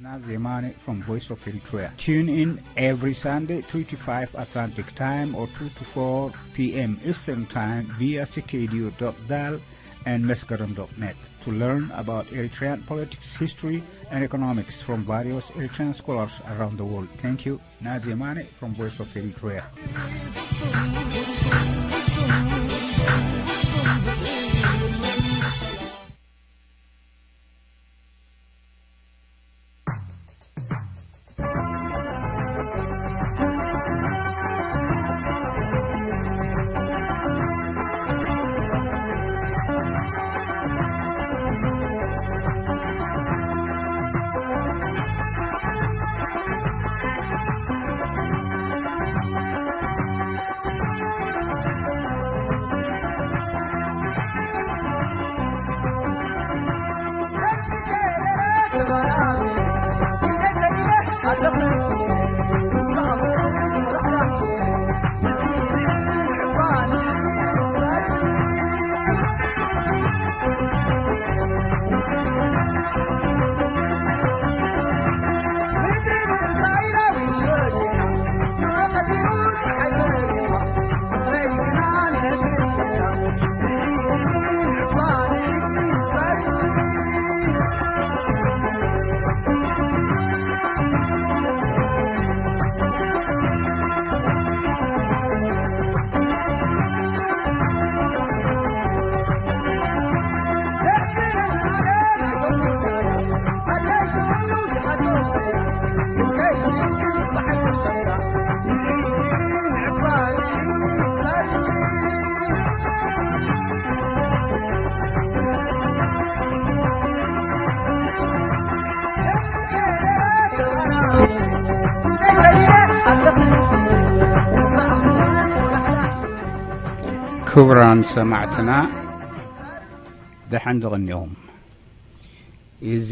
Nazemane from Voice of Eritrea. Tune in every Sunday, three to five Atlantic Time or two to four p m Eastern Time via C K D U dot D A L and Meskerem dot net to learn about Eritrean politics, history, and economics from various Eritrean scholars around the world. Thank you. Nazemane from Voice of Eritrea. ክቡራን ሰማዕትና፣ ደሓን ዶ ቀኒኹም? እዚ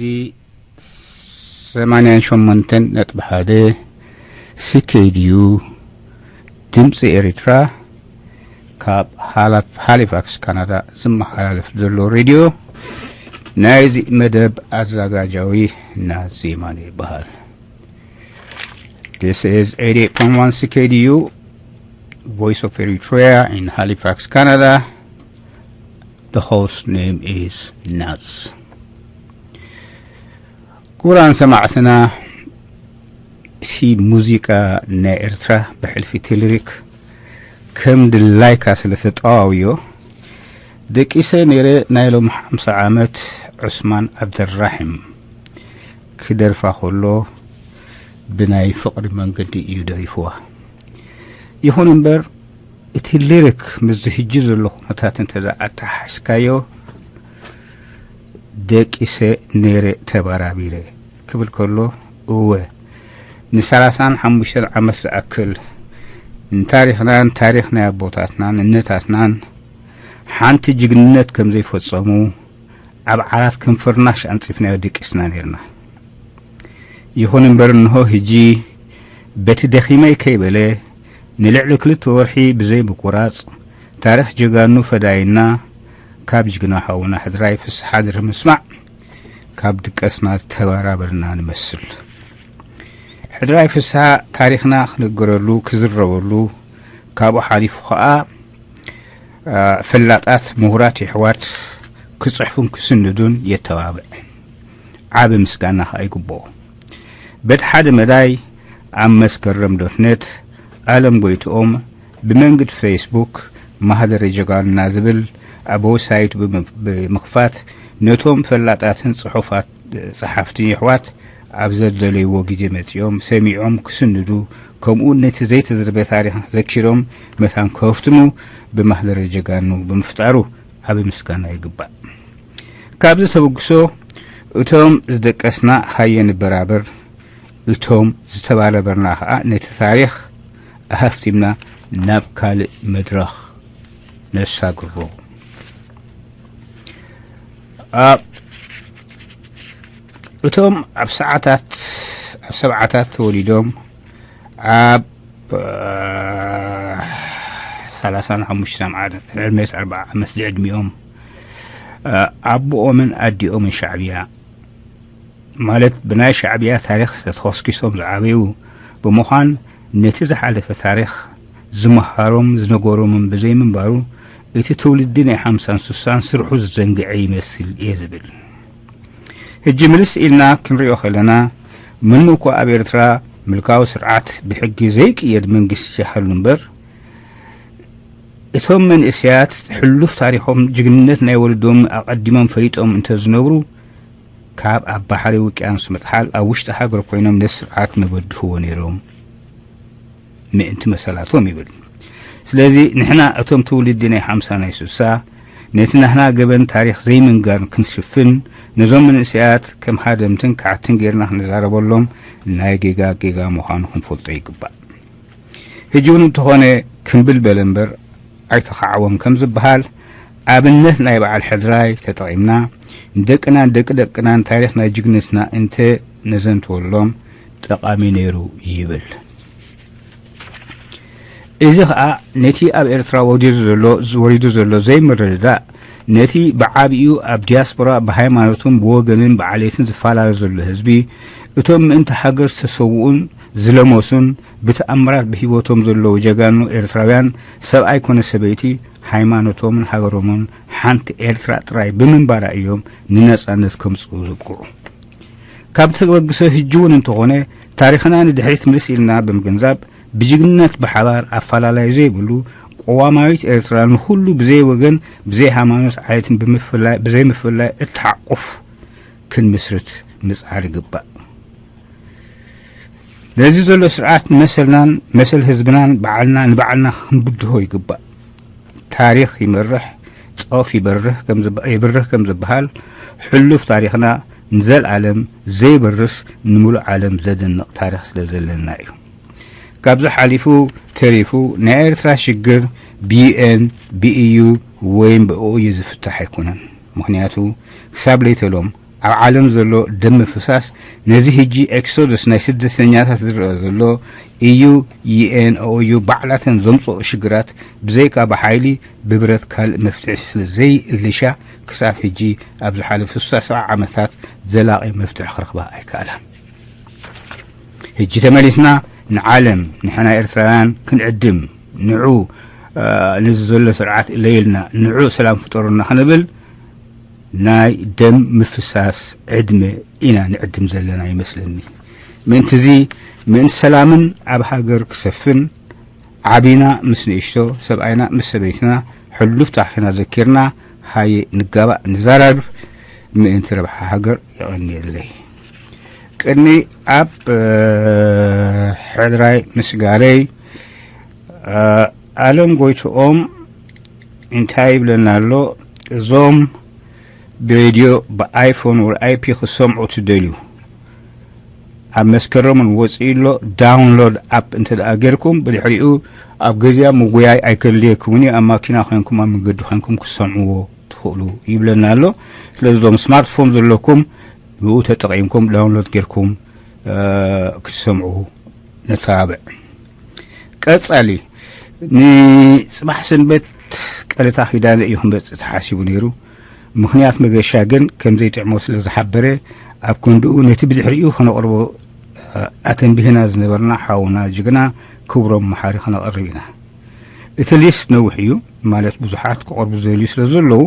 ሰማንያን ሸሞንተን ነጥቢ ሓደ C K D U ድምፂ ኤርትራ ካብ ሃላፍ-፣ ሃሊፋክስ ካናዳ ዝመሓላለፍ ዘሎ ሬድዮ፣ ናይዚ መደብ ኣዘጋጃዊ ናዜማን ይበሃል። This is eighty-eight point one C K D U, Voice of Eritrea in Halifax, Canada. The host name is Naz. ክቡራን ሰማዕትና፣ እቲ ሙዚቃ ናይ ኤርትራ ብሕልፊ ቴሌሪክ ከም ድላይካ ስለ ተጠዋውዮ፣ ደቂሰ ነይረ ናይ ሎም ሓምሳ ዓመት ዑስማን ዓብደራሒም ክደርፋ ከሎ ብናይ ፍቕሪ መንገዲ እዩ ደሪፍዋ። ይኹን እምበር፣ እቲ ሊሪክ ምስዚ ሕጂ ዘሎ ኩነታት እንተ ኣተሓሒዝካዮ፣ ደቂሰ ነይረ ተባራቢረ ክብል ከሎ፣ እወ፣ ንሰላሳን ሓሙሽተን ዓመት ዝኣክል ንታሪኽናን ታሪኽ ናይ ኣቦታትናን እነታትናን ሓንቲ ጅግንነት ከም ዘይፈጸሙ ኣብ ዓራት ከም ፍርናሽ ኣንጺፍናዮ ደቂስና ነይርና። ይኹን እምበር፣ እንሆ ሕጂ በቲ ደኺመይ ከይበለ ንልዕሊ ክልተ ወርሒ ብዘይ ምቁራጽ ታሪኽ ጀጋኑ ፈዳይና ካብ ጅግና ሓውና ሕድራይ ፍስሓ ድርፊ ምስማዕ ካብ ድቀስና ዝተበራበርና ንመስል። ሕድራይ ፍስሓ ታሪኽና ክነገረሉ፣ ክዝረበሉ፣ ካብኡ ሓሊፉ ኸኣ፣ አ፣ ፈላጣት ምሁራት የሕዋት ክጽሕፉን ክስንዱን የተባብዕ። ዓቢ ምስጋና ኸኣ ይግብኦ። በቲ ሓደ መዳይ ኣብ መስከረም ዶት ነት ኣለም ጎይትኦም ብመንግድ ፌስቡክ ማህደረ ጀጋኑና ዝብል ኣብ ዌብሳይቱ ብምፍ-፣ ብምኽፋት ነቶም ፈላጣትን ጽሑፋት ጸሓፍትን የሕዋት ኣብ ዘደለይዎ ግዜ መጺኦም ሰሚዖም ክስንዱ፣ ከምኡውን ነቲ ዘይተዘርበ ታሪኽ ዘኪሮም መታን ከህፍትሙ ብማህደረ ጀጋኑ ብምፍጣሩ ዓቢ ምስጋና ይግባእ። ካብዚ ተበግሶ እቶም ዝደቀስና ሃየ ንበራበር፣ እቶም ዝተባረበርና ኸኣ ነቲ ታሪኽ ኣሃፍቲምና ናብ ካልእ መድረኽ ነሳግሮ። ኣብ እቶም ኣብ ሰዓታት፣ ኣብ ሰብዓታት ተወሊዶም ኣብ፣ እ፣ ሰላሳን ሓሙሽተን ዓመት፣ ዕድሜት ኣርብዓ ዓመት ዝዕድሚኦም፣ እ፣ ኣቦኦምን ኣዲኦምን ሻዕብያ ማለት ብናይ ሻዕብያ ታሪኽ ዝተኾስኪሶም ዝዓበዩ ብምዃን፣ ነቲ ዝሓለፈ ታሪኽ ዝመሃሮም ዝነገሮምን ብዘይምንባሩ፣ እቲ ትውልዲ ናይ ሓምሳን ሱሳን ስርሑ ዝዘንግዐ ይመስል እየ ዝብል። ሕጂ ምልስ ኢልና ክንሪኦ ከለና፣ ምንም እኳ ኣብ ኤርትራ ምልካዊ ስርዓት ብሕጊ ዘይቅየድ መንግስቲ ይሃሉ እምበር፣ እቶም መንእሰያት ሕሉፍ ታሪኾም፣ ጅግንነት ናይ ወለዶም ኣቐዲሞም ፈሊጦም እንተዝነብሩ፣ ካብ ኣብ ባሕሪ ውቅያኖስ ምጥሓል ኣብ ውሽጢ ሃገር ኮይኖም ነቲ ስርዓት መበድህዎ ነይሮም ምእንቲ መሰላቶም ይብል። ስለዚ ንሕና እቶም ትውልዲ ናይ ሓምሳ ናይ ሱሳ ነቲ ናህና ገበን ታሪኽ ዘይምንጋር ክንሽፍን፣ ነዞም መንእሰያት ከም ሃደምትን ከሓትን ጌርና ክንዛረበሎም ናይ ጌጋ ጌጋ ምዃኑ ክንፈልጦ ይግባእ። ሕጂ እውን እንተኾነ ክምብል በለ እምበር ኣይተኻዕወን ከም ዝበሃል ኣብነት ናይ በዓል ሕድራይ ተጠቒምና ንደቅናን ደቂ ደቅናን ታሪኽ ናይ ጅግንነትና እንተ ነዘንትወሎም ጠቓሚ ነይሩ ይብል። እዚ ኸኣ ነቲ ኣብ ኤርትራ ወዲሩ ዘሎ፣ ወሪዱ ዘሎ ዘይምርድዳእ፣ ነቲ ብዓቢኡ ኣብ ዲያስፖራ ብሃይማኖትን ብወገንን ብዓሌትን ዝፈላለ ዘሎ ህዝቢ፣ እቶም ምእንቲ ሃገር ዝተሰውኡን ዝለመሱን፣ ብተኣምራት ብህይወቶም ዘለዉ ጀጋኑ ኤርትራውያን፣ ሰብኣይ ኮነ ሰበይቲ፣ ሃይማኖቶምን ሃገሮምን ሓንቲ ኤርትራ ጥራይ ብምንባራ እዮም ንነጻነት ከምጽኡ ዝብቅዑ። ካብ ተበግሶ ህጂ እውን እንተኾነ፣ ታሪኽና ንድሕሪት ምልስ ኢልና ብምግንዛብ፣ ብጅግንነት ብሓባር ኣፈላላይ ዘይብሉ፣ ቅዋማዊት ኤርትራ ንኹሉ ብዘይ ወገን፣ ብዘይ ሃይማኖት፣ ዓሌትን ብምፍላይ፣ ብዘይ ምፍላይ እትሓቁፍ ክንምስርት ምጽዓር ይግባእ። ነዚ ዘሎ ስርዓት ንመሰልናን መሰል ህዝብናን ባዕልና ንባዕልና ክንብድሆ ይግባእ። ታሪኽ ይመርሕ፣ ጦፍ ይበርህ ከም ዝብ-፣ ይብርህ ከም ዝበሃል፣ ሕሉፍ ታሪኽና ንዘልኣለም ዘይበርስ፣ ንምሉእ ዓለም ዘደንቕ ታሪኽ ስለ ዘለና እዩ። ካብዚ ሓሊፉ ተሪፉ ናይ ኤርትራ ሽግር ብዩኤን፣ ብኢዩ ወይም ብኦዩ ዝፍታሕ ኣይኮነን። ምኽንያቱ ክሳብ ለይተሎም ኣብ ዓለም ዘሎ ደም ምፍሳስ፣ ነዚ ህጂ ኤክሶደስ ናይ ስደተኛታት ዝረኣ ዘሎ ኢዩ፣ ዩኤን፣ ኦዩ ባዕላተን ዘምጽኦ ሽግራት ብዘይካ ብሓይሊ ብብረት ካልእ መፍትሒ ስለ ዘይእልሻ፣ ክሳብ ህጂ ኣብ ዝሓለፉ ስሳ ዓመታት ዘላቒ መፍትሒ ክረኽባ ኣይከኣላን። ህጂ ተመሊስና ንዓለም፣ ንሕና ኤርትራውያን ክንዕድም፣ ንዑ፣ እ፣ ነዚ ዘሎ ስርዓት እለይልና፣ ንዑ ሰላም ፍጠሩና ክንብል ናይ ደም ምፍሳስ ዕድመ ኢና ንዕድም ዘለና ይመስለኒ። ምእንትዚ፣ ምእንቲ ሰላምን ኣብ ሃገር ክሰፍን፣ ዓቢና ምስ ንእሽቶ፣ ሰብኣይና ምስ ሰበይትና፣ ሕሉፍ ታሪኽና ዘኪርና፣ ሃየ ንጋባእ ንዘራርብ፣ ምእንቲ ረብሓ ሃገር። የቐንየለይ። ቅድሚ ኣብ፣ እ፣ ሕድራይ ምስጋረይ፣ እ፣ ኣለም ጎይትኦም እንታይ ይብለና ኣሎ? እዞም ብሬድዮ ብኣይፎን ወይ ኣይፒ ክሰምዑ ትደልዩ፣ ኣብ መስከረም እውን ወፂኡ ኣሎ። ዳውንሎድ ኣፕ እንተ ደኣ ጌርኩም፣ ብድሕሪኡ ኣብ ገዚኣ ምጉያይ ኣይከድልየኩምን እዩ። ኣብ ማኪና ኮይንኩም፣ ኣብ መንገዲ ኮይንኩም ክሰምዕዎ ትኽእሉ ይብለና ኣሎ። ስለዚ እዞም ስማርትፎን ዘለኩም፣ ብኡ ተጠቒምኩም ዳውንሎድ ጌርኩም፣ እ፣ ክትሰምዑ ነተባብዕ። ቀጻሊ፣ ንጽባሕ ሰንበት ቀለታ ኪዳነ እዩ ክመጽእ ተሓሲቡ ነይሩ። ምኽንያት መገሻ ግን ከም ዘይጥዕሞ ስለ ዝሓበረ፣ ኣብ ክንድኡ ነቲ ብድሕሪኡ ከነቕርቦ፣ እ፣ ኣተንቢህና ዝነበርና ሓውና ጅግና ክብሮም መሓሪ ከነቕርብ ኢና። እቲ ሊስት ነዊሕ እዩ፣ ማለት ብዙሓት ክቐርቡ ዝደልዩ ስለ ዘለዉ፣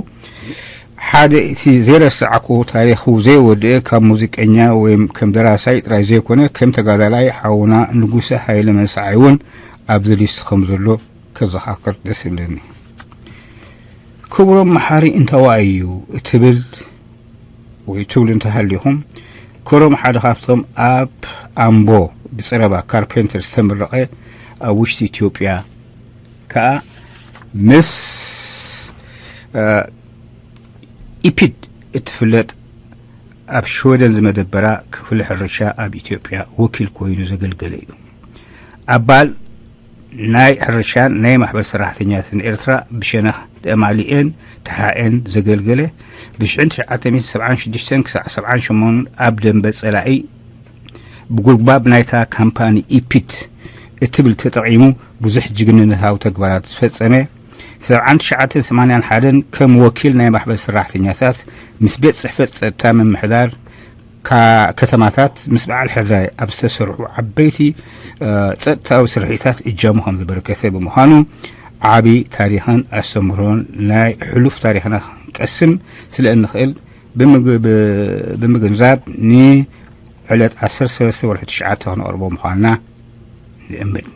ሓደ እቲ ዘይረሳዕኩ ታሪኹ ዘይወድአ ካብ ሙዚቀኛ ወይም ከም ደራሳይ ጥራይ ዘይኮነ፣ ከም ተጋዳላይ ሓውና ንጉሰ ሃይለ መንሰዓይ እውን ኣብዚ ሊስት ከም ዘሎ ከዘኻክር ደስ ይብለኒ። ክብሮም መሓሪ እንታዋይ እዩ እትብል ወይ ትብሉ እንተሃሊኹም፣ ክብሮም ሓደ ካብቶም ኣብ ኣምቦ ብጸረባ ካርፔንተር ዝተመረቐ ኣብ ውሽጢ ኢትዮጵያ ከኣ ምስ፣ እ፣ ኢፒድ እትፍለጥ ኣብ ሽወደን ዝመደበራ ክፍሊ ሕርሻ ኣብ ኢትዮጵያ ወኪል ኮይኑ ዘገልገለ እዩ። ኣባል ናይ ሕርሻን ናይ ማሕበር ሰራሕተኛትን ኤርትራ ብሸነኽ ተማሊኤን ተሓኤን ዘገልገለ፣ ብ ሽሕን ትሽዓተ ሚእትን ሰብዓን ሽዱሽተን ክሳዕ ሰብዓን ሸሞንተን ኣብ ደንበ ጸላኢ ብጉልባብ ናይታ ካምፓኒ ኢፒት እትብል ተጠቒሙ ብዙሕ ጅግንነታዊ ተግባራት ዝፈጸመ፣ ሰብዓን ትሽዓተን ሰማንያን ሓደን ከም ወኪል ናይ ማሕበር ሰራሕተኛታት ምስ ቤት ጽሕፈት ጸጥታ ምምሕዳር ካ-፣ ከተማታት ምስ በዓል ሕድራይ ኣብ ዝተሰርሑ ዓበይቲ፣ እ፣ ጸጥታዊ ስርሒታት እጃሙ ከም ዘበርከተ ብምዃኑ፣ ዓቢ ታሪኽን ኣስተምህሮን ናይ ሕሉፍ ታሪኽና ክንቀስም ስለ እንኽእል ብምግ-፣ ብ-፣ ብምግንዛብ፣ ንዕለት ዓሰርተ ሰለስተ ወርሒ ትሽዓተ ክነቕርቦ ምዃንና ንእምት።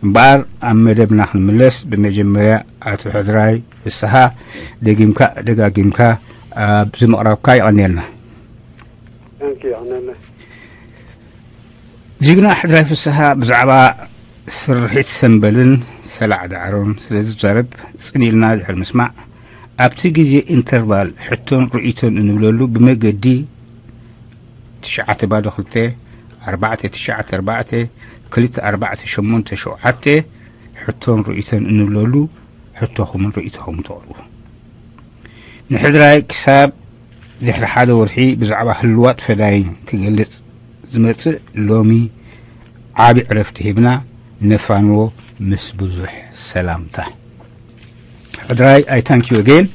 እምበኣር፣ ኣብ መደብና ክንምለስ፣ ብመጀመርያ ኣቶ ሕድራይ ፍስሃ፣ ደጊምካ ደጋጊምካ ኣብዚ ምቕራብካ የቐንየልና። Thank you፣ የቐንየለይ። ጅግና ሕድራይ ፍስሃ ብዛዕባ ስርሒት ሰምበልን ሰላዕ ዳዕሮን ስለ ዝዛረብ፣ ጽን ኢልና ድሕሪ ምስማዕ፣ ኣብቲ ግዜ ኢንተርቫል ሕቶን ርእይቶን እንብለሉ ብመገዲ ትሽዓተ ባዶ ክልተ፣ ኣርባዕተ ትሽዓተ ኣርባዕተ፣ ክልተ ኣርባዕተ ሸሞንተ ሸውዓተ፣ ሕቶን ርእይቶን እንብለሉ፣ ሕቶኹምን ርእይቶኹምን ተቕርቡ። ንሕድራይ ክሳብ ድሕሪ ሓደ ወርሒ ብዛዕባ ህልዋት ፈዳይን ክገልጽ ዝመጽእ፣ ሎሚ ዓቢ ዕረፍቲ ሂብና ነፋንዎ፣ ምስ ብዙሕ ሰላምታ። ሕድራይ፣ I thank you again።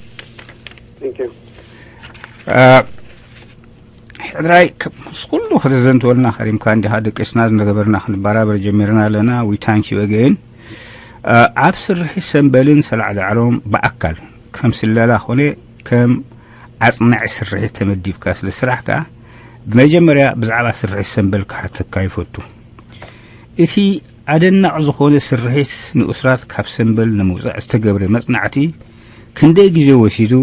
Thank you። አ፣ ሕድራይ፣ ከ-፣ ምስ ኩሉ ከተዘንትወልና ከሪምካ እንዲኻ፣ ደቂስና ዝነበርና ክንበራበር ጀሚርና ኣለና። We thank you again። አ፣ ኣብ ስርሒት ሰምበልን ሰላዕ ዳዕሮን ብኣካል ከም ስለላ ኮነ ከም ኣጽናዒ ስርሒት ተመዲብካ ስለ ስራሕ ከኣ፣ ብመጀመርያ ብዛዕባ ስርሒት ሰምበል ክሓተካ ይፈቱ። እቲ ኣደናቒ ዝኾነ ስርሒት ንኡስራት ካብ ሰምበል ንምውጻእ ዝተገብረ መጽናዕቲ ክንደይ ግዜ ወሲዱ?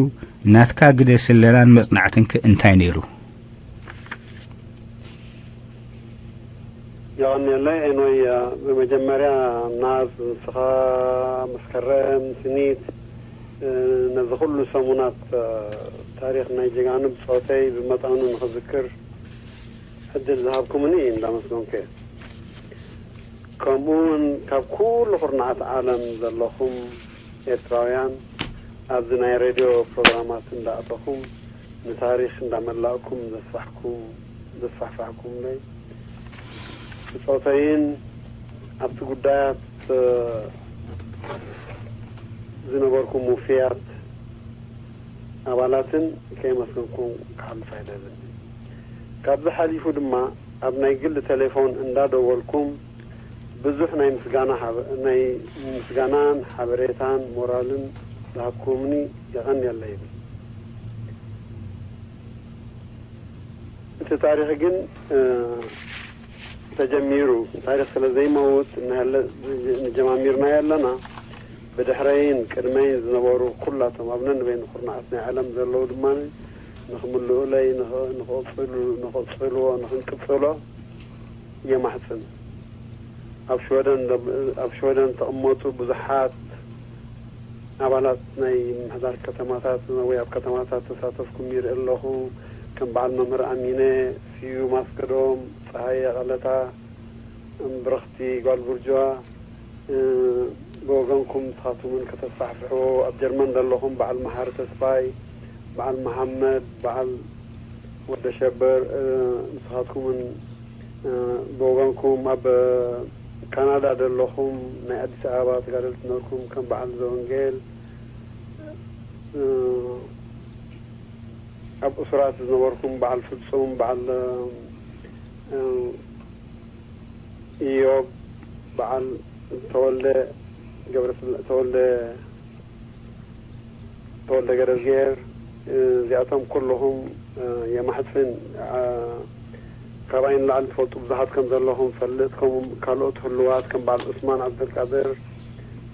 ናትካ ግደ ስለላን መጽናዕትን ከ እንታይ ነይሩ? የቐንየለይ። ኤኖይ፣ ብመጀመርያ ናዝ፣ ንስኻ፣ መስከረም፣ ስኒት፣ ነዚ ኩሉ ሰሙናት ታሪኽ ናይ ጀጋኑ ብጾተይ ብመጠኑ ንኽዝክር ዕድል ዝሃብኩምኒ እንዳመስገንኩ እየ። ከምኡ እውን ካብ ኩሉ ኩርናዓት ዓለም ዘለኹም ኤርትራውያን ኣብዚ ናይ ሬድዮ ፕሮግራማት እንዳኣተኹም ንታሪኽ እንዳመላእኩም ዘስፋሕኩም፣ ዘስፋሕፋሕኩምለይ ብጾተይን ኣብቲ ጉዳያት፣ እ፣ ዝነበርኩም ውፍያት ኣባላትን ከየመስገንኩም ክሓልፍ ኣይደልን። ካብዚ ሓሊፉ ድማ ኣብ ናይ ግሊ ቴሌፎን እንዳደወልኩም ብዙሕ ናይ ምስጋና ሓበ-፣ ናይ ምስጋናን ሓበሬታን ሞራልን ዝሃብኩምኒ የቐንየለይ ይብል። እቲ ታሪኽ ግን፣ እ፣ ተጀሚሩ፣ ታሪኽ ስለ ዘይመውት፣ ንሀለ-፣ ንጀማሚርናዮ ኣለና። ብድሕረይን ቅድመይን ዝነበሩ ኩላቶም ኣብ ነንበይኑ ኩርናዓት ናይ ዓለም ዘለዉ ድማ ንኽምልኡለይ፣ ንኽ-፣ ንኽቕጽሉ-፣ ንኽቕጽልዎ፣ ንኽንቅጽሎ የማሕጽን። ኣብ ሽወደን ለ-፣ ኣብ ሽወደን ተቐመጡ ብዙሓት ኣባላት ናይ ምምሕዳር ከተማታት ወይ ኣብ ከተማታት ተሳተፍኩም ይርኢ ኣለኹ። ከም በዓል መምህር ኣሚነ፣ ስዩም ኣስገዶም፣ ጸሃየ ቀለታ፣ ብርኽቲ ጓል ቡርጅዋ፣ እ፣ ብወገንኩም ንስኻትኩምን ከተስፋሕፍሕዎ፣ ኣብ ጀርመን ዘለኹም በዓል መሓሪ ተስፋይ፣ በዓል መሓመድ፣ በዓል ወደ ሸበር፣ እ፣ ንስኻትኩምን፣ እ፣ ብወገንኩም ኣብ ካናዳ ዘለኹም ናይ ኣዲስ ኣበባ ተጋደልቲ ነበርኩም፣ ከም በዓል ዘወንጌል፣ እ፣ ኣብ እሱራት ዝነበርኩም በዓል ፍጹም፣ በዓል፣ እ፣ ኢዮብ፣ በዓል ተወልደ ገብረስላ-፣ ተወልደ፣ ተወልደ ገረዝግሄር፣ እ፣ እዚኣቶም ኩልኹም፣ እ፣ የማሕጽን፣ እ፣ ካባይ ንላዕሊ ትፈልጡ ብዙሓት ከም ዘለኹም ፈልጥ፣ ከምኡ ካልኦት ህሉዋት ከም በዓል ዑስማን ዓብደልቃድር፣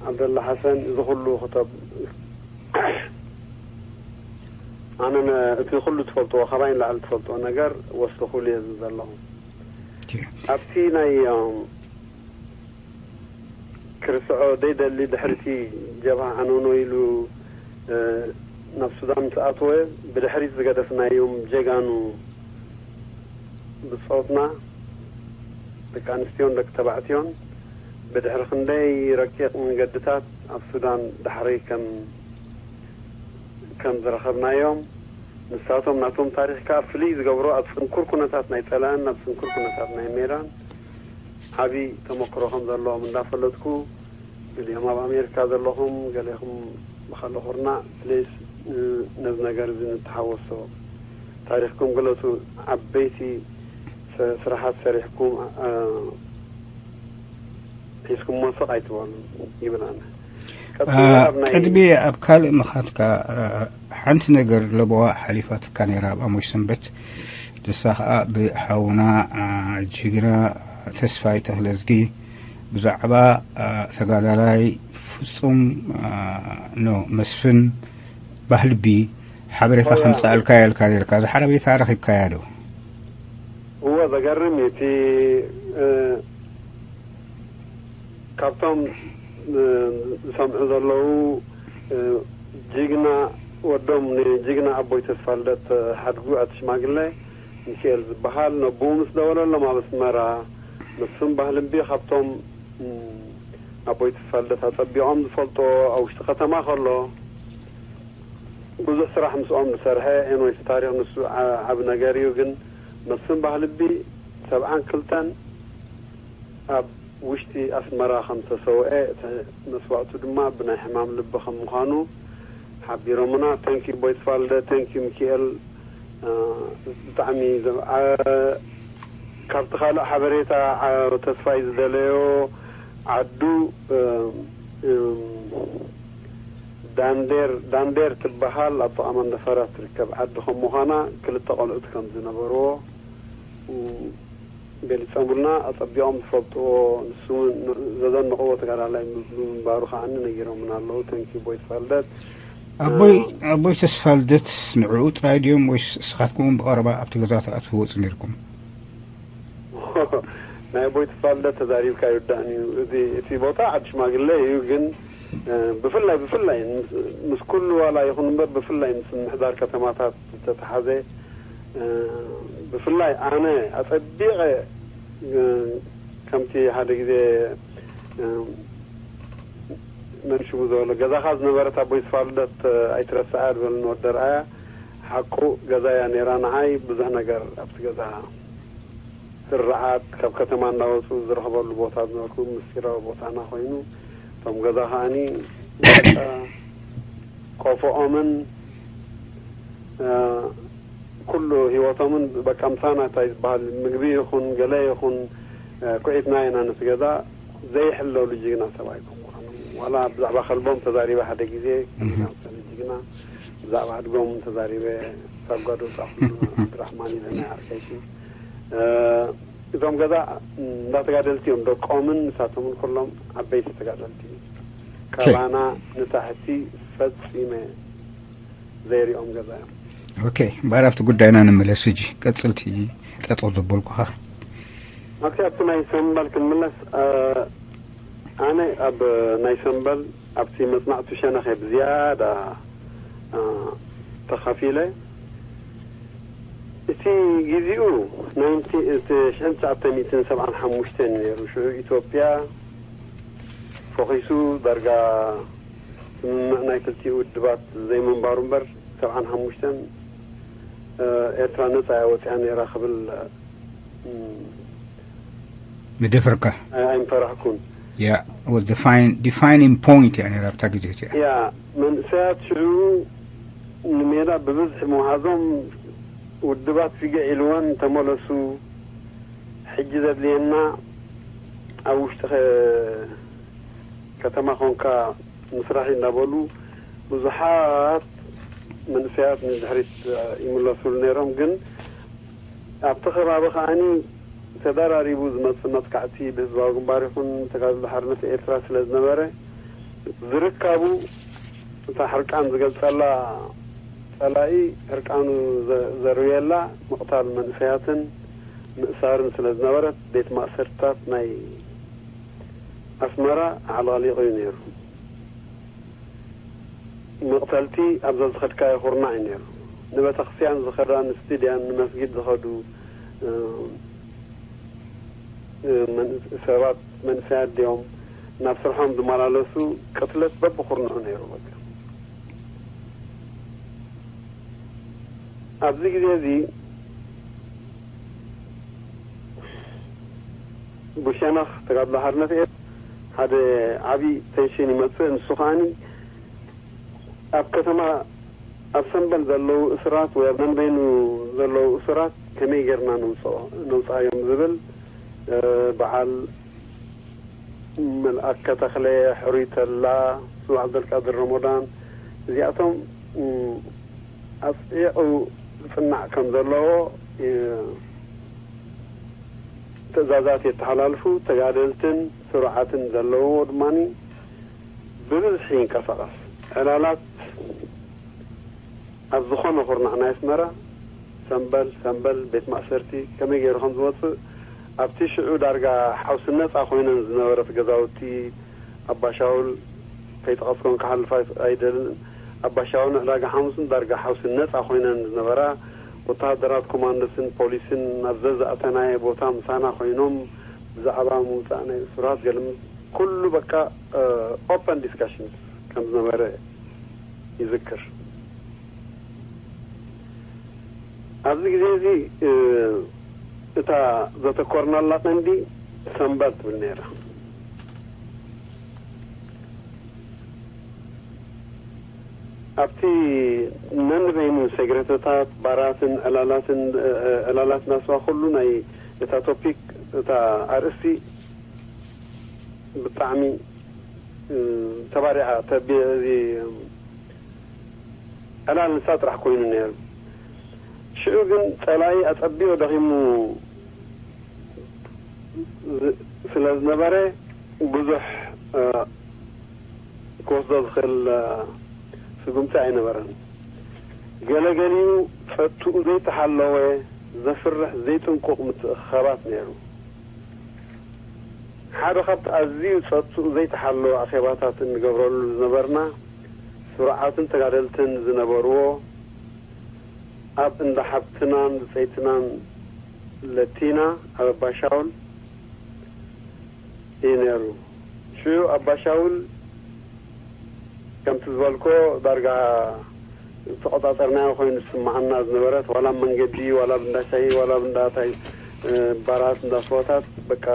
ዓብደላ ሓሰን፣ እዚ ኩሉ ክተብ-፣ ኣነ ነ-፣ እቲ ኩሉ ትፈልጥዎ፣ ካባይ ንላዕሊ ትፈልጥዎ ነገር ወስኹሉ እየ ዝብል ዘለኹ። ኦኬ። ኣብቲ ናይ፣ እም፣ ክርስዖ ዘይደሊ ድሕሪቲ ጀብሃ ዓኖኖ ኢሉ፣ እ፣ ናብ ሱዳን ምስ ኣተወ፣ ብድሕሪት ዝገደፍናዮም ጀጋኑ ብጾትና፣ ደቂ ኣንስትዮን ደቂ ተባዕትዮን፣ ብድሕሪ ክንደይ ረቂቕ መንገድታት ኣብ ሱዳን ዳሕረይ ከም፣ ከም ዝረኸብናዮም፣ ንሳቶም ናቶም ታሪኽ ከኣ ፍልይ ዝገብሮ ኣብ ጽንኩር ኩነታት ናይ ጸላእን ኣብ ጽንኩር ኩነታት ናይ ሜዳን ዓቢ ተመክሮ ከም ዘለዎም እንዳፈለጥኩ፣ ገሊኦም ኣብ ኣሜሪካ ዘለኹም፣ ገሌኹም ብኻልእ ኩርናዕ፣ ፕሊስ፣ እ፣ ነዚ ነገር እዚ ንተሓወሶ። ታሪኽኩም ግለጹ። ዓበይቲ ስ- ስራሓት ሰሪሕኩም እ፣ ሒዝኩሞ ስቕ ኣይትበሉ ይብል ኣነ። ቅድሚ ኣብ ካልእ ምኻትካ ሓንቲ ነገር ለበዋ ሓሊፋትካ ነይራ ኣብ ኣሞሽ ሰንበት። ንሳ ከዓ ብሓውና ጅግና ተስፋይ ተኽለዝጊ ብዛዕባ ተጋዳላይ ፍጹም ኖ መስፍን ባህልቢ ሓበሬታ ከምፅኣልካ ያልካ ነርካ። እዛ ሓበሬታ ረኺብካያ ዶ? እወ፣ ዘገርም እዩ። እቲ እ፣ ካብቶም እ፣ ዝሰምዑ ዘለዉ እ፣ ጅግና ወዶም ንጅግና ኣቦይ ተስፋ ልደት ሓድጉ ኣቲ ሽማግለ ሚካኤል ዝበሃል ነቦኡ ምስ ደወለሎም ኣብ ኣስመራ መስፍን ባህልቢ ካብቶም እ፣ ኣቦይ ተስፋ ልደት ኣጸቢቖም ዝፈልጦ ኣብ ውሽጢ ከተማ ከሎ ብዙሕ ስራሕ ምስኦም ዝሰርሐ ኤንወይስ ታሪኽ ንሱ ዓ- ዓቢ ነገር እዩ። ግን መስፍን ባህልቢ ሰብዓን ክልተን ኣብ ውሽጢ ኣስመራ ከም ዝተሰውአ እቲ መስዋእቱ ድማ ብናይ ሕማም ልቢ ከም ምዃኑ ሓቢሮምና። ተንኪ ቦይትፋልደ፣ ተንኪ ሚኪኤል። እ፣ ብጣዕሚ ዘ- ዓ- ካብቲ ካልእ ሓበሬታ ዓ- ተስፋይ ዝደለዮ ዓዱ እ፣ እ፣ ዳንዴር ዳንዴር ትበሃል ኣብ ጥቓ መንደፈራ ትርከብ ዓዲ ከም ምዃና ክልተ ቆልዑት ከም ዝነበርዎ እ፣ ገሊጾምልና። ኣጸቢቖም ዝፈልጥዎ ንሱ እውን ዘዘንቕዎ ተጋዳላይ ብምንባሩ ከዓኒ ነጊሮምና ኣለዉ። ተንኪ ቦይትፋልደት ኣቦይ ኣቦይ ተስፋ ልደት ንዕኡ ጥራይ ድዮም ወይስ እስኻትኩም እውን ብቐረባ ኣብቲ ገዛ ትኣትዉ ወፁ ነርኩም? ናይ ኣቦይ ተስፋ ልደት ተዛሪብካ ይውዳእን እዩ። እዚ እቲ ቦታ ዓዲ ሽማግለ እዩ፣ ግን እ፣ ብፍላይ ብፍላይ ምስ- ምስ ኩሉ ዋላ ይኹን እምበር ብፍላይ ምስ ምሕዳር ከተማታት ዝተተሓዘ እ፣ ብፍላይ ኣነ ኣጸቢቐ እ፣ ከምቲ ሓደ ግዜ እ፣ መን ሽሙ ዝበሎ ገዛኻ ዝነበረት ኣቦይ ተስፋ ልደት እ፣ ኣይትረስዓ ዝበለኒ ወዲ ኣርኣያ ሓቁ ገዛ እያ ነይራ። ንዓይ ብዙሕ ነገር ኣብቲ ገዛ ስርዓት ካብ ከተማ እንዳወፁ ዝረኽበሉ ቦታ ዝነበርኩ ምስጢራዊ ቦታና ኮይኑ እቶም ገዛ ከዓኒ በቃ ቆፎኦምን እ፣ ኩሉ ህይወቶምን በቃ ምሳና እንታይ ዝበሃል ምግቢ ይኹን ገለ ይኹን እ፣ ኩዒትና ኢና ነቲ ገዛ ዘይሕለሉ ጅግና ሰብኣይ ከም ምዃኑ ዋላ ብዛዕባ ከልቦም ተዛሪበ ሓደ ግዜ ከሊና መሰለ ጅግና ብዛዕባ ኣድጎም ተዛሪበ ካብ ጓዶታ ኩሉ ዓብድራሕማን ኢለ ናይ ዓርከይቲ እ፣ እቶም ገዛ እንዳተጋደልቲ እዮም ደቆምን ንሳቶምን ኩሎም ዓበይቲ ተጋደልቲ ካባና ንታሕቲ ፈጺመ ዘይሪኦም ገዛ እዮም። ኦኬ፣ እምበኣር ኣብቲ ጉዳይና ንምለስ ሕጂ። ቀጽልቲ ጠጠው ዘበልኩኻ። ኣብቲ ኣብቲ ናይ ሰምበል ክንምለስ እ፣ ኣነ ኣብ ናይ ሰምበል ኣብቲ መጽናዕቱ ሸነኸ ብዝያዳ እ፣ ተኻፊለ እቲ ግዜኡ ናይንቲ እቲ ሽሕን ትሽዓተ ሚእትን ሰብዓን ሓሙሽተን ነይሩ። ሽዑ ኢትዮጵያ ፈኺሱ ዳርጋ ስምምዕ ናይ ክልቲኡ ውድባት ዘይምንባሩ እምበር ሰብዓን ሓሙሽተን እ፣ ኤርትራ ነጻ እያ ወጺኣ ነይራ ክብል እ፣ ምደፈርካ ኣይ- ኣይምፈራሕኩን። ያ was the fine defining point እያ ነይራ ኣብታ ግዜ እቲኣ። ያ መንእሰያት ሽዑ ንሜዳ ብብዝሒ ምውሓዞም ውድባት ፊገ ኢልወን ተመለሱ። ሕጂ ዘድልየና ኣብ ውሽጢ ከ- ከተማ ኮንካ ምስራሕ እንዳበሉ ብዙሓት መንእሰያት ንድሕሪት ይምለሱሉ ነይሮም። ግን ኣብቲ ከባቢ ከዓኒ ተደራሪቡ ዝመጽእ መጥቃዕቲ ብህዝባዊ ግንባር ይኹን ተጋድሎ ሓርነት ኤርትራ ስለ ዝነበረ ዝርካቡ እታ ሕርቃን ዝገልጸላ ጸላኢ ሕርቃኑ ዘ- ዘርውየላ ምቕታል መንእሰያትን ምእሳርን ስለ ዝነበረት ቤት ማእሰርትታት ናይ ኣስመራ ኣዕልቕሊቑ እዩ ነይሩ። መቕተልቲ ኣብዛ ዝኸድካዮ ኩርናዕ እዩ ነይሩ። ንቤተክርስትያን ዝኸዳ ንስቱድያን ንመስጊድ ዝኸዱ እ፣ እ፣ መን- ሰባት መንእሰያት ድዮም ናብ ስርሖም ዝመላለሱ ቅትለት በብኩርንዑ ነይሩ። በቃ ኣብዚ ግዜ እዚ ብሸነኽ ተጋድሎ ሓርነት ኤርትራ ሓደ ዓብዪ ቴንሽን ይመፅእ። ንሱ ከዓኒ ኣብ ከተማ ኣብ ሰምበል ዘለዉ እሱራት ወይ ኣብ ነንበይኑ ዘለዉ እሱራት ከመይ ጌርና ነውፅኦ-፣ ነውፅኣዮም ዝብል፣ እ፣ በዓል መልኣከ ተኽለ፣ ሕሩይ ተላ፣ ስብሓት ዘልቃድር ረሞዳን፣ እዚኣቶም፣ እም፣ ኣጽዒቑ ክጽናዕ ከም ዘለዎ፣ እ፣ ትእዛዛት የተሓላልፉ። ተጋደልትን ስሩዓትን ዘለውዎ ድማ ብብዝሒ ይንቀሳቐስ። ዕላላት ኣብ ዝኾነ ኩርናዕ ናይ ኣስመራ፣ ሰምበል፣ ሰምበል፣ ቤት ማእሰርቲ፣ ከመይ ገይሩ ከም ዝወጽእ፣ ኣብቲ ሽዑ ዳርጋ ሓውሲ ነጻ ኮይነን ዝነበረት ገዛውቲ፣ ኣባሻውል ከይጠቐስኮን ክሓልፍ ኣይ-፣ ኣይደልን። ኣባሻውልን ዕዳጋ ሓሙስን ዳርጋ ሓውሲ ነጻ ኮይነን ዝነበራ፣ ወተሃደራት ኮማንዶስን ፖሊስን ናብ ዘዝኣተናየ ቦታ ምሳና ኮይኖም ብዛዕባ ምውጻእ ናይ እሱራት ገለ ኩሉ በቃ፣ እ፣ ኦፐን ዲስካሽንስ ከም ዝነበረ ይዝክር። ኣብዚ ግዜ እዚ፣ እ፣ እታ ዘተኮርናላ ቀንዲ ሰምበል ትብል ነይራ። ኣብቲ ነንበይኑ ሴክሬቶታት፣ ባራትን ዕላላትን፣ እ፣ እ፣ ዕላላት ናስዋ ኩሉ ናይ እታ ቶፒክ፣ እታ ኣርእስቲ ብጣዕሚ፣ እ፣ ተባሪዓ፣ ተቢ-፣ እዚ፣ ዕላል ንሳ ጥራሕ ኮይኑ ነይሩ። ሽዑ ግን ጸላኢ ኣጸቢቑ ደኺሙ ዝ-፣ ስለ ዝነበረ ብዙሕ፣ እ፣ ክወስዶ ዝኽእል፣ እ፣ ስጉምቲ ኣይነበረን። ገለገሊኡ ጸጥትኡ ዘይተሓለወ፣ ዘፍርሕ፣ ዘይጥንቁቕ ምትእኽኻባት ነይሩ። ሓደ ካብቲ ኣዝዩ ጸጥትኡ ዘይተሓለወ ኣኼባታት እንገብረሉ ዝነበርና፣ ስሩዓትን ተጋደልትን ዝነበርዎ፣ ኣብ እንዳ ሓብትናን ብጸይትናን ለቲና ኣብ ኣባሻውል እዩ ነይሩ። ሽዑ ኣባሻውል ከምቲ ዝበልኮ ዳርጋ ዝተቆጻጸርናዮ ኮይኑ ዝስምዓና ዝነበረት፣ ዋላ ኣብ መንገዲ፣ ዋላ ኣብ እንዳ ሻሂ፣ ዋላ ኣብ እንዳ ታይ፣ እ፣ ባራት፣ እንዳ ስዋታት፣ በቃ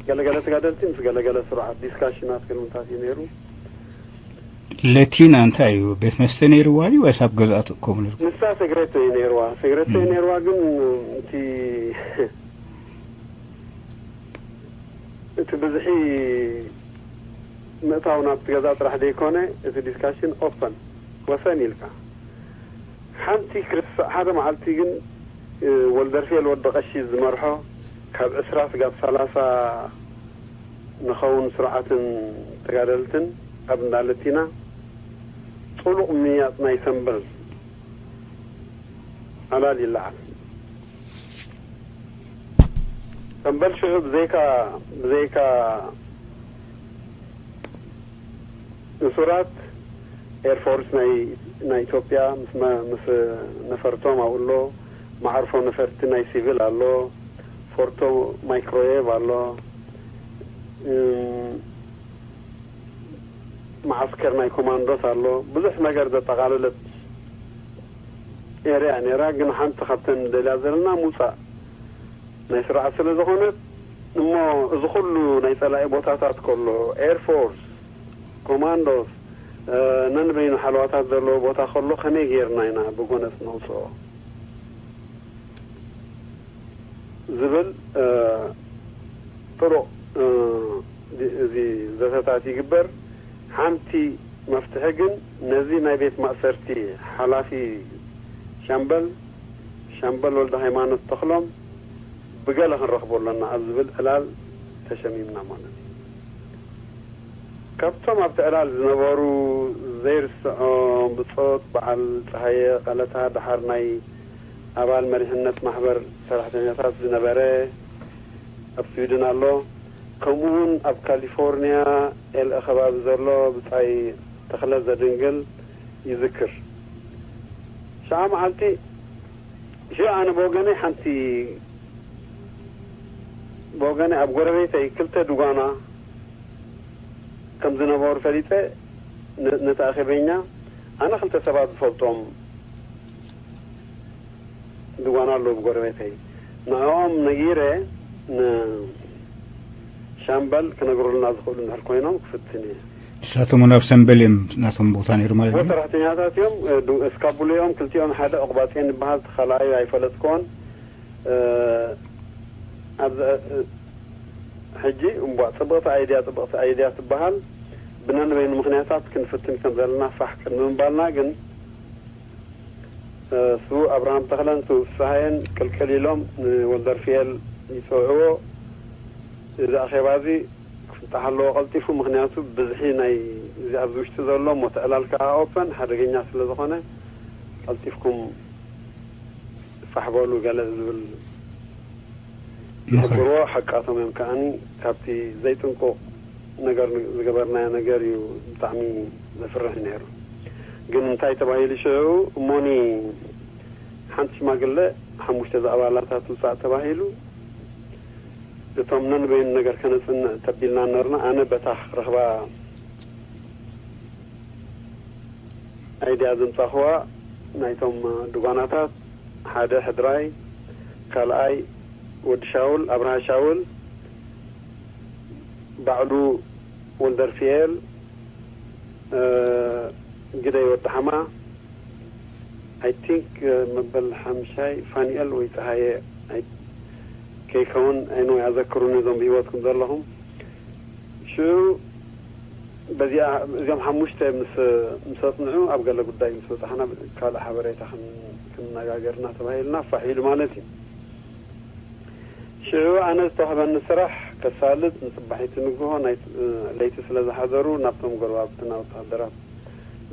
ገለገለ ተጋደልቲ ምስ ገለገለ ስሩዓት ዲስካሽናት ገለምታት እዩ ነይሩ። ለቲና እንታይ እዩ? ቤት መስተ ነይርዋ ድዩ ወይስ ኣብ ገዛኣ ትእከቡ ነይርኩም? ንሳ ሴክሬቶ እዩ ነይርዋ። ሴክሬቶ እዩ እም። ነይርዋ፣ ግን እቲ፣ እቲ ብዝሒ ምእታው ናብቲ ገዛ ጥራሕ ዘይኮነ፣ እቲ ዲስካሽን ኦፐን፣ ወሰን ኢልካ። ሓንቲ ክርስዕ ሓደ መዓልቲ ግን፣ እ፣ ወልደርፌል ወዲ ቀሺ ዝመርሖ ካብ ዕስራ ስጋብ ሰላሳ ንኸውን ስሩዓትን ተጋደልትን ኣብ እንዳ ለቲና ጥሉቕ ምያጥ ናይ ሰምበል ዕላል ይለዓል። ሰምበል ሽዑ ብዘይካ፣ ብዘይካ እሱራት ኤርፎርስ ናይ፣ ናይ ኢትዮጵያ ምስ መ-፣ ምስ ነፈርቶም ኣብኡ ኣሎ። መዓርፎ ነፈርቲ ናይ ሲቪል ኣሎ። ፎርቶ ማይክሮዌቭ ኣሎ። እም፣ መዓስከር ናይ ኮማንዶስ ኣሎ። ብዙሕ ነገር ዘጠቓለለት ኤርያ ነይራ። ግን ሓንቲ ካብተን ንደልያ ዘለና ምውፃእ ናይ ስርዓት ስለ ዝኾነት እሞ፣ እዚ ኩሉ ናይ ጸላኢ ቦታታት ከሎ፣ ኤርፎርስ፣ ኮማንዶስ፣ እ፣ ነንበይኑ ሓለዋታት ዘለዎ ቦታ ከሎ ከመይ ጌርና ኢና ብጎነጽ ነውጽኦ ዝብል፣ እ፣ ጥሩቕ፣ እ፣ እዚ ዘተታት ይግበር። ሓንቲ መፍትሒ ግን ነዚ ናይ ቤት ማእሰርቲ ሓላፊ ሻምበል፣ ሻምበል ወልደ ሃይማኖት ተኽሎም ብገለ ክንረኽቦ ኣለና ኣብ ዝብል ዕላል ተሸሚምና ማለት እዩ። ካብቶም ኣብቲ ዕላል ዝነበሩ ዘይርስዖም ብጾት በዓል ጸሃየ ቀለታ፣ ደሓር ናይ ኣባል መሪሕነት ማሕበር ሰራሕተኛታት ዝነበረ ኣብ ስዊድን ኣሎ። ከምኡ እውን ኣብ ካሊፎርኒያ ኤልአ ከባቢ ዘሎ ብጻይ ተኽለ ዘድንግል ይዝክር። ሽዓ መዓልቲ፣ ሽዑ ኣነ ብወገነይ ሓንቲ፣ ብወገነይ ኣብ ጎረቤተይ ክልተ ድጓና ከም ዝነበሩ ፈሊጠ፣ ነ-፣ ነቲ ኣኼበኛ ኣነ ክልተ ሰባት ዝፈልጦም ድጓና ኣለዉ ብጎረቤተይ። ንዕኦም ነጊረ ንሻምበል ክነግሩልና ዝኽእሉ እንድሕር ኮይኖም ክፍትን እየ። ንሳቶም እውን ኣብ ሰምበል እዮም ናቶም ቦታ ነይሩ ማለት እሞ እዩ። ሰራሕተኛታት እዮም። እ፣ ዱ-፣ እስካቡሎ እዮም። ክልቲኦም ሓደ ዑቕባጽዮን ይበሃል፣ እቲ ካልኣዩ ኣይፈለጥኩዎን። እ፣ ኣብዚ፣ እ፣ ሕጂ እምቧ ጽብቕቲ ኣይድያ፣ ጽብቕቲ ኣይድያ ትበሃል። ብነንበይኑ ምኽንያታት ክንፍትን ከም ዘለና ፋሕ ቅድሚ ምባልና ግን፣ እ፣ ስዉእ ኣብርሃም ተኽለን ስዉእ ፍስሃየን ቅልቅል ኢሎም ንወልደርፍኤል ይጸውዕዎ። እዚ ኣኼባ እዚ ክፍታሕ ኣለዎ ቀልጢፉ፣ ምኽንያቱ ብዝሒ ናይ እዚ ኣብዚ ውሽጢ ዘሎ እሞ እቲ ዕላል ከኣ ኦፐን ሓደገኛ ስለ ዝኾነ ቀልጢፍኩም ፋሕ በሉ ገለ ዝብል ምኽሪ። ዝሕብርዎ ሓቃቶም እዮም። ከኣኒ ካብቲ ዘይጥንቁቕ ነገር ን-፣ ዝገበርናዮ ነገር እዩ ብጣዕሚ ዘፍርሕ ነይሩ። ግን እንታይ ተባሂሉ ሽዑ እሞኒ ሓንቲ ሽማግለ ሓሙሽተ ዝኣባላታ ትውጻእ ተባሂሉ እቶም ነንበይኑ ነገር ከነጽንዕ ተቢልና ነርና። ኣነ በታ ክረኽባ ኣይድያ ዘምጻኽዋ ናይቶም ድጓናታት ሓደ ሕድራይ፣ ካልኣይ ወዲ ሻውል፣ ኣብርሃ ሻውል፣ ባዕሉ ወልደርፍኤል፣ እ፣ ግደይ ወዲ ሓማ፣ I think፣ እ፣ መበል ሓምሻይ ፋኒኤል ወይ ጸሃየ፣ ኣይ-፣ ከይከውን፣ ኣይኖ ኣዘክሩኒ እዞም ብህይወት ከም ዘለኹም። ሽዑ በዚኣ፣ እዚኦም ሓሙሽተ ምስ፣ ምስ ኣጽንዑ ኣብ ገለ ጉዳይ ምስ በጻሕና ካልእ ሓበሬታ ክን-፣ ክንነጋገርና ተባሂልና ፋሕ ኢሉ ማለት እዩ። ሽዑ ኣነ ዝተዋህበኒ ስራሕ ከሳልጥ ንጽባሒቲ ንግሆ ናይ ለይቲ ስለ ዝሓደሩ ናብቶም ጎረባብትና ወተሃደራት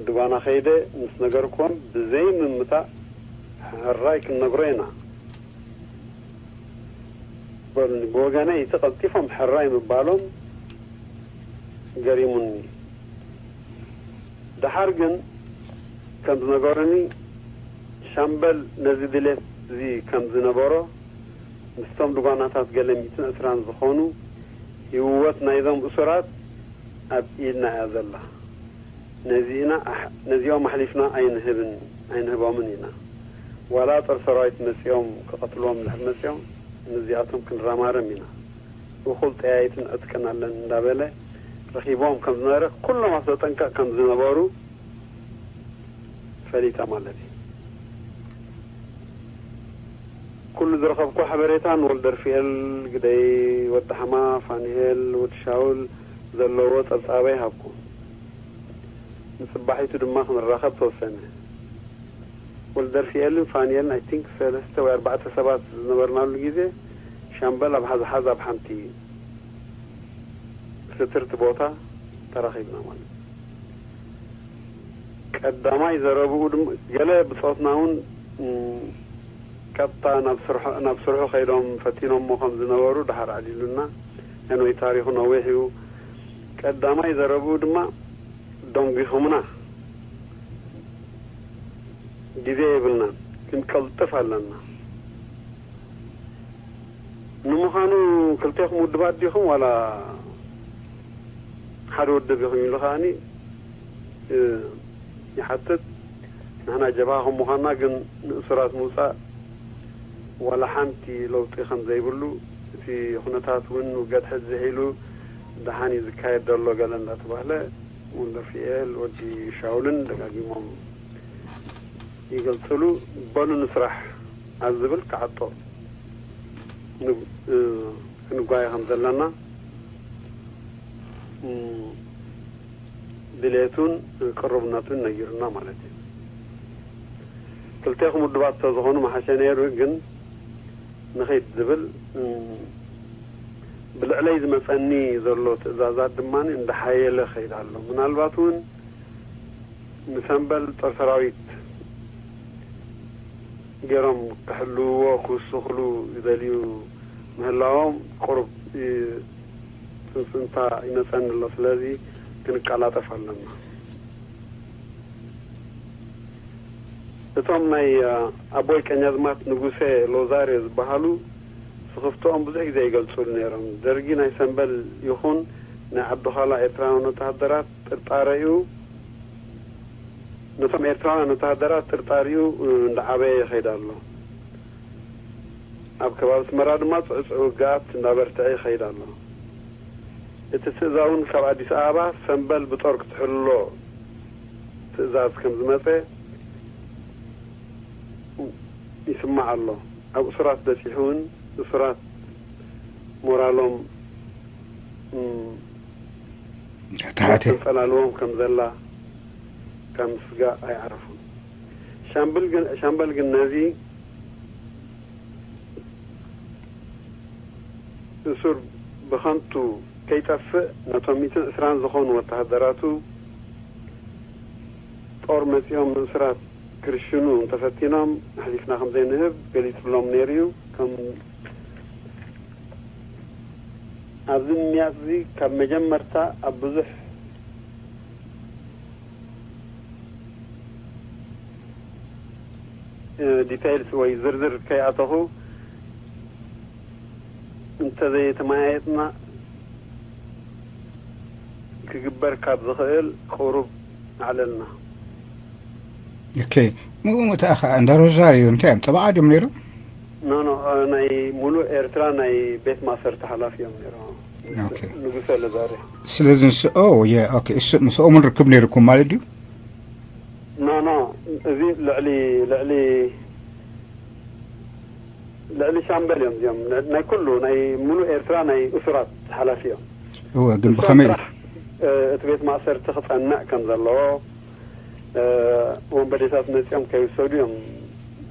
ድጓና ከይደ ምስ ነገርክዎም ብዘይ ምምታእ ሕራይ ክንነግሮ ኢና በሉኒ። ብወገነይ እቲ ቀልጢፎም ሕራይ ምባሎም ገሪሙኒ። ደሓር ግን ከም ዝነገሩኒ ሻምበል ነዚ ድሌት እዚ ከም ዝነበሮ ምስቶም ድጓናታት ገለ ሚእትን ዕስራን ዝኾኑ ህይወት ናይዞም እሱራት ኣብ ኢድና እያ ዘላ። ነዚእና ኣሕ-፣ ነዚኦም ኣሕሊፍና ኣይንህብን፣ ኣይንህቦምን ኢና። ዋላ ጦር ሰራዊት መጺኦም ክቐትልዎም እንድሕር መጺኦም ምስዚኣቶም ክንረማረም ኢና። እኹል ጠያይትን ዕጥቅን ኣለን እንዳበለ ረኺብዎም ከም ዝነበረ ኩሎም ኣብ ተጠንቀቕ ከም ዝነበሩ ፈሊጠ ማለት እዩ። ኩሉ ዝረኸብኩ ሓበሬታ ንወልደርፍኤል፣ ግደይ፣ ወዲ ሓማ፣ ፋንኤል፣ ወዲ ሻውል ዘለዎ ጸብጻበይ ሃብኩ። ንጽባሒቱ ድማ ክንራኸብ ተወሰነ። ወልደርፍኤልን ፋንኤልን፣ I think፣ ሰለስተ ወይ ኣርባዕተ ሰባት ዝነበርናሉ ግዜ፣ ሻምበል ኣብ ሓዝሓዝ ኣብ ሓንቲ ስትርቲ ቦታ ተራኺብና ማለት እዩ። ቀዳማይ ዘረብኡ ድማ፣ ገለ ብጾትና እውን፣ እም፣ ቀጥታ ናብ ስርሑ፣ ናብ ስርሑ ከይዶም ፈቲኖሞ ከም ዝነበሩ ድሓር ኣዕሊሉና። ኤንወይ ታሪኹ ነዊሕ እዩ። ቀዳማይ ዘረብኡ ድማ፣ ደንጒኹምና፣ ግዜ የብልናን፣ ክንቀልጥፍ ኣለና። ንምዃኑ ክልቴኹም ውድባት ዲኹም ዋላ ሓደ ውድብ ኢኹም ኢሉ ከኣኒ፣ እ፣ ይሓትት። ንሕና ጀብሃ ከም ምዃንና ግን ንእሱራት ምውጻእ ዋላ ሓንቲ ለውጢ ከም ዘይብሉ፣ እቲ ኩነታት እውን ውግእ ሕዚ ዝሒሉ ደሓን እዩ ዝካየድ ዘሎ ገለ እንዳተባህለ፣ ወልደርፍኤል ወዲ ሻውልን ደጋጊሞም ይገልጽሉ። በሉ ንስራሕ ኣብ ዝብል ክዓጦ ን-፣ እ፣ ክንጓየ ከም ዘለና፣ እ፣ ድሌቱን ቅሩብነቱን ነጊሩና ማለት እዩ። ክልቴኹም ውድባት ተዝኾኑ መሓሸ ነይሩ፣ ግን ንኺድ ዝብል፣ እ፣ ብልዕለይ ዝመጸኒ ዘሎ ትእዛዛት ድማ እንዳሓየለ ኸይድ ኣሎ። ምናልባት እውን ንሰምበል ጦር ሰራዊት ገይሮም ክሕልውዎ ክውስኽሉ ይደልዩ ምህላዎም ቁሩብ ይ-፣ ጽንጽንታ ይመጸኒ ኣሎ። ስለዚ ክንቀላጠፍ ኣለና። እቶም ናይ፣ እ፣ ኣቦይ ቀኛዝማት ንጉሴ ሎዛርዮ ዝበሃሉ ስኽፍትኦም ብዙሕ ግዜ ይገልጹሉ ነይሮም። ደርጊ ናይ ሰምበል ይኹን ናይ ዓዲ ዃላ ኤርትራውያን ወተሃደራት ጥርጣረኡ፣ ነቶም ኤርትራውያን ወተሃደራት ጥርጣሪኡ እንዳዓበየ ይኸይድ ኣሎ። ኣብ ከባቢ ኣስመራ ድማ ጽዕጹዕ ውግኣት እንዳበርትዐ ይኸይድ ኣሎ። እቲ ትእዛዝ እውን ካብ ኣዲስ ኣበባ ሰምበል ብጦር ክትሕሎ ትእዛዝ ከም ዝመጸ ይስማዕ ኣሎ። ኣብ እሱራት በጺሑ እውን እሱራት ሞራሎም፣ እም፣ ተሓተ። ተንጸላልዎም ከም ዘላ ካብ ምስጋእ ኣይዓረፉን። ሻምብል ግን፣ ሻምበል ግን ነዚ እሱር ብኸንቱ ከይጠፍእ ነቶም ሚእትን ዕስራን ዝኾኑ ወተሃደራቱ ጦር መጺኦም ንእሱራት ክርሽኑ እንተፈቲኖም ኣሕሊፍና ከም ዘይንህብ ገሊጹሎም ነይሩ እዩ። ከም ኣብዚ ምምያጽ እዚ ካብ መጀመርታ ኣብ ብዙሕ እ፣ ዲቴይልስ ወይ ዝርዝር ከይኣተኹ እንተዘይተመያየጥና ክግበር ካብ ዝኽእል ቁሩብ ኣዕለልና። ኦኬ። ምኡ ምእታ ኸዓ እንዳ ሮዛሪዮ እንታይ እዮም? ጠበቓ ድዮም ነይሮም? ኖ፣ ኖ፣ እ፣ ናይ ሙሉእ ኤርትራ ናይ ቤት ማእሰርቲ ሓላፊ እዮም ነይሮም። ኦኬ። ንጉሰ ለዛርዮ። ስለዚ ንስ-፣ ኦ፣ የ-፣ ኦኬ። እሱ፣ ምስኦም እውን ርክብ ነይርኩም ማለት ድዩ? ኖ፣ ኖ፣ እዚ ልዕሊ፣ ልዕሊ፣ ልዕሊ ሻምበል እዮም እዚኦም። ናይ ኩሉ፣ ናይ ሙሉእ ኤርትራ ናይ እሱራት ሓላፊ እዮም። እወ፣ ግን ንሶም ብኸመይ? ጥራሕ፣ እ፣ እቲ ቤት ማእሰርቲ ክጸንዕ ከም ዘለዎ፣ እ፣ ወንበዴታት መጺኦም ከይውሰዱ እዮም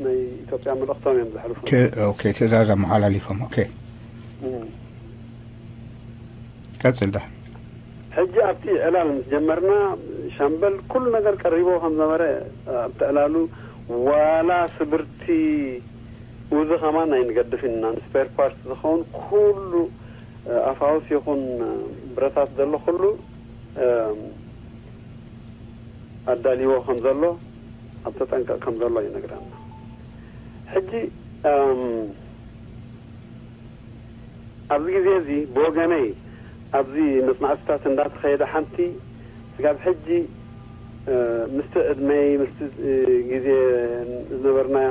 ናይ ኢትዮጵያ መልእኽቶም እዮም ዘሕልፉ። ት-፣ ኦኬ፣ ትእዛዝ ኣመሓላሊፎም። ኦኬ። እም። ቀጽል ዳ። ሕጂ ኣብቲ ዕላል ምስ ጀመርና፣ ሻምበል ኩሉ ነገር ቀሪቦ ከም ዝነበረ ኣብቲ ዕላሉ፣ ዋላ ስብርቲ ኡዚ ከማን ኣይንገድፍን ኢና፣ ንስፔር ፓርት ዝኸውን ኩሉ፣ ኣፋውስ ይኹን ብረታት ዘሎ ኩሉ፣ ኣዳልዎ ከም ዘሎ፣ ኣብ ተጠንቀቕ ከም ዘሎ ይነግረና። ሕጂ፣ ኣብዚ ግዜ እዚ ብወገነይ ኣብዚ መጽናዕትታት እንዳተኸየደ ሓንቲ ስጋብ ሕጂ፣ እ፣ ምስቲ ዕድመይ፣ ምስቲ፣ እ፣ ግዜ ዝነበርናዮ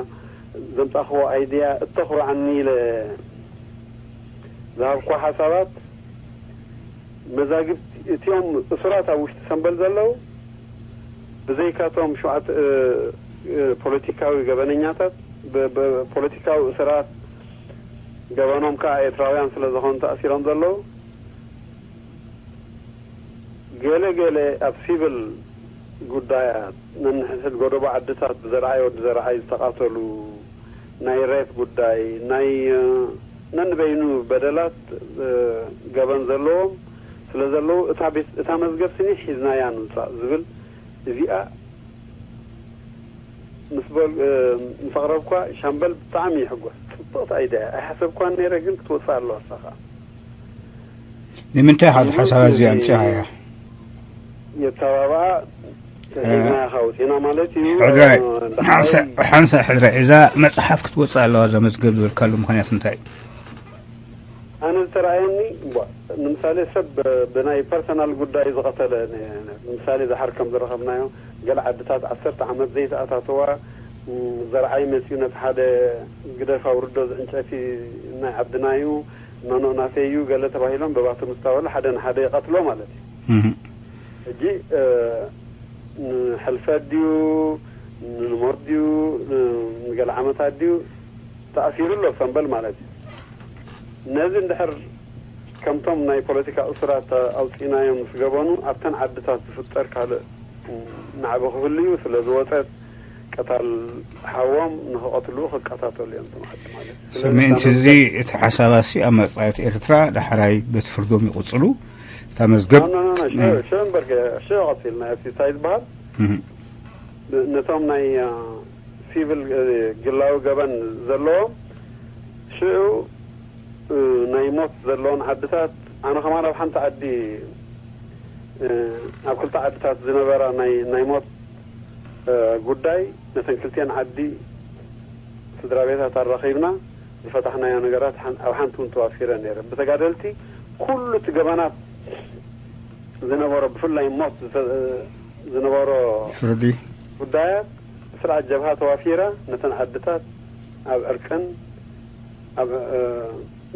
ዘምጻእክዎ ኣይድያ እተኹርዓኒ ኢለ ዝሃብክዎ ሓሳባት መዛግብቲ እቲኦም እሱራት ኣብ ውሽጢ ሰምበል ዘለዉ ብዘይካቶም ሸውዓተ፣ እ፣ እ፣ ፖለቲካዊ ገበነኛታት፣ ብ-፣ ብ-፣ ፖለቲካዊ እሱራት ገበኖም ከኣ ኤርትራውያን ስለ ዝኾኑ ተኣሲሮም ዘለዉ፣ ገለ ገለ ኣብ ሲቪል ጉዳያት ነንሕድሕድ ጎደቦ ዓድታት ብዘርኣይ ወዲ ዘርኣይ ዝተቓተሉ፣ ናይ ሬፕ ጉዳይ፣ ናይ፣ እ፣ ነንበይኑ በደላት፣ እ፣ ገበን ዘለዎም ስለ ዘለዉ፣ እታ ቤት፣ እታ መዝገብ ስኒ ሒዝናያ ንውጻእ ዝብል እዚኣ ምስ በል-፣ እ፣ ምስ ኣቕረብኳ፣ ሻምበል ብጣዕሚ ይሕጎስ። ጽብቕቲ ኣይድያ እያ። ኣይሓሰብኳን ነይረ፣ ግን ክትወጽእ ኣለዋ እሳ ኸኣ። ንምንታይ ኢኻ እዚ ሓሳብ እዚ ኣምጺኣያ? የተባብኣ፣ እ፣ ሒዝናያ ኸኣ ወጺእና ማለት እዩ። ሕድራይ፣ እ፣ ሓንሳ-፣ ሓንሳእ ሕድራይ፣ እዛ መጽሓፍ ክትወጽእ ኣለዋ፣ እዛ መዝገብ ዝበልካሉ ምኽንያት እንታይ እዩ? ኣነ ዝተረኣየኒ፣ እምቧ፣ ንምሳሌ፣ ሰብ ብናይ ፐርሰናል ጉዳይ ዝቐተለ፣ ን-፣ ንምሳሌ፣ ደሓር ከም ዝረኸብናዮ፣ ገለ ዓድታት ዓሰርተ ዓመት ዘይተኣታተዋ፣ ም፣ ዘርዓይ መጺኡ ነቲ ሓደ ግደፍ ኣውርዶ፣ እዚ ዕንጨቲ ናይ ዓድና እዩ፣ ኖኖ ናተይ እዩ፣ ገለ ተባሂሎም፣ በባቶም ምስ ተባህሉ፣ ሓደ ንሓደ ይቐትሎ ማለት እዩ። እህ። ሕጂ፣ እ፣ ንሕልፈት ድዩ፣ ንሞት ድዩ፣ ን-፣ ንገለ ዓመታት ድዩ፣ ተኣሲሩ ኣሎ ሰምበል ማለት እዩ። ነዚ እንድሕር ከምቶም ናይ ፖለቲካ እሱራት ኣውፂእናዮም ምስ ገበኑ፣ ኣብተን ዓድታት ዝፍጠር ካልእ ናዕቢ ክህሉ እዩ። ስለ ዝወፀት ቀታል ሓዎም ንክቐትልኡ ክቀታተሉ እዮም እቶም ዓዲ ማለት እዩ። ስለዚ ሰሜን እታ ትዚ መዝገብ እቲ ሓሳባሲ ኣብ መጻኢት ኤርትራ ዳሕራይ በቲ ፍርዶም ይቕጽሉ። እታ መዝገብ ኖ፣ ኖ፣ ኖ፣ ኖ፣ ሽዑ፣ ሽዑ እምበር፣ ሽዑ ቀፂልና፣ እቲ እንታይ ዝበሃል? እህ። ነቶም ናይ፣ አ፣ ሲቪል፣ እ፣ ግላዊ ገበን ዘለዎም ሽዑ፣ እ፣ ናይ ሞት ዘለዎን ዓድታት፣ ኣነ ከማን ኣብ ሓንቲ ዓዲ፣ እ፣ ኣብ ክልተ ዓድታት ዝነበራ ናይ፣ ናይ ሞት፣ እ፣ ጉዳይ፣ ነተን ክልቲኤን ዓዲ ስድራ ቤታት ኣራኺብና ዝፈታሕናዮ ነገራት ሓን-፣ ኣብ ሓንቲ እውን ተዋፊረ ነይረ። ብተጋደልቲ ኩሉ እቲ ገበናት ዝነበሮ፣ ብፍላይ ሞት ዝተ-፣ ዝነበሮ ፍርዲ። ጉዳያት ስርዓት ጀብሃ ተዋፊራ ነተን ዓድታት ኣብ ዕርቅን ኣብ፣ እ፣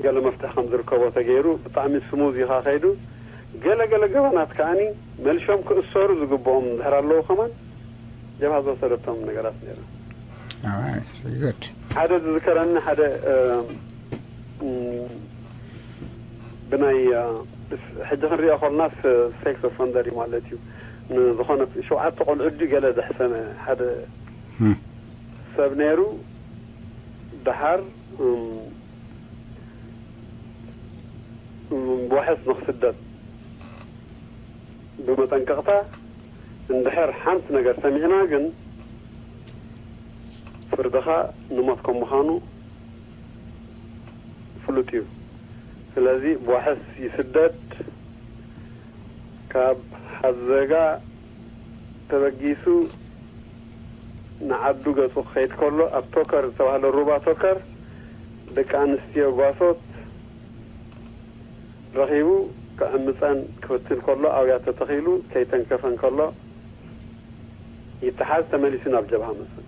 ገለ መፍትሒ ከም ዝርከቦ ተገይሩ ብጣዕሚ ስሙዝ ኢኻ ከይዱ። ገለ ገለ ገበናት ከኣኒ መሊሾም ክእሰሩ ዝግብኦም እንድሕር ኣለዉ ከማን ጀብሃ ዝወሰደቶም ነገራት ነይሩ። All right, very good. ሓደ ዝዝከረኒ ሓደ እ፣ ም፣ ብናይ እ፣ ሕጂ ክንሪኦ ከለናስ ሴክስ ኦፈንደር እዩ ማለት እዩ። ንዝኾነ ሸውዓተ ቆልዑ ድዩ ገለ ዘሕሰመ ሓደ ም። ሰብ ነይሩ። ደሓር ም፣ ም፣ ብዋሕስ ንክስደድ ብመጠንቀቕታ እንድሕር ሓንቲ ነገር ሰሚዕና ግን ፍርድኻ ንሞት ከም ምዃኑ ፍሉጥ እዩ። ስለዚ ብዋሕስ ይስደድ፣ ካብ ሓዘጋ ተበጊሱ ንዓዱ ገጹ ክኸይድ ከሎ ኣብ ቶከር ዝተባህለ ሩባ ቶከር ደቂ ኣንስትዮ ጓሶት ረኺቡ ክዕምፀን ክፍትን ከሎ ኣብያ ተተኺሉ ከይተንከፈን ከሎ ይተሓዝ ተመሊሱ ናብ ጀብሃ መፅእ።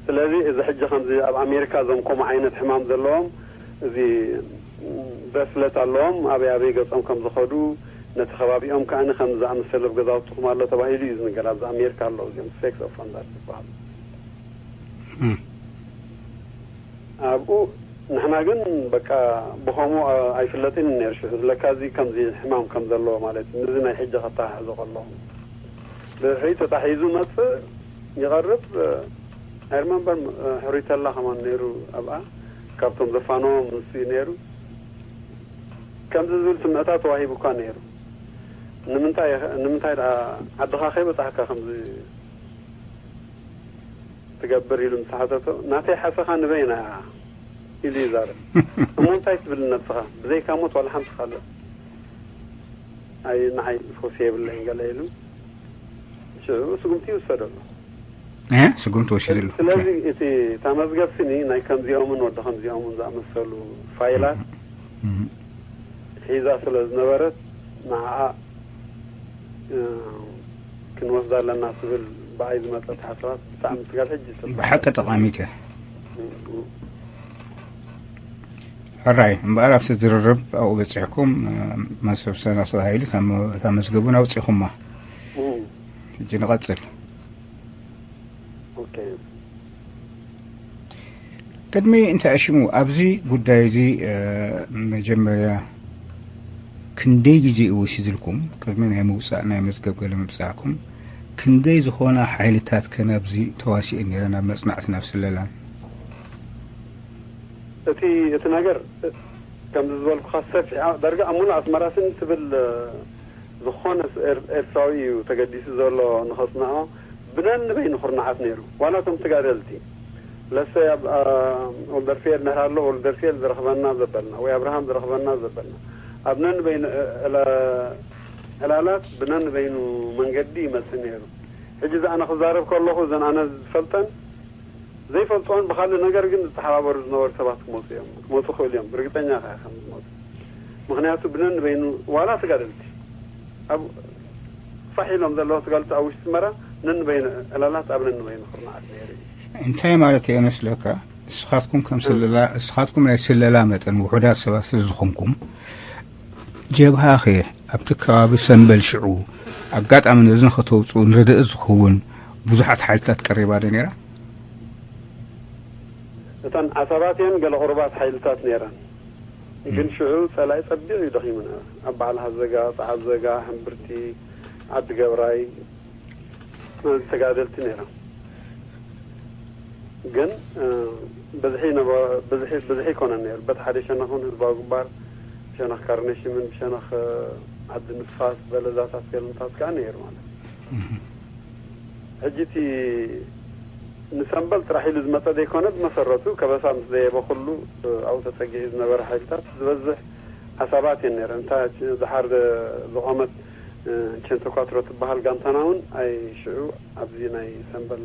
ስለዚ እዚ ሕጂ ከምዚ ኣብ ኣሜሪካ እዞም ከምኡ ዓይነት ሕማም ዘለዎም እዚ ብሬስሌት ኣለዎም ኣበይ ኣበይ ገፆም ከም ዝኸዱ ነቲ ከባቢኦም ከኣ ከም ዝኣመሰለ ኣብ ገዛውትኹም ኣሎ ተባሂሉ እዩ ዝንገር። ኣብዚ ኣሜሪካ ኣለዉ እዚኦም ሴክስ ኦፈንደር ዝበሃሉ። እም። ኣብኡ ንሕና ግን በቃ ብኸምኡ ኣይፍለጥን ነይሩ። ሽዑ ስለካ እዚ ከምዚ ሕማም ከም ዘለዎ ማለት እዩ። ምስዚ ናይ ሕጂ ከተሓሕዞ ከለኹ ድሕሪ ተታሒዙ መፅእ ይቐርብ። ኣይ ሪመምበር ሕሩይ ተላ ከማን ነይሩ ኣብኣ ካብቶም ዘፋነዎም ንሱ እዩ ነይሩ። ከምዚ ዝብል ስምዕታት ተዋሂቡ እኳ ነይሩ። ንምንታይ ንምንታይ ደኣ ዓድኻ ከይበጻሕካ ከምዚ ትገብር ኢሉ ምስ ሓተቶ፣ ናተይ ሓሰኻ ንበይና እያ ኢሉ ይዛረብ። እሞ እንታይ ትብል ነብስኻ? ብዘይካ ሞት ዋላ ሓንቲ ካልእ ኣይ ንዓይ ፈውሲ የብለይን ገለ ኢሉ ሽዑ ስጉምቲ ይውሰደሉ። እ ስጉምቲ ወሲድሉ። ስለዚ እቲ እታ መዝገብ ስኒ ናይ ከምዚኦምን ወዲ ከምዚኦምን ዝኣመሰሉ ፋይላት እም። ሒዛ ስለ ዝነበረት ንዓኣ እ፣ ክንወስዳ ኣለና ትብል ብኣይ ዝመፀት ሓሳባት ብጣዕሚ ትጋል ሕጂ ስለ ብሓቂ ጠቓሚት እያ። ሕራይ እምበኣር ኣብቲ ዝርርብ ኣብኡ በፂሕኩም እ፣ መሰብሰና ተባሂሉ እታ መ- እታ መዝገቡን ኣውፂኹማ። እም፣ ሕጂ ንቐፅል። ኦኬ። ቅድሚ እንታይ ሽሙ ኣብዚ ጉዳይ እዚ እ፣ መጀመርያ ክንደይ ግዜ እዩ ወሲድልኩም? ቅድሚ ናይ ምውፃእ ናይ መዝገብ ገለ ምብፃዕኩም ክንደይ ዝኾና ሓይልታት ከ ናብዚ ተዋሲኤን ነይረን ናብ መፅናዕቲ ናብ ስለላን? እቲ እቲ ነገር ከምዚ ዝበልኩኻ ሰፊሕ ዳርጋ ኣብ ሙሉእ ኣስመራ ስኒ ትብል ዝኾነ ኤር- ኤርትራዊ እዩ ተገዲሱ ዘሎ ንኸጽንዖ ብነንበይኑ ኩርናዓት ነይሩ። ዋላ እቶም ተጋደልቲ ለሰ ኣብ አ፣ ወልደርፍኤል ነህር ኣሎ ወልደርፍኤል ዝረኽበና ዘበልና ወይ ኣብርሃም ዝረኽበና ዘበልና ኣብ ነንበይኑ እ- እለ- ዕላላት ብነንበይኑ መንገዲ ይመጽእ ነይሩ። ሕጂ እዚ ኣነ ክዛረብ ከለኹ እዘን ኣነ ዝፈልጠን ዘይፈልጥኦን ብኻልእ ነገር ግን ዝተሓባበሩ ዝነበሩ ሰባት ክመፁ እዮም ክመፁ ክእሉ እዮም ርግፀኛ ከ ከም ዝመፁ ምክንያቱ ብነንበይኑ ዋላ ተጋደልቲ ኣብ ፋሕ ኢሎም ዘለዉ ተጋደልቲ ኣብ ውሽጢ ኣስመራ ነንበይኑ ዕላላት ኣብ ነንበይኑ ኩርናዓት ነይሩ እዩ። እንታይ ማለት እየ መስለካ? ንስኻትኩም ከም ስለላ ንስኻትኩም ናይ ስለላ መጠን ውሑዳት ሰባት ስለ ዝኾንኩም ጀብሃ ኸ ኣብቲ ከባቢ ሰንበል ሽዑ ኣጋጣሚ ነዚ ንኸተውፅኡ ንርድእ ዝኸውን ብዙሓት ሓይልታት ቀሪባ ዶ ነይራ? እተን ዓሳባት እየን ገለ ቁሩባት ሓይልታት ነይረን ግን ሽዑ ፀላኢ ፀቢቑ እዩ ደኺሙና ኣብ በዓል ሃዘጋ ፀዓብ ዘጋ ሕምብርቲ ዓዲ ገብራይ ተጋደልቲ ነይሮም ግን ብዝሒ ነበ- ብዝሒ ብዝሒ ይኮነን ነይሩ በቲ ሓደ ሸነኽ እውን ህዝባዊ ግንባር ብሸነኽ ካርነሽምን ብሸነኽ ዓዲ ንፋስ በለዛታት ገለንታት ከዓ ነይሩ ማለት እዩ ሕጂ እቲ ንሰንበል ጥራሕ ኢሉ ዝመፀ ዘይኮነ ብመሰረቱ ከበሳ ምስ ዘየበ ኩሉ ኣብኡ ተፀጊዑ ዝነበረ ሓይልታት ዝበዝሕ ዓሳባት እየን ነይረን እታ ድሓር ዝቆመት ቸንተኳትሮ ትበሃል ጋንታና እውን ኣይ ሽዑ ኣብዚ ናይ ሰንበል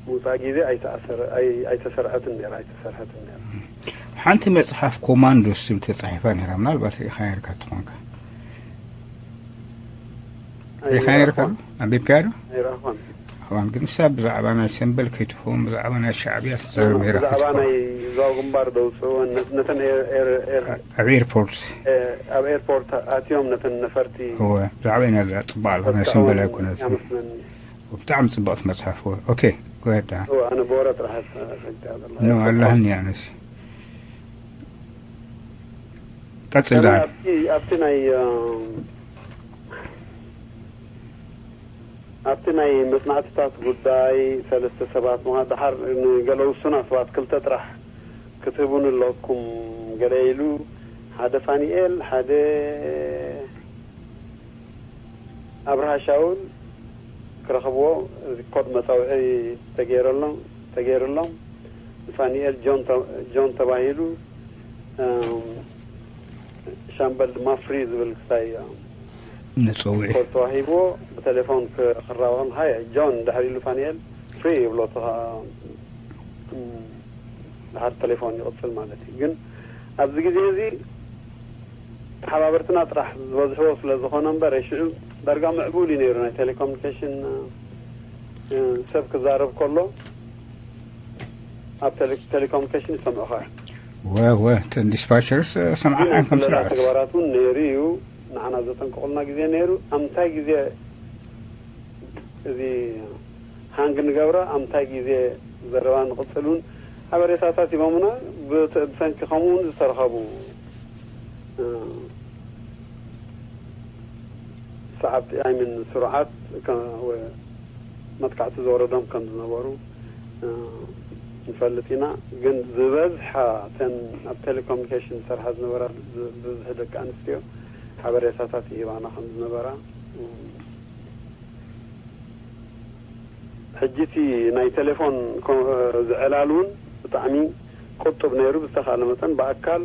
ምውፃእ ግዜ ኣይተኣሰረ ኣይ- ኣይተሰርዐትን ነይራ ኣይተሰርሐትን ነይራ ሓንቲ መፅሓፍ ኮማንዶስ ትብል ተፃሒፋ ነይራ ምናልባት ርኢኻ ነርካ ትኾንካ ርኢኻ ነርካ ዶ ኣንቢብካያ ዶ ኣይረኣኹን እዋን ግን ንሳ ብዛዕባ ናይ ሰምበል ከይትኸውን ብዛዕባ ናይ ሻዕብያ ትዛረብ ነይራ ብዛዕባ ክትኸውን። ናይ ዞባዊ ግንባር ዘውፅእወን ነት- ነተን ኤር- ኤር- ኤር- ኣብ ኤርፖርት ኤ- ኣብ ኤርፖርት ኣትዮም ነተን ነፈርቲ እወ ብዛዕባ ኢና ዝኣ ፅባቕ ኣለኹ ናይ ሰምበል ኣይኮነት ያመስለኒ። ብጣዕሚ ፅብቕቲ መፅሓፍ እወ ኦኬ ጎሄዳ እወ ኣነ ብወረ ጥራሕ ሰግዳ ዘለ ኖ ኣላህኒ ኣነስ ቀፅል ዳ ኣብቲ ኣብቲ ናይ ኣብቲ ናይ መጽናዕትታት ጉዳይ ሰለስተ ሰባት ምዃን ደሓር ንገለ ውሱናት ሰባት ክልተ ጥራሕ ክትህቡኒ ኣለኩም ገለ ኢሉ ሓደ ፋኒኤል ሓደ ኣብርሃ ሻውል ክረኽብዎ ሪኮርድ መጻውዒ ተገይረሎም ተገይርሎም ንፋኒኤል ጆን ተባሂሉ ሻምበል ድማ ፍሪ ዝብል ክሳይ ንፀውዒ ኮድ ተዋሂብዎ ብቴሌፎን ክራኸብ ሃይ ጆን ድሕር ኢሉ ፋኒኤል ፍሪ ይብሎ እቲ ከዓ ድሓር ቴሌፎን ይቕፅል ማለት እዩ ግን ኣብዚ ግዜ እዚ ተሓባበርትና ጥራሕ ዝበዝሕዎ ስለ ዝኾነ እምበር ሽዑ ዳርጋ ምዕቡል እዩ ነይሩ ናይ ቴሌኮሙኒኬሽን ሰብ ክዛረብ ከሎ ኣብ ቴሌኮሙኒኬሽን ይሰምዑኻ እዮም ወ ወ እተን ዲስፓቸርስ ሰምዓኻ እዮም ከም ስለላ ስርዓት ተግባራት እውን ነይሩ እዩ ንዓና ዘጠንቀቑልና ግዜ ነይሩ ኣብ ምንታይ ግዜ እዚ ሃንግ ንገብራ ኣብ ምንታይ ግዜ ዘረባ ንቕፅል እውን ሓበሬታታት ሂቦምና ብሰንኪ ከምኡ እውን ዝተረኸቡ ሰዓብቲ ኣይምን ስሩዓት መጥቃዕቲ ዝወረዶም ከም ዝነበሩ ንፈልጥ ኢና ግን ዝበዝሓ ተን ኣብ ቴሌኮሙኒኬሽን ዝሰርሓ ዝነበራ ብዝሒ ደቂ ኣንስትዮ ሓበሬታታት ይህባና ከም ዝነበራ ሕጂ እቲ ናይ ቴሌፎን ዝዕላል እውን ብጣዕሚ ቁጡብ ነይሩ ብዝተካለ መጠን ብኣካል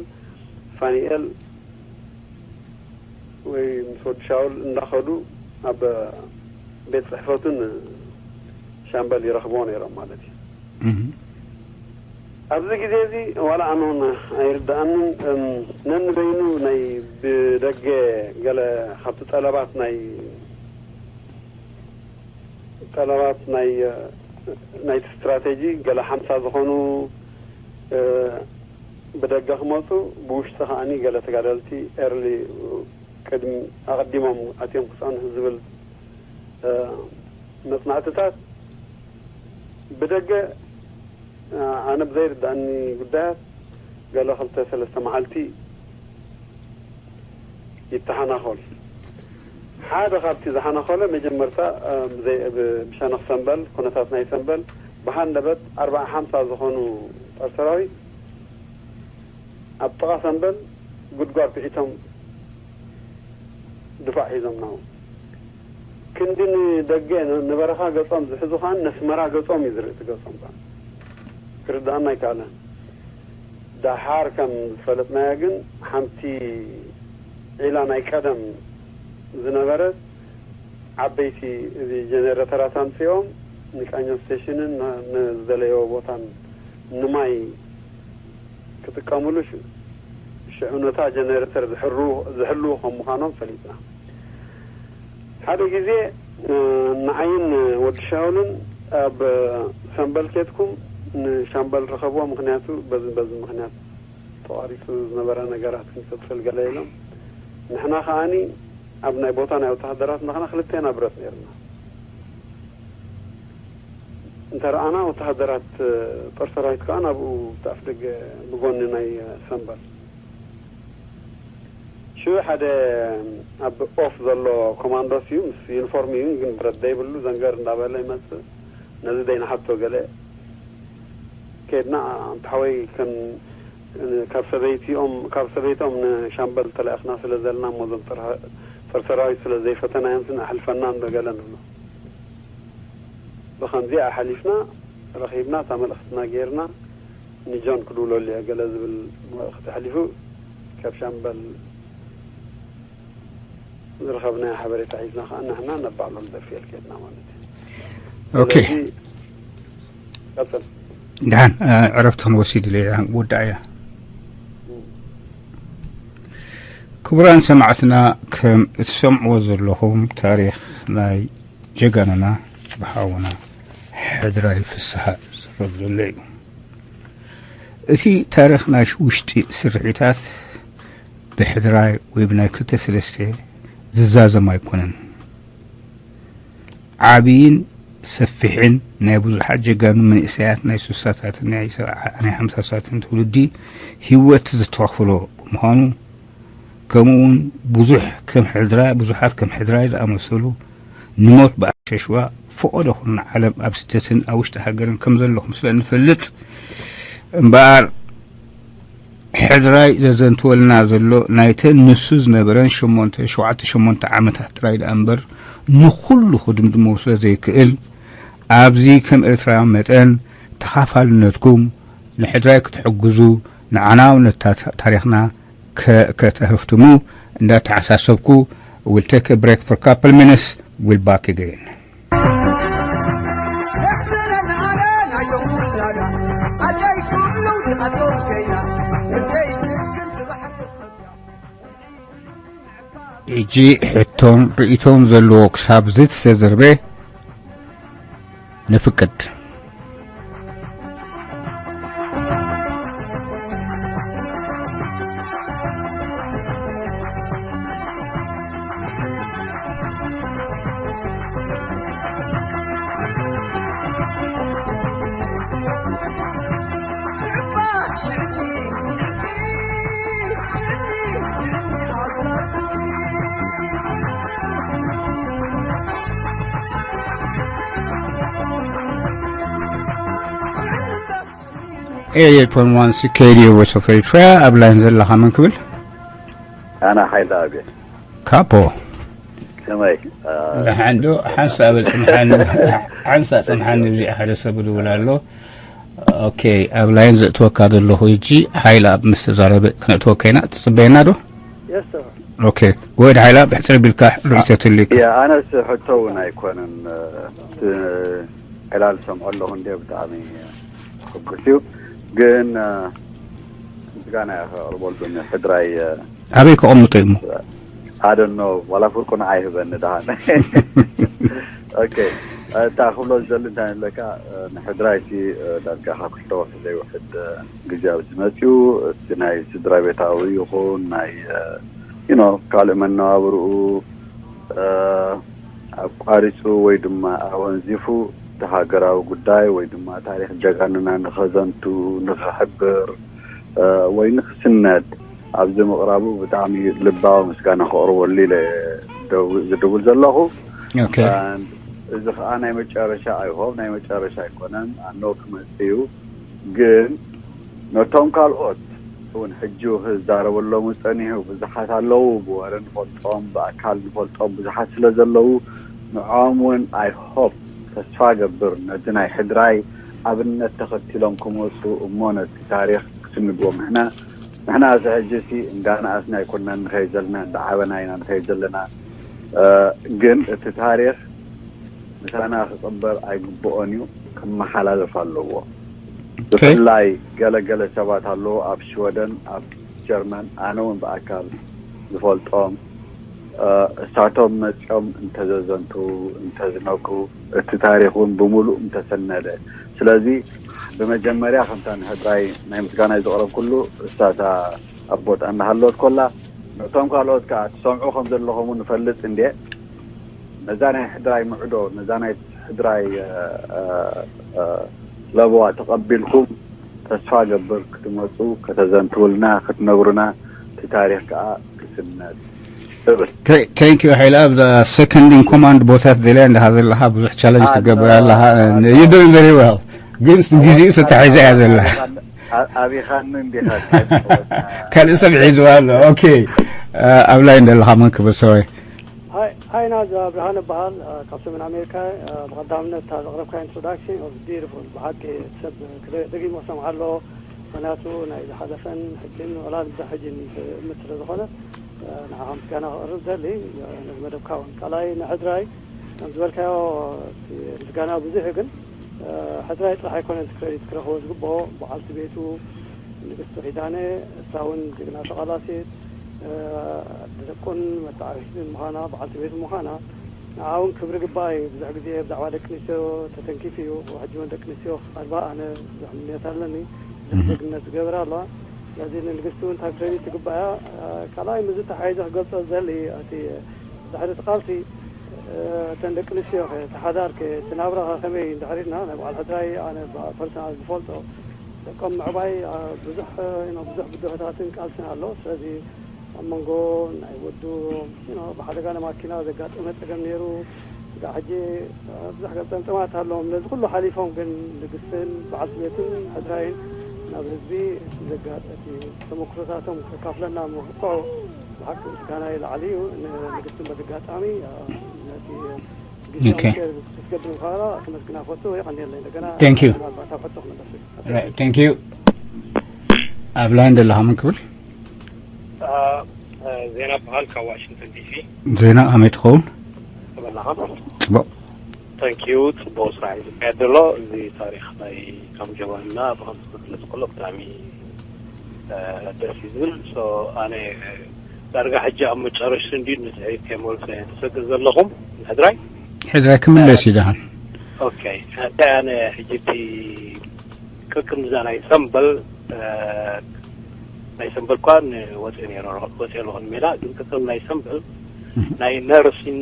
ፋኒኤል ወይ ምስ ወዲ ሻውል እንዳኸዱ ኣብ ቤት ፅሕፈቱን ሻምበል ይረኽብዎ ነይሮም ማለት እዩ ኣብዚ ግዜ እዚ ዋላ ኣነ እውን ኣይርድኣንን ነንበይኑ ናይ ብደገ ገለ ካብቲ ጠለባት ናይ ጠለባት ናይ ናይቲ ስትራቴጂ ገለ ሓምሳ ዝኾኑ ብደገ ክመፁ ብውሽጢ ከዓኒ ገለ ተጋደልቲ ኤርሊ ቅድሚ ኣቐዲሞም ኣትዮም ክፀንሑ ዝብል መፅናዕትታት ብደገ ኣነ ብዘይርዳእኒ ጉዳያት ገለ ክልተ ሰለስተ መዓልቲ ይተሓናኸሉ ሓደ ካብቲ ዝሓናኸለ መጀመርታ ብሸነኽ ሰንበል ኩነታት ናይ ሰንበል ብሃንደበት ኣርባዓ ሓምሳ ዝኾኑ ጦር ሰራዊት ኣብ ጥቓ ሰንበል ጉድጓድ ቢዒቶም ድፋዕ ሒዞም ናው ክንዲ ንደገ ንበረኻ ገጾም ዝሕዙ ከኣ ነስመራ ገጾም እዩ ዝርኢ እቲ ገጾም ከኣ ክርድኣና ኣይከኣለን ደሓር ከም ዝፈለጥናዮ ግን ሓንቲ ዒላ ናይ ቀደም ዝነበረት ዓበይቲ እዚ ጀነረተራት ኣምፅኦም ንቃኞ ስቴሽንን ንዝደለየዎ ቦታን ንማይ ክጥቀምሉ ሽዑ ነታ ጀነረተር ዝሕልዉ ከም ምዃኖም ፈሊጥና ሓደ ግዜ ንዓይን ወዲ ሻውልን ኣብ ሰንበል ኬድኩም ንሻምበል ርኸብዎ ምክንያቱ በዚ በዚ ምክንያት ተቋሪፁ ዝነበረ ነገራት ክንቅፅል ገለ ኢሎም ንሕና ከዓኒ ኣብ ናይ ቦታ ናይ ወተሃደራት ንኽና ክልቴና ብረት ነይርና እንተ ረኣና ወተሃደራት ጦር ሰራዊት ከዓ ናብኡ ብቲ ኣፍ ደገ ብጎኒ ናይ ሰንበል ሽዑ ሓደ ኣብ ኦፍ ዘሎ ኮማንዶስ እዩ ምስ ዩኒፎርም እዩ ግን ብረት ዘይብሉ ዘንገር እንዳበለ ይመፅእ ነዚ ደይንሓቶ ገለ ከድና ኣንታ ሓወይ ከም ካብ ሰበይቲኦም ካብ ሰበይቶም ንሻምበል ተላእኽና ስለ ዘለና እሞ ዞም ጦር ሰራዊት ስለ ዘይፈተናዮምስ ንኣሕልፈና እንዶ ገለ ንብሎ ብኸምዚ ኣሓሊፍና ረኺብና እታ መልእኽትና ገይርና ንጆን ክድውለሉ እየ ገለ ዝብል መልእኽቲ ኣሕሊፉ ካብ ሻምበል ዝረኸብናዮ ሓበሬታ ሒዝና ከዓ ንሕና ናብ ባዕሎም ደፊኤል ከድና ማለት እዩ ኦኬ ቀፅል ደሓን ዕረፍቲ ክንወስድ ኢለ ወዳእያ ክቡራን ሰማዕትና ከም እትሰምዕዎ ዘለኹም ታሪክ ናይ ጀጋኑና ብሓውና ሕድራይ ፍስሃ ዝረብ ዘሎ እዩ። እቲ ታሪኽ ናይ ውሽጢ ስርሒታት ብሕድራይ ወይ ብናይ ክልተ ሰለስተ ዝዛዘም ኣይኮነን። ዓብይን ሰፊሕን ናይ ብዙሓት ጀጋኑ መንእሰያት ናይ ሱሳታትን ናይ ሰብዓ-፣ ናይ ሓምሳሳትን ትውልዲ ህይወት ዝተኸፍሎ ብምዃኑ፣ ከምኡ እውን ብዙሕ ከም ሕድራ-፣ ብዙሓት ከም ሕድራይ ዝኣመሰሉ ንሞት ብኣሸሽዋ ፈቐዶ ኩርናዕ ዓለም ኣብ ስደትን ኣብ ውሽጢ ሃገርን ከም ዘለኹም ስለ እንፈልጥ እምበኣር፣ ሕድራይ ዘዘንትወልና ዘሎ ናይተን ንሱ ዝነበረን ሸሞንተ፣ ሸውዓተ፣ ሸሞንተ ዓመታት ጥራይ ደኣ እምበር፣ ንኹሉ ክድምድሞ ስለ ዘይክእል፣ ኣብዚ ከም ኤርትራውያን መጠን ተኻፋልነትኩም ንሕድራይ ክትሕግዙ፣ ንዓና እውን ነታ ታሪኽና ከ-፣ ከተህፍትሙ እንዳተሓሳሰብኩ፣ we'll take a break for couple minutes, we'll back again. ሕጂ ሕቶን ርእይቶን ዘለዎ ክሳብ ዝተዘርበ ነፍቅድ። Eighty-eight point one C K D O Voice of Eritrea፣ ኣብ ላይን ዘለኻ መን ክብል? ኣና ሓይለ ኣብየ። ካፖ። ከመይ? እ፣ ደሓን ዶ? ሓንሳእ በል ጽምሓኒ፣ ሓንሳእ ጽምሓኒ፣ እዚኣ ሓደ ሰብ ድውል ኣሎ። ኦኬ፣ ኣብ ላይን ዘእትወካ ዘለኹ ሕጂ ሓይለ ኣብ ምስ ተዛረበ ክነእትወካ ኢና። ትጽበየና ዶ? የስ ሰር። ኦኬ፣ ጎሄድ ሓይለ፣ ብሕጽር ቢልካ ርእይቶ ትልካ። ያ፣ ኣነስ ሕቶ እውን ኣይኮነን፣ እ፣ ት-፣ ዕላል ሰምዖ ኣለኹ እንደ ብጣዕሚ ሕጉስ እዩ። ግን፣ እ፣ ምስጋና እየ ከቕርበልኩም ሕድራይ፣ እ፣ ኣበይ ከቐምጦ እሞ? I don't know፣ ዋላ ፍርቁ ንዓይ ህበኒ ደሃን። ኦኬ፣ እታ ክብሎ ዝደሊ እንታይ ኣለካ፣ እ፣ ንሕድራይ እቲ፣ እ፣ ዳርጋ ካብ ክልተ ወርሒ ዘይውሕድ፣ እ፣ ግዜ ኣብዚ መጺኡ፣ እቲ ናይ ስድራ ቤታዊ ይኹን ናይ፣ እ፣ you know፣ ካልእ መነባብርኡ፣ እ፣ ኣቋሪጹ ወይ ድማ ኣወንዚፉ እቲ ሃገራዊ ጉዳይ ወይ ድማ ታሪኽ ጀጋኑና ንኸዘንቱ፣ ንኽሕብር፣ እ፣ ወይ ንኽስነድ ኣብዚ ምቕራቡ ብጣዕሚ ልባዊ ምስጋና ከቕርበሉ ኢለ ደው-፣ ዝድውል ዘለኹ። ኦኬ። And እዚ ኸኣ ናይ መጨረሻ፣ I hope ናይ መጨረሻ ኣይኮነን። ኣኖ ክመጽእ እዩ። ግን ነቶም ካልኦት እውን ሕጂ ክዛረበሎም ጸኒሑ ብዙሓት ኣለዉ፣ ብወረ ንፈልጦም፣ ብኣካል ንፈልጦም ብዙሓት ስለ ዘለዉ፣ ንዖም እውን I hope፣ ተስፋ ገብር፣ ነዚ ናይ ሕድራይ ኣብነት ተኸቲሎም ክመጹ እሞ ነቲ ታሪኽ ክስንድዎ ምሕና፣ ንሕና እዚ ሕጂ ሲ እንዳነኣስና ኣይኮንና ንኸይድ ዘለና፣ እንዳዓበና ኢና ንኸይድ ዘለና። እ፣ ግን እቲ ታሪኽ ምሳና ክቕበር ኣይግብኦን እዩ፣ ክመሓላለፍ ኣለዎ። ኦኬ። ብፍላይ ገለ ገለ ሰባት ኣለዉ ኣብ ሽወደን፣ ኣብ ጀርመን፣ ኣነ እውን ብኣካል ዝፈልጦም፣ እ፣ እሳቶም መጺኦም እንተዘዘንቱ፣ እንተዝነግሩ፣ እቲ ታሪኽ እውን ብምሉእ እንተሰነደ። ስለዚ ብመጀመርያ ከምታ ንሕድራይ ናይ ምስጋናይ ዘቕረብኩሉ እሳታ ኣብ ቦትኣ እናሃለወት ኮላ፣ ነቶም ካልኦት ከኣ ትሰምዑ ከም ዘለኹም እውን እፈልጥ እንድየ። ነዛ ናይ ሕድራይ ምዕዶ፣ ነዛ ናይ ሕድራይ፣ እ፣ እ፣ እ፣ ለበዋ ተቐቢልኩም ተስፋ ገብር ክትመጹ፣ ከተዘንትውልና፣ ክትነግሩና፣ እቲ ታሪኽ ከኣ ክስነድ እብል። ተ-፣ thank you ሓይለ። ኣብዛ second in command ቦታ ትደልያ እንዲኻ ዘለኻ፣ ብዙሕ ቻለንጅ ኣኖ፣ ትገብር ኣለኻ። ኣኖ። You doing very well። ግን ግዜኡ ተታሒዛ እያ ዘላ። ኣቢኻኒ፣ ኣ-፣ ኣቢኻኒ እንዲኻ። ካልእ ሰብ ሒዝዋ ኣሎ። ኦኬ። እ፣ ኣብ ላይን ዘለኻ መን ክብል፣ ሶሪ። ሃይ፣ ሃይ ናዝ፣ ብርሃን እበሃል፣ እ፣ ካብ ሰሜን ኣሜሪካ። እ፣ ብቐዳምነት እታ ዘቕረብካ ኢንትሮዳክሽን was beautiful። ብሓቂ ሰብ ክደ-፣ ደጊሙ ክሰምዓ ኣለዎ። ምኽንያቱ ናይ ዝሓለፈን ሕጂን ወላ ንዛ ሕጂን ትእምት ስለ ዝኾነ፣ እ፣ ንዓኻ ምስጋና ከቕርብ ደሊ፣ እ፣ ነዚ መደብካ እውን። ካልኣይ ንሕድራይ ከም ዝበልካዮ እቲ ምስጋና ብዙሕ እዩ፣ ግን፣ እ፣ ሕድራይ ጥራሕ ኣይኮነን እቲ ክሬዲት ክረኽቦ ዝግብኦ። በዓልቲ ቤቱ ንግስቲ ኪዳነ፣ እሳ እውን ጅግና ተቓላሲት፣ እ፣ ደቁን መተዓቢትን ምዃና፣ በዓልቲ ቤቱ ምዃና፣ ንዓ እውን ክብሪ ግባእ እዩ። ብዙሕ ግዜ ብዛዕባ ደቂ ኣንስትዮ ተተንኪፉ እዩ። ሕጂ እውን ደቂ ኣንስትዮ ክቐርባ ኣነ ብዙሕ ምንዮት ኣለኒ። ብዙሕ ጀግንነት ዝገበራ ኣለዋ። ስለዚ ንንግስቲ እውን እንታይ ክሬዲት ይግባእ እያ። ካልኣይ ምስዚ ተሓሒዙ ክገልጾ ዝደሊ እቲ ድሕሪ እቲ ቃልሲ እተን ደቂ ኣንስትዮ ከ እቲ ሓዳር ከ እቲ ናብራ ከ ከመይ እዩ? እንድሕር ኢልና ናይ በዓል ሕድራይ ኣነ ፐርሰናል ዝፈልጦ ደቆም ምዕባይ ብዙሕ ብዙሕ ብድሆታትን ቃልስን ኣሎ። ስለዚ ኣብ መንጎ ናይ ወዱ ብሓደጋ ናይ ማኪና ዘጋጠመ ጸገም ነይሩ። ስጋዕ ሕጂ ብዙሕ ጸምጸማት ኣለዎም። ነዚ ኩሉ ሓሊፎም ግን ንግስትን በዓልቲ ቤትን ሕድራይን ናብ ህዝቢ ዘጋጠቲ ተመክሮታቶም ከካፍለና ምብቅዑ ብሓቂ ምስጋናይ ላዕሊ እዩ። ንንግስትን በዚ ኣጋጣሚ ነቲ ኦኬ። ጊዜኦም ሸር ክትገብር ምዃና ክመስግና ፈቱ። የቐንየለይ። እንደገና Thank you. ምናልባት ኣብ ሕቶ ክመለስ እዩ። Right, thank you. ኣብ ላይን ዘለኻ መን ክብል? ዜና በሃል ካብ ዋሽንግተን ዲሲ። ዜና ከመይ ትኸውን? ተበላኻ? ጽቡቕ። ታንኪዩ። ጽቡቕ ስራሕ እዩ ዝካየድ ዘሎ። እዚ ታሪኽ ናይ ከም ጀበና ብኸምዚ ክግለጽ ከሎ ብጣዕሚ ደስ እዩ ዝብል። ኣነ ዳርጋ ሕጂ ኣብ መጨረሽቲ እንዲ ንስሒት ከመልሰ ተሰግር ዘለኹም ሕድራይ። ሕድራይ ክምለስ እዩ ደሓን። ኦኬ። ኣነ ሕጂ እቲ ቅቅም እዛ ናይ ሰምበል ናይ ሰምበል እኳ ወፅኦ ነይሮ። ወፅኦ ኣለኹ ሜዳ ግን ቅቅም ናይ ሰምበል ናይ ነርሲን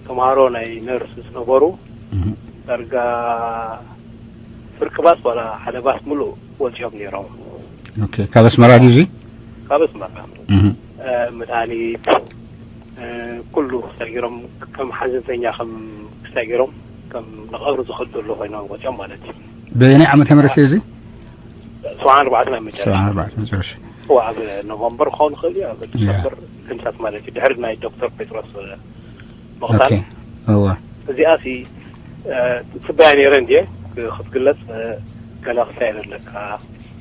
ተምሃሮ ናይ ነርስ ዝነበሩ ዳርጋ ፍርቂ ባስ ዋላ ሓደ ባስ ሙሉእ ወፂኦም ነይሮም። ኦኬ። ካብ ኣስመራ ድዩ እዚ? ካብ ኣስመራ። መድሃኒት ኩሉ ክሳጊሮም ከም ሓዘንተኛ ከም ክሳጊሮም ከም ንቐብሪ ዝኸዱ ዘለዉ ኮይኖም ወፂኦም ማለት እዩ። በየናይ ዓመተ ምህረት እዩ እዚ? ሰብዓን ኣርባዕተን ኣብ መጨረሻ። ሰብዓን ኣርባዕተን መጨረሻ። እዋ ኣብ ኖቨምበር ክኸውን ይኽእል እዩ፣ ኣብ ዲሰምበር ክንሳት ማለት እዩ። ድሕሪ ናይ ዶክተር ጴጥሮስ ምቕታል። እዋ። እዚኣ ሲ ፅበያ ነይረ እንድየ ክትግለፅ ገለ ክሳየር ኣለካ።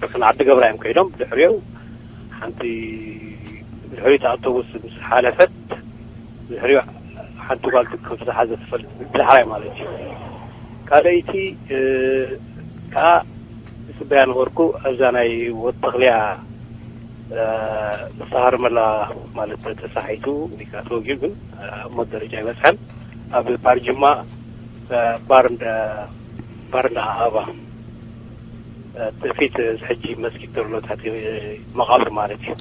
ርክን ዓዲ ገብራ እዮም ከይዶም ድሕሪኡ ሓንቲ ድሕሪኡ ኣውቶቡስ ምስ ሓለፈት ድሕሪኡ ሓንቲ ጓል ከም ዝተሓዘ ትፈልጥ ብዳሕራይ ማለት እዩ። ካልኣይቲ ከዓ ዝፅበያ ነበርኩ ኣብዛ ናይ ወተኽልያ ዝተሃርመላ ማለት ተሳሒቱ ወይ ከዓ ተወጊኡ ግን ኣብ ሞት ደረጃ ኣይበፅሐን። ኣብ ባርጅማ ባር እንዳ ባር እንዳ ኣበባ እቲ ፊት እዚ ሕጂ መስጊድ ዘሎ ትሕቲ መቓብር ማለት እዩ።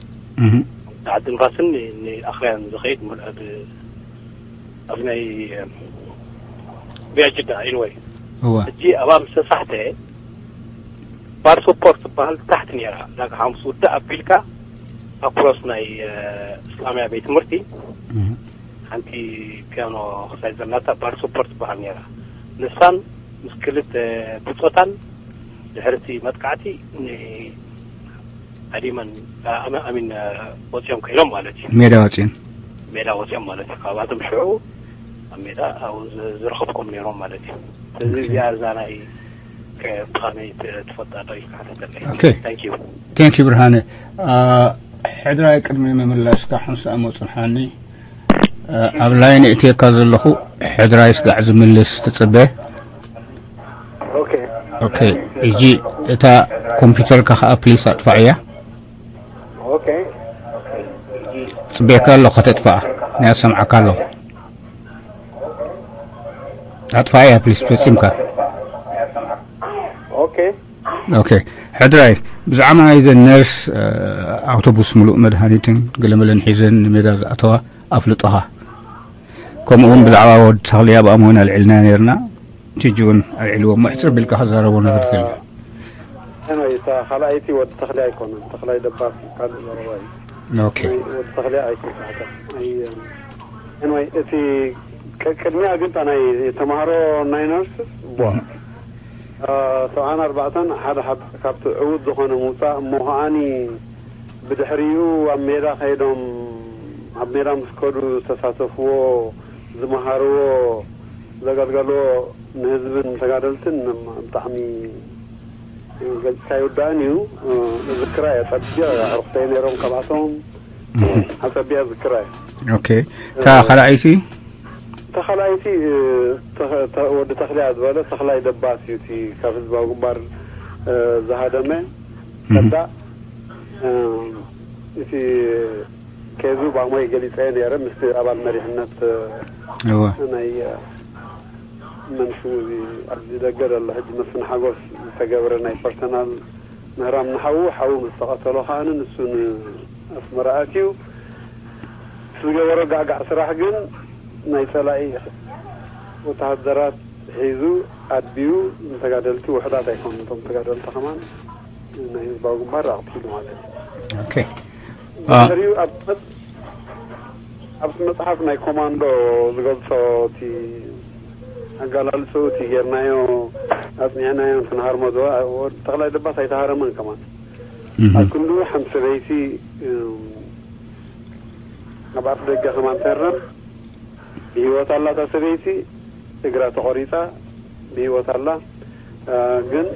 ዓዲ ንፋስን ንኣኽርያን ዝኸይድ ኣብ ናይ ቢያጅዳ ኢንወይ እዋ ሕጂ ኣብኣ ምስ ተሳሕተ ባር ሶፖርት ትበሃል ታሕቲ ነይራ ዳጋ ሓሙስ ውዳእ ኣቢልካ ኣክሮስ ናይ እስላምያ ቤት ትምህርቲ ሓንቲ ፒያኖ ክሳይ ዘላታ ባር ሶፖርት ትበሃል ነይራ። ንሳን ምስ ክልተ ብጾታን ድሕርቲ መጥቃዕቲ ሃዲመን ኣሚን ወፂኦም ከይሎም ማለት እዩ። ሜዳ ወፂኦም። ሜዳ ወፂኦም ማለት እዩ። ካብኣቶም ሽዑ ኣብ ሜዳ ኣብኡ ዝረኸብኩም ነይሮም ማለት እዩ። እዚ እዚኣ እዛ ናይ ብኸመይ ትፈልጣ ዶ ኢልካ ሓተተለይ። ኦኬ። Thank you። Thank you ብርሃነ። ሕድራይ ቅድሚ ምምላስካ ሓንሳእ መፅንሓኒ ኣብ ላይን እትየካ ዘለኹ ሕድራይ ስጋዕ ዝምልስ ትፅበ። ኦኬ። ኦኬ። እጂ እታ ኮምፒውተርካ ከዓ ፕሊስ ኣጥፋእያ። ኦኬ። ፅቤካ ኣለኹ ከተጥፋኣ ናይ ኣሰምዓካ ኣለኹ። ኣጥፋእያ ፕሊስ ፈፂምካ። ኦኬ። ኦኬ። ሕድራይ ብዛዕባ ናይዘን ነርስ ኣውቶቡስ ሙሉእ መድሃኒትን ገለመለን ሒዘን ንሜዳ ዝኣተዋ ኣፍልጦኻ ከምኡ እውን ብዛዕባ ወዲ ተኽሊ ኣብ ኣሞን ኣልዒልና ነርና። ትጂ እውን ኣልዒልዎ እሞ ሕፅር ቢልካ ክዛረቦ ነገር ተልዩ። ኣይ እታ ካልኣይቲ ወዲ ተኽሊ ኣይኮነን ተኽላይ ደባሲ ካልእ ዘረባ እዩ። ኦኬ። ወዲ ተኽሊ ኣይተሳሕተ። ኣይ ኤንወይ እቲ ቅድሚያ ግን እታ ናይ ተምሃሮ ናይ ነርስስ ቧ ሰብዓን ኣርባዕተን ሓደ ሓደ ካብቲ ዕዉት ዝኾነ ምውፃእ እሞ ከዓኒ ብድሕሪኡ ኣብ ሜዳ ከይዶም ኣብ ሜዳ ምስ ከዱ ዝተሳተፍዎ ዝመሃርዎ ዘገልገልዎ ንህዝብን ተጋደልትን ብጣዕሚ ገልፅካ ይውዳእን እዩ። እዝክራ እየ ፀቢቐ ኣዕሩኽተይ ነይሮም ካብኣቶም ኣፀቢቐ ዝክራ እየ። ኦኬ። እታ ካልኣይቲ እታ ካልኣይቲ ወዲ ተኽልያ ዝበለ ተኽላይ ደባስ እዩ እቲ ካብ ህዝባዊ ግንባር ዝሃደመ ከዳ እቲ ከዚ ብኣሞይ ገሊጸዮ ነይረ ምስቲ ኣባል መሪሕነት እወ ናይ መን ሽሙ እዚ ኣብዚ ደገ ዘሎ ሕጂ መስፍን ሓጎስ ዝተገብረ ናይ ፐርሰናል ምህራም ንሓዉ ሓዉ ምስ ተቐተሎ ከኣ ንሱ ንኣስመራ ኣትዩ ዝገበሮ ጋዕጋዕ ስራሕ ግን ናይ ጸላኢ ወተሃደራት ሒዙ ኣድብዩ ንተጋደልቲ ውሕዳት ኣይኮኑን እቶም ተጋደልቲ ከማን ናይ ህዝባዊ ግንባር ኣቕቲሉ ማለት እዩ። ኦኬ ድሕሪኡ ኣብ ኣብቲ መጽሓፍ ናይ ኮማንዶ ዝገልጾ እቲ ኣጋላልጹ እቲ ጌርናዮ ኣጽኒዕናዮ እንትንሃርሞ ዝዋ ተኽላይ ደባስ ኣይተሃረመን ከማን ኣብ ክንዱ ሓንቲ ሰበይቲ ኣብ ኣፍ ደገ ከማን ተህረም ብህይወት ኣላ እታ ሰበይቲ እግራ ተቆሪጻ ብህይወት ኣላ ግን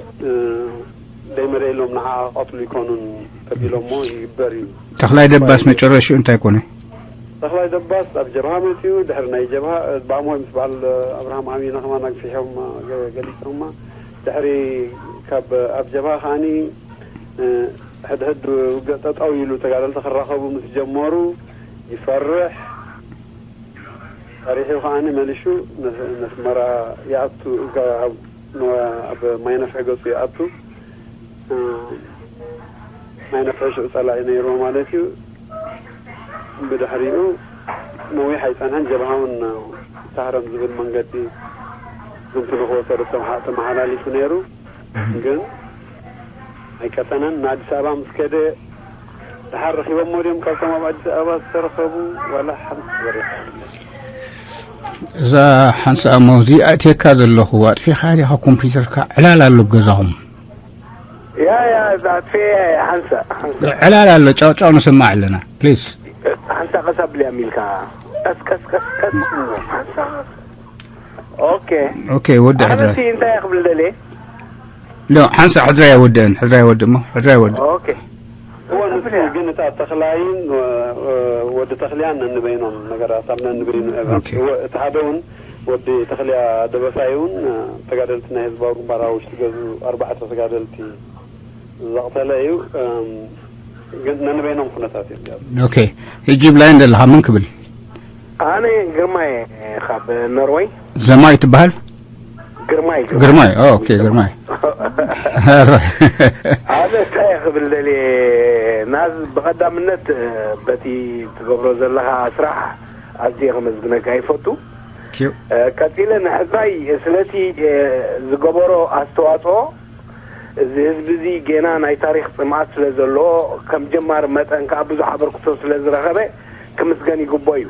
ደይመደ ኢሎም ንዓ ቀትሉ ይኮኑን ተቢሎሞ ይግበር እዩ። ተኽላይ ደባስ መጨረሽኡ እንታይ ኮነ? ተኽላይ ደባስ ኣብ ጀብሃ መጺኡ ድሕሪ ናይ ጀብሃ ብኣምሆይ ምስ በዓል ኣብርሃም ኣሚና ከማን ኣግፊሖም ገሊጾማ ድሕሪ ካብ ኣብ ጀብሃ ከዓኒ ሕድሕድ ውግእ ጠጠው ኢሉ ተጋደልቲ ክራኸቡ ምስ ጀመሩ ይፈርሕ ፈሪሑ ከዓኒ መሊሹ ነስመራ ይኣቱ ኣብ ማይነፍሒ ገጹ ይኣቱ ማይነፍሒ ሽዑ ጸላኢ ነይርዎ ማለት እዩ ብድሕሪኡ ነዊሕ ኣይጸንሐን ጀብሃውን ታህረም ዝብል መንገዲ ዝንትኑ ክወሰዱ ተመሓላሊፉ ነይሩ ግን ኣይቀጠነን ንኣዲስ ኣበባ ምስ ከደ ድሓር ረኺቦሞ ድዮም ካብቶም ኣብ ኣዲስ ኣበባ ዝተረኸቡ ዋላ ሓንቲ ወሬ እዛ ሓንሳእ እሞ እዚ ኣእትየካ ዘለኹ ኣጥፊኻ ዲኻ ኮምፒውተርካ ዕላል ኣሎ ገዛኹም ያ ያ ኣጥፊ ሓንሳእ ሓንሳእ ዕላል ኣሎ ጫውጫው ንሰማዕ ኣለና ፕሊስ ሓንሳእ ቀስ ኣብልያ ሚልካ ቀስ ቀስ ቀስ ቀስ ሓንሳእ ኦኬ ኦኬ ወዲ ሕድራይ እንታይ ክብል ደልየ ሎ ሓንሳእ ሕድራይ ወድእን ሕድራይ ወድእ እሞ ሕድራይ ወድእ ኦኬ እወ ንሱ ግን እታ ተኽላይን ወዲ ተኽልያን ነንበይኖም ነገራት ኣብ ነንበይኑ እወ እቲ ሓደ እውን ወዲ ተኽልያ ደበሳይ እውን ተጋደልቲ ናይ ህዝባዊ ግንባር ኣብ ውሽጢ ገዙ ኣርባዕተ ተጋደልቲ ዘቕተለ እዩ ግን ነንበይኖም ኩነታት እዮም ኦኬ ሕጂ ብላይ እንደለኻ መን ክብል ኣነ ግርማይ ካብ ኖርወይ ዘማይ ትበሃል ግርማይ ግርማይ ኦኬ ግርማይ ኣነ እንታይ ክብል ደልየ ናዝ ብቐዳምነት በቲ ትገብሮ ዘለኻ ስራሕ ኣዝየ ከመስግነካ ይፈቱ ቀፂለ ንሕዝባይ ስለቲ ዝገበሮ ኣስተዋፅኦ እዚ ህዝቢ እዚ ጌና ናይ ታሪክ ፅምኣት ስለ ዘለዎ ከም ጀማሪ መጠን ከዓ ብዙሕ ኣበርክቶ ስለ ዝረኸበ ክምስገን ይግቦ እዩ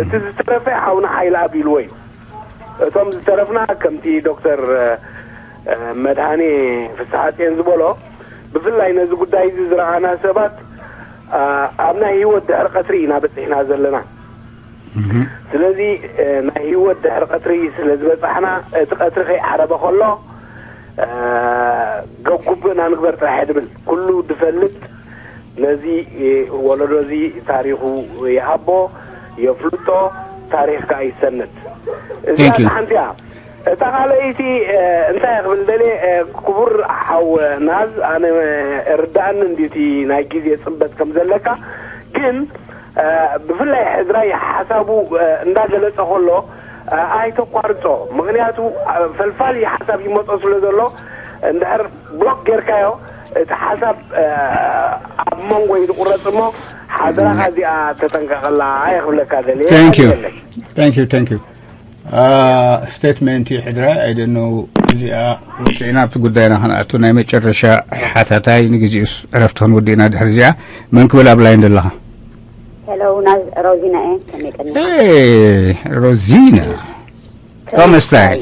እቲ ዝተረፈ ሓውና ሓይሊ ኣብ ኢልዎ እዩ እቶም ዝተረፍና ከምቲ ዶክተር መድሃኔ ፍስሓፅዮን ዝበሎ ብፍላይ ነዚ ጉዳይ እዚ ዝረኣና ሰባት ኣብ ናይ ህይወት ድሕሪ ቀትሪ ኢና በፂሕና ዘለና ስለዚ ናይ ህይወት ድሕሪ ቀትሪ ስለ ዝበፃሕና እቲ ቀትሪ ከይዓረበ ከሎ ገጉብእና ንግበር ጥራሕ ድብል ኩሉ ድፈልጥ ነዚ ወለዶ እዚ ታሪኹ ይሃቦ የፍልጦ ታሪኽ ከዓ ይሰንድ እዚኣ ሓንቲ እያ እታ ካልኣይቲ እንታይ ክብል ደልየ ክቡር ሓው ናዝ ኣነ ርዳእኒ እንዲቲ ናይ ግዜ ፅበት ከም ዘለካ ግን ብፍላይ ሕድራይ ሓሳቡ እንዳገለጸ ከሎ ኣይተቋርጾ ምክንያቱ ፈልፋሊ ሓሳብ ይመጾ ስለ ዘሎ እንድሕር ብሎክ ጌርካዮ እቲ ሓሳብ ኣብ መንጎ እዩ ዝቁረጽ እሞ ሓደራኻ እዚኣ ተጠንቀቐላ እየ ክብለካ ደልየ thank you thank you statement ሕድራ ኣይደነው እዚኣ ውፅዕና ኣብቲ ጉዳይና ክንኣቱ ናይ መጨረሻ ሓታታይ ንግዜኡስ ዕረፍቲ ክንወዲእና ድሕሪ እዚኣ መን ክብል ኣብ ላይን ዘለኻ ሄሎ ናዝ ሮዚና እየ ከመይ ቀኒ ሮዚና ኮመስታይ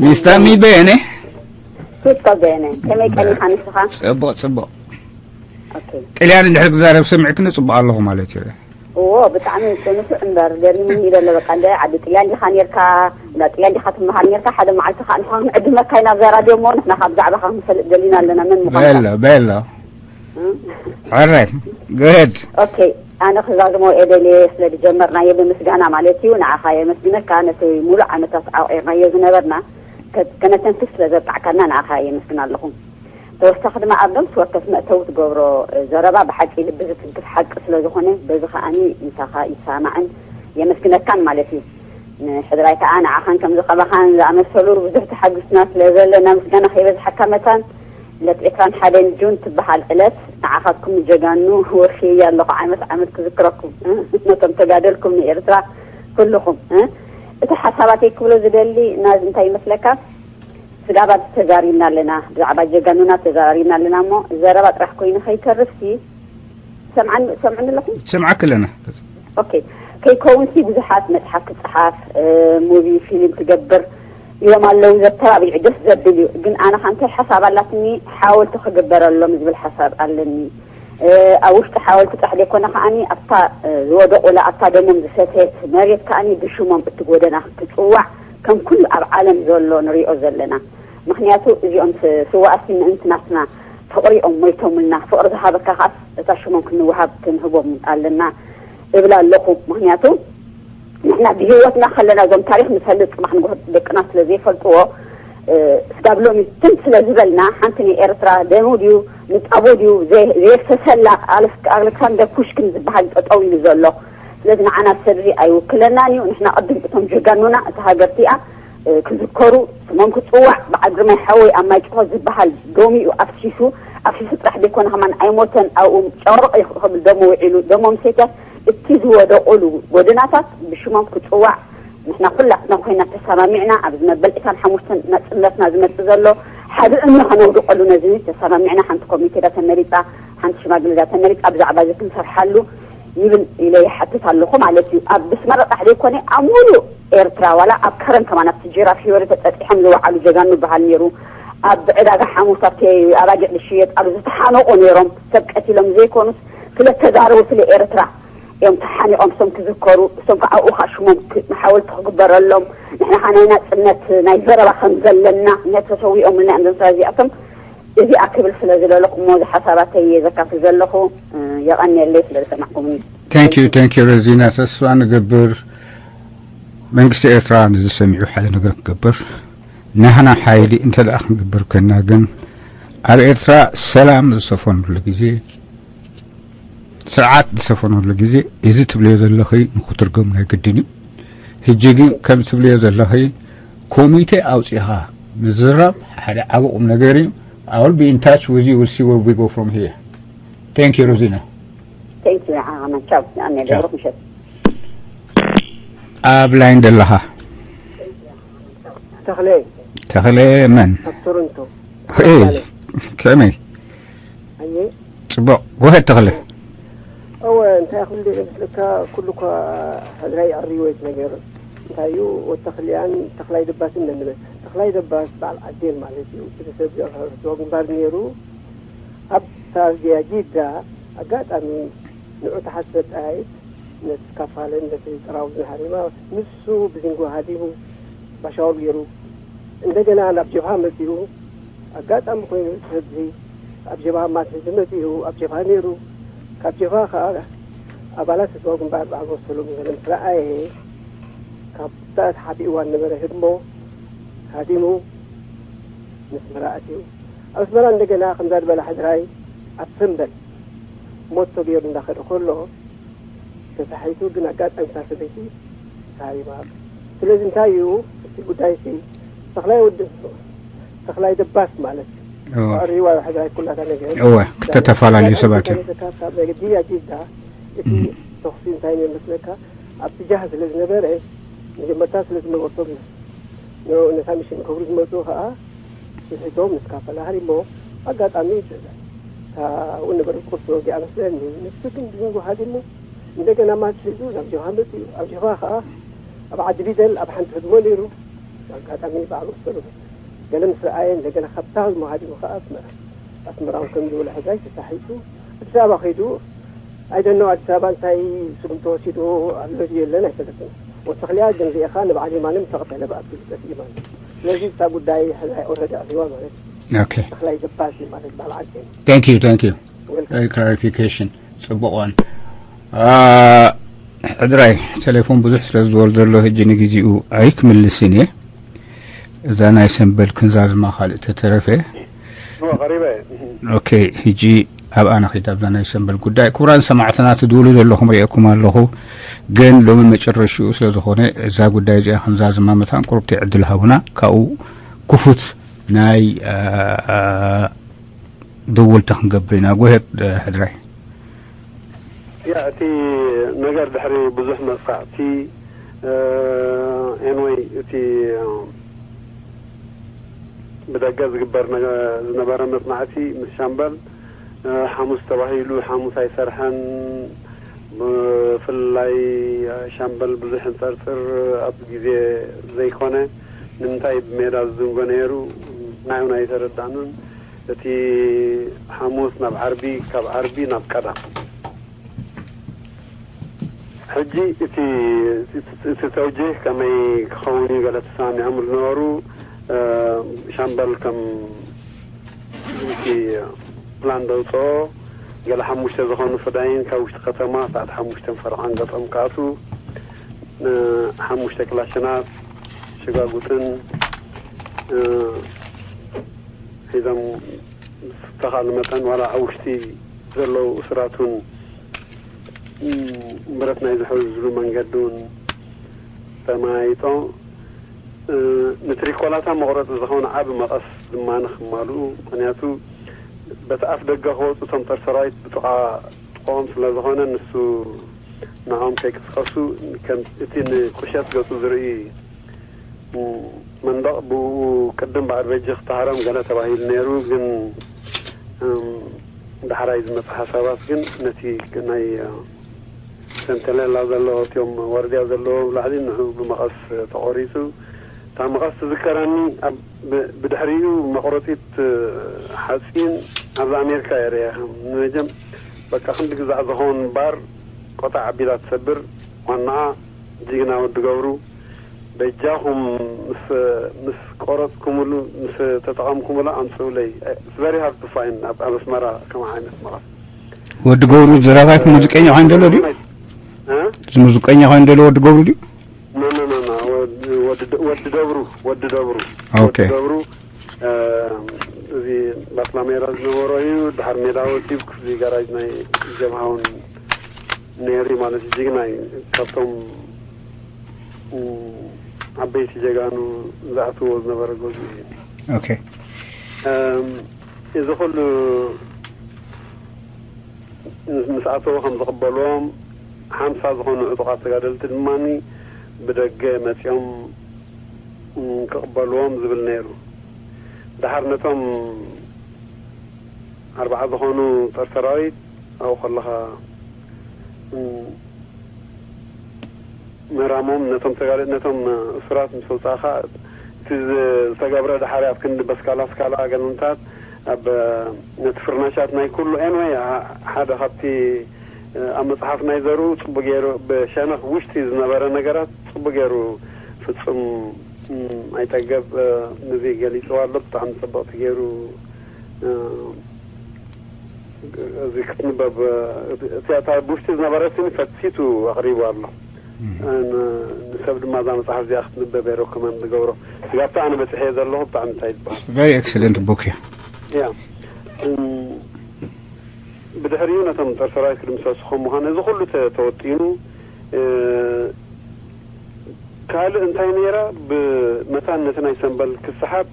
ሚስታ ሚ በየነ ሱቶ በየነ ከመይ ቀኒኻ ንስኻ ፅቡቅ ፅቡቅ ኦኬ ጥልያን እንድሕር ክዛረብ ሰሚዕክኒ ፅቡቅ ኣለኹ ማለት እዩ እዎ ብጣዕሚ ንፉዕ እምበር ገሪሙኒ እዩ ዘሎ በቃ እንደ ዓዲ ጥልያን ዲኻ ኔርካ እንዳ ጥልያን ዲኻ ትመሃር ኔርካ ሓደ መዓልቲ ከዓ ንኻ ክንዕድመካ ኢና ኣብዛ ራድዮ እሞ ንሕና ከዓ ብዛዕባኻ ክንፈልጥ ደሊና ኣለና መን ምዃንካ በሎ በሎ ሕረት good ኦኬ ኣነ ክዛዝሞ እየ ደልየ ስለ ዝጀመርናዮ ብምስጋና ማለት እዩ ንዓኻ የመስግነካ ነቲ ሙሉእ ዓመታት ዓቂርናዮ ዝነበርና ከነተንፍስ ስለ ዘብቃዕካና ንዓኻ የመስግን ኣለኹ ተወሳኺ ድማ ኣብ ነብሲ ወከፍ መእተዊ ትገብሮ ዘረባ ብሓቂ ልቢ ዝትንክፍ ሓቂ ስለ ዝኾነ፣ በዚ ከኣኒ ምሳኻ ይሰማማዕን የመስግነካን ማለት እዩ። ንሕድራይ ከኣ ንዓኻን ከም ዝቐባኻን ዝኣመሰሉ ብዙሕ ተሓጒስና ስለ ዘለና ምስጋና ከይበዝሓካ መታን። ዕለት ዕስራን ሓደን ጁን ትበሃል ዕለት ንዓኻትኩም ጀጋኑ ወርኺ እያ ኣለኹ። ዓመት ዓመት ክዝክረኩም ነቶም ተጋደልኩም ንኤርትራ ኩልኹም። እቲ ሓሳባተይ ክብሎ ዝደሊ ናዚ እንታይ ይመስለካ? ስጋባት ተዛሪብና ኣለና፣ ብዛዕባ ጀጋኑና ተዛሪብና ኣለና እሞ ዘረባ ጥራሕ ኮይኑ ከይተርፍሲ፣ ሰምዓኒ ሰምዕኒ ኣለኹም? ሰምዓክ ኣለና። ኦኬ። ከይከውንሲ ብዙሓት መጽሓፍ ክጽሓፍ፣ ሙቪ ፊልም ክገብር እዮም ኣለዉ። ዘተባቢዑ ደስ ዘብል እዩ። ግን ኣነ ከ እንታይ ሓሳብ ኣላትኒ? ሓወልቲ ክግበረሎም ዝብል ሓሳብ ኣለኒ። ኣብ ውሽጢ ሓወልቲ ጥራሕ ዘይኮነ ከዓኒ ኣብታ ዝወደቑላ ኣብታ ደሞም ዝሰተየት መሬት ከዓኒ ብሽሞም እቲ ጎደና ክጽዋዕ ከም ኩሉ ኣብ ዓለም ዘሎ ንሪኦ ዘለና። ምኽንያቱ እዚኦም ስዋኣሲ ምእንቲ ናትና ፍቕሪ እዮም ሞይቶምልና። ፍቕሪ ዝሃበካ ከዓስ እታ ሽሞም ክንወሃብ ክንህቦም ኣለና እብል ኣለኹ። ምኽንያቱ ንሕና ብህይወትና ከለና እዞም ታሪኽ ንፈልጥ ጽባሕ ንግሆ ደቅና ስለ ዘይፈልጥዎ ስጋብ ሎሚ ትም ስለ ዝበልና ሓንቲ ናይ ኤርትራ ደሙ ድዩ ንጠቡ ድዩ ዘየፍሰሰላ ኣሌክሳንደር ፑሽኪን ዝበሃል ጠጠው ኢሉ ዘሎ። ስለዚ ንዓና ሰብዚ ኣይውክለናን እዩ። ንሕና ቅድም እቶም ጀጋኑና እታ ሃገር እቲኣ ክዝከሩ ስሞም ክጽዋዕ በዓል ግርማይ ሓወይ ኣብ ማይጭሆ ዝበሃል ዶሚኡ ኣፍሲሱ ኣፍሲሱ ጥራሕ ዘይኮነ ከማን ኣይሞተን ኣብኡ ጨርቕ ክብል ደሞ ውዒሉ ደሞም ሰትያስ እቲ ዝወደቑሉ ጎደናታት ብሽሞም ክጽዋዕ ንሕና ኩላትና ኮይና ተሰማሚዕና ኣብዚ መበል ዕስራን ሓሙሽተን ናጽነትና ዝመጽእ ዘሎ ሓደ እምኒ ከነውድቐሉ ነዚ ተሰማሚዕና ሓንቲ ኮሚቴ ዳ ተመሪጻ ሓንቲ ሽማግለ ዳ ተመሪጻ ብዛዕባ እዚ ክንሰርሓሉ ይብል ኢለ ይሓትት ኣለኹ ማለት እዩ። ኣብ ኣስመራ ጥራሕ ዘይኮነ ኣብ ሙሉእ ኤርትራ ዋላ ኣብ ከረን ከማን ኣብቲ ጅራፍ ሂወሪ ተጸጢሖም ዝወዓሉ ጀጋኑ በሃል ነይሩ። ኣብ ዕዳጋ ሓሙስ ኣብቲ ኣባጊዕ ዝሽየጥ ኣብ ዝተሓነቑ ነይሮም ሰብ ቀቲሎም ዘይኮኑስ ስለ ተዛረቡ ስለ ኤርትራ እዮም ተሓኒቖም እሶም ክዝከሩ እሶም ከዓ ኣብኡ ከዓ ሽሞም ሓወልቲ ክግበረሎም ንሕና ከዓ ናይ ናፅነት ናይ ዘረባ ከም ዘለና ነተሰዊኦምልና እዮም ዘምስራ እዚኣቶም እዚኣ ክብል ስለ ዝለለኹ እሞ እዚ ሓሳባተይ እየ ዘካፍል ዘለኹ። የቐንየለይ ስለ ዝሰማዕኩምኒ። Thank you, thank you ረዚና። ተስፋ ንገብር መንግስቲ ኤርትራ ንዝሰሚዑ ሓደ ነገር ክገብር ናህና ሓይሊ እንተ ደኣ ክንገብር ኮይንና ግን ኣብ ኤርትራ ሰላም ዝሰፈነሉ ግዜ ስርዓት ዝሰፈነሉ ግዜ እዚ ትብልዮ ዘለኺ ንክትርጎም ናይ ግድን እዩ። ሕጂ ግን ከም ትብልዮ ዘለኺ ኮሚቴ ኣውፂኻ ምዝራብ ሓደ ዓቢ ቁም ነገር እዩ። I will be in touch with you, we'll see where we go from here. Thank you Rosina. Thank you Ahmed. Ciao. Ciao. Debro Michel. ኣብ ላይን ደለኻ ተኽለ ተኽለ መን ካብ ቶሮንቶ። ከመይ ኣየ ጽቡቕ ጎሀድ ተኽለ። እወ እንታይ ክብል እየ ዝመስለካ ኩሉ እኳ ሕድራይ ኣርይዎ እቲ ነገር እንታይ እዩ ወተኽልያን ተኽላይ ደባስን ነንበ ተኽላይ ደባስ በዓል ዓዴን ማለት እዩ እቲ ሰብ ዚኦ ግንባር ነይሩ ኣብ ሳርዲያ ጂዳ ኣጋጣሚ ንዑ ተሓሰብ ጠያይት ነቲ ካፋለን ነቲ ጥራውዝን ሃሪማ ንሱ ብዝንጎ ሃዲሙ ባሻውር ገይሩ እንደገና ናብ ጀብሃ መጺኡ ኣጋጣሚ ኮይኑ እቲ ህዝቢ ኣብ ጀብሃ ማት ህዝቢ መጺኡ ኣብ ጀብሃ ነይሩ ካብ ጀብሃ ከዓ ኣባላት ህዝባዊ ግንባር በዓል መሰሎም ገለ ምስ ረኣየ ካብታ ተሓቢእዋ ነበረ ህድሞ ሃዲሙ ንስመራ ኣትዩ ኣብ ኣስመራ እንደገና ከምዛ ዝበላ ሕድራይ ኣብ ሰንበል ሞት ተገይሩ እንዳኸደ ከሎ ተሳሒቱ ግን ኣጋጣሚ እታ ሰበይቲ ተሃሪማ። ስለዚ እንታይ እዩ እቲ ጉዳይ ሲ ተኽላይ ወዲ ተኽላይ ደባስ ማለት ኣሪዋ ሕድራይ ኩላታ ነገር እወ ክልተ ተፈላለዩ ሰባት እዮም። ካብ መገዲ ኣጂዳ እቲ ተኽሲ እንታይ መስለካ ኣብቲ ጃህ ስለ ዝነበረ መጀመርታ ስለ ዝነበርቶም ነታ ሚሽን ክብሩ ዝመፁ ከዓ ስሒቶም ንስካፈላሃሪ እሞ ኣጋጣሚ እታ እውን ነበረ ቁርሲ ወጊኣ መስለኒ ንሱ ግን ብዝንጎ ሃዲሞ እንደገና ማት ሒዙ ናብ ጀብሃ መፅኡ ኣብ ጀብሃ ከዓ ኣብ ዓዲ ቢደል ኣብ ሓንቲ ህድሞ ነይሩ ኣጋጣሚ በዓል ወሰሉ ገለ ምስ ረኣየ እንደገና ካብታ ህድሞ ሃዲሙ ከዓ ኣስመራ ኣስመራ እውን ከም ዝበለ ሕዛይ ተሳሒቱ ኣዲስ ኣበባ ከይዱ ኣይደኖ ኣዲስ ኣበባ እንታይ ስጉምቲ ወሲዱ ኣሎ የለን ኣይፈለጥን ወተኽልያ ግን ሪኤኻ ንበዓል የማነ ምተቐተለ ብኣቢ ዝጠፍ ኢማን ስለዚ እታ ጉዳይ ሕዛይ ኦረዲ ኣሪዋ ማለት እዩ Okay. ተኽላይ ደባሲ ማለት በዓል ዓዲ Thank you, thank you. Welcome. Very clarification. ጽቡቕ ዋን ሕድራይ ቴሌፎን ብዙሕ ስለ ዝወል ዘሎ ሕጂ ንግዜኡ ኣይክምልስን እየ። እዛ ናይ ሰንበል ክንዛዝማ ካልእ ተተረፈ እወ፣ ቀሪበ እየ። ኦኬ፣ ሕጂ ኣብኣ ንኺድ፣ ኣብዛ ናይ ሰምበል ጉዳይ። ክቡራን ሰማዕትና ትድውሉ ዘለኹም ርእየኩም ኣለኹ፣ ግን ሎሚ መጨረሽኡ ስለ ዝኾነ እዛ ጉዳይ እዚኣ ክንዛዝማ መታን ቁርብቲ ዕድል ሃቡና፣ ካብኡ ክፉት ናይ ደወልቲ ክንገብር ኢና። ጎሄድ ሕድራይ። ያ እቲ ነገር ድሕሪ ብዙሕ መጽናዕቲ፣ ኤንወይ እቲ ብደገ ዝግበር ዝነበረ መጽናዕቲ ምስ ሻምበል ሓሙስ ተባሂሉ ሓሙስ ኣይሰርሐን። ብፍላይ ሻምበል ብዙሕ እንጸርጽር ኣብ ግዜ ዘይኮነ ንምንታይ ብሜዳ ዝዝንጎ ነይሩ ናይውን ኣይተረዳእኑን። እቲ ሓሙስ ናብ ዓርቢ፣ ካብ ዓርቢ ናብ ቀዳም። ሕጂ እቲ እቲ ተውጅህ ከመይ ክኸውን እዩ ገለ ተሰማሚዖም ዝነበሩ ሻምበል ከም እቲ ፕላን ዘውፅኦ ገለ ሓሙሽተ ዝኾኑ ፈዳይን ካብ ውሽጢ ከተማ ሰዓት ሓሙሽተን ፈረቓን ገጾም ክኣትዉ ሓሙሽተ ክላሽናት ሸጋጉጥን ሒዞም ዝተኻእለ መጠን ዋላ ኣብ ውሽጢ ዘለዉ እሱራት እውን ብረት ናይ ዝሕዝሉ መንገዲ እውን ተመያይጦም ንትሪኮላታ መቑረፂ ዝኾነ ዓቢ መቐስ ድማ ንክማልኡ ምክንያቱ በቲ ኣፍ ደገ ክወፁ እቶም ጦር ሰራዊት ብጥቓ ጥቕኦም ስለ ዝኾነ ንሱ ንዕኦም ከይቅስቀሱ እቲ ንቁሸት ገፁ ዝርኢ መንደቕ ብኡ ቅድም በዓል በጂ ክተሃረም ገለ ተባሂሉ ነይሩ። ግን ዳሕራይ ዝመፀ ሓሳባት ግን ነቲ ናይ ሰንተሌላ ዘለዎ እቲኦም ወርድያ ዘለዎ ላዕሊ ንዑ ብመቐስ ተቖሪፁ። እታ መቐስ ትዝከረኒ ብድሕሪኡ መቑረፂት ሓፂን ኣብዚ ኣሜሪካ የርእያ ንመጀም በቃ ክንዲ ግዛዕ ዝኾን ባር ቆጣ ዓቢላ ትሰብር ዋናኣ ጅግና ወዲ ገብሩ በጃኹም ምስ ምስ ቆረፅኩምሉ ምስ ተጠቐምኩምሉ ኣምፅኡለይ። It's very hard to find ኣብ ኣብ ኣስመራ ከም ዓይነት መቐስ። ወዲ ገብሩ ዘራባይክ ሙዚቀኛ ኮይኑ ዘሎ ድዩ? እ? እዚ ሙዚቀኛ ኮይኑ ዘሎ ወዲ ገብሩ ድዩ? ኖ ኖ ኖ ኖ ወዲ ወዲ ደብሩ ወዲ ደብሩ ኦኬ። ወዲ ደብሩ እዚ ባትላሜራ ዝነበሮ እዩ። ድሓር ሜዳ ወፂኡ ክፍሊ ጋራጅ ናይ ጀብሃውን ነይሩ ማለት እዩ። ጅግና እዩ። ካብቶም ዓበይቲ ጀጋኑ ዝኣትዎ ዝነበረ ገዙ እዩ። ኦኬ። እዚ ኩሉ ምስ ኣተዉ ከም ዝቕበልዎም ሓምሳ ዝኾኑ ዕጡቓት ተጋደልቲ ድማ ብደገ መፂኦም ክቕበልዎም ዝብል ነይሩ። ድሓር ነቶም ኣርባዓ ዝኾኑ ጦር ሰራዊት ኣብኡ ከለኻ ምህራሞም ነቶም ተጋደ ነቶም እሱራት ምስ ኣውፃእኻ እቲ ዝተገብረ ድሓር ኣብ ክንዲ በስካላ ስካላ ገንታት ኣብ ነቲ ፍርናሻት ናይ ኩሉ ኤንወይ ሓደ ካብቲ ኣብ መፅሓፍ ናይ ዘርኡ ፅቡቅ ገይሩ ብሸነኽ ውሽጢ ዝነበረ ነገራት ፅቡቅ ገይሩ ፍፁም ኣይጠገብ ነዚ ገሊፅዋ ኣሎ። ብጣዕሚ ፅብቕቲ ገይሩ እዚ ክትንበብ እቲያታ ብውሽጢ ዝነበረ ስኒ ፈቲቱ ኣቕሪቡ ኣሎ። ንሰብ ድማ እዛ መፅሓፍ እዚኣ ክትንበብ እየ ረኮመንድ ዝገብሮ። ስጋብቲ ኣነ በፅሐ ዘለኹ ብጣዕሚ እንታይ ዝበሃል Very excellent book እያ። ያ ብድሕሪኡ ነቶም ጦር ሰራዊት ክድምሰሱ ከም ምዃኑ እዚ ኩሉ ተወጢኑ ካልእ እንታይ ነይራ ብመታን ነቲ ናይ ሰንበል ክሰሓብ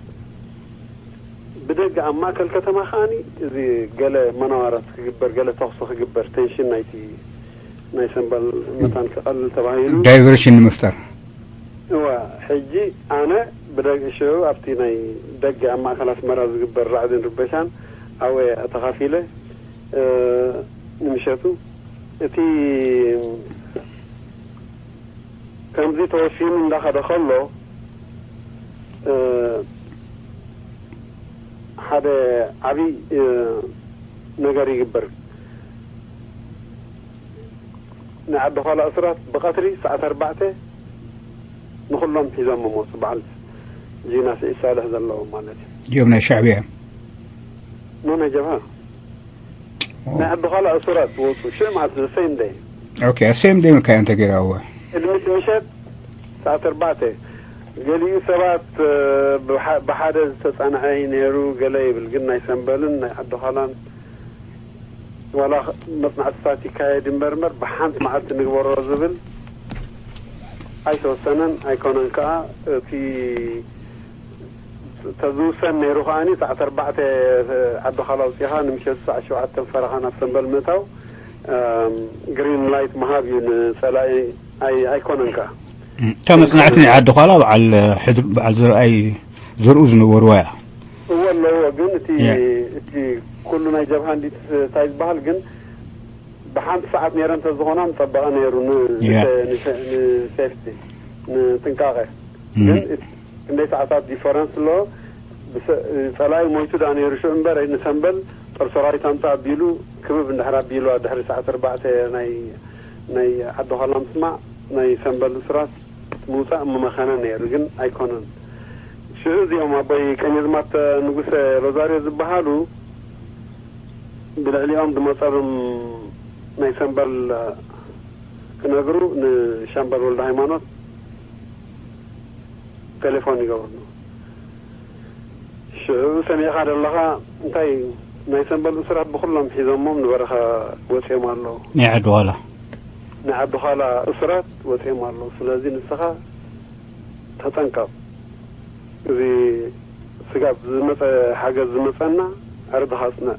ብደገ ኣብ ማእከል ከተማ ከኣኒ እዚ ገለ መናዋራት ክግበር ገለ ተኹሲ ክግበር ቴንሽን ናይቲ ናይ ሰንበል መታን ክቐልል ተባሂሉ ዳይቨርሽን ንምፍጣር እዋ ሕጂ ኣነ ብደገ ሽዑ ኣብቲ ናይ ደገ ኣብ ማእከል ኣስመራ ዝግበር ራዕድን ርበሻን ኣብኡ ተኻፊለ ንምሸቱ እቲ ከምዚ ተወሲኑ እንዳኸደ ከሎ ሓደ ዓብይ ነገር ይግበር። ናይ ዓዲ ዃላ እሱራት ብቐትሪ ሰዓት ኣርባዕተ ንኹሎም ሒዞም መሞፁ። በዓል ጂና ስዒድ ሳልሕ ዘለዎም ማለት እዩ። እዮም ናይ ሻዕብያ እዮም። ኖ ናይ ጀብሃ ናይ ዓዲ ዃላ እሱራት ወፁ ሽዕ ማለት ዘሰይም ደይ ኦኬ ኣሰይም ደይ ምካያ እንተ ገይራ እወ ቅድሚት ምሸት ሰዓት ኣርባዕተ ገሊኡ ሰባት ብሓደ ዝተጸንዐ እዩ ነይሩ ገለ ይብል። ግን ናይ ሰምበልን ናይ ዓዲ ዃላን ዋላ መጽናዕትታት ይካየድ እምበር እምበር ብሓንቲ መዓልቲ ንግበሮ ዝብል ኣይተወሰነን ኣይኮነን። ከኣ እቲ ተዝውሰን ነይሩ ከኣ ሰዓት ኣርባዕተ ዓዲ ዃላ ኣውጺኻ ንምሸት ሰዓት ሸውዓተ ፈረኻ ናብ ሰምበል ምእታው ግሪን ላይት ምሃብ እዩ ንጸላኢ ኣይኮነን። ከኣ እታ መጽናዕቲ ናይ ዓዲ ዃላ በዓል ሕድር በዓል ዘርኣይ ዘርኡ ዝነበርዋ እያ። እወ ኣለዎ። ግን እቲ እቲ ኩሉ ናይ ጀብሃ እንዲት እንታይ ዝበሃል ግን ብሓንቲ ሰዓት ነይረ እንተዝኾና ምጸበቐ ነይሩ። ንሴፍቲ ንጥንቃቐ ግን ክንደይ ሰዓታት ዲፈረንስ ኣሎ። ጸላኢ ሞይቱ ዳ ነይሩ ሽዑ እምበር ንሰምበል ጦር ሰራዊት ኣምጻ ኣቢሉ ክብብ እንድሕር ኣቢሉ ድሕሪ ሰዓት ኣርባዕተ ናይ ናይ ዓዲ ዃላ ምስማዕ ናይ ሰምበል እሱራት ምውጻእ ምመኸነ ነይሩ፣ ግን ኣይኮነን። ሽዑ እዚኦም ኣቦይ ቀኘዝማት ንጉሰ ሮዛርዮ ዝበሃሉ ብልዕሊኦም ዝመጸሎም ናይ ሰምበል ክነግሩ ንሻምበል ወልደ ሃይማኖት ቴሌፎን ይገብርሉ። ሽዑ ሰሚዕኻ ደለኻ እንታይ ናይ ሰምበል እሱራት ብኩሎም ሒዞሞም ንበረኻ ወጺኦም ኣለዉ። ናይ ዓዲ ዃላ ናይ ዓዲ ዃላ እሱራት ወጺኦም ኣለዉ። ስለዚ ንስኻ ተጠንቀቕ። እዚ ስጋብ ዝመጸ ሓገዝ ዝመጸና ዕርድኻ ኣጽንዕ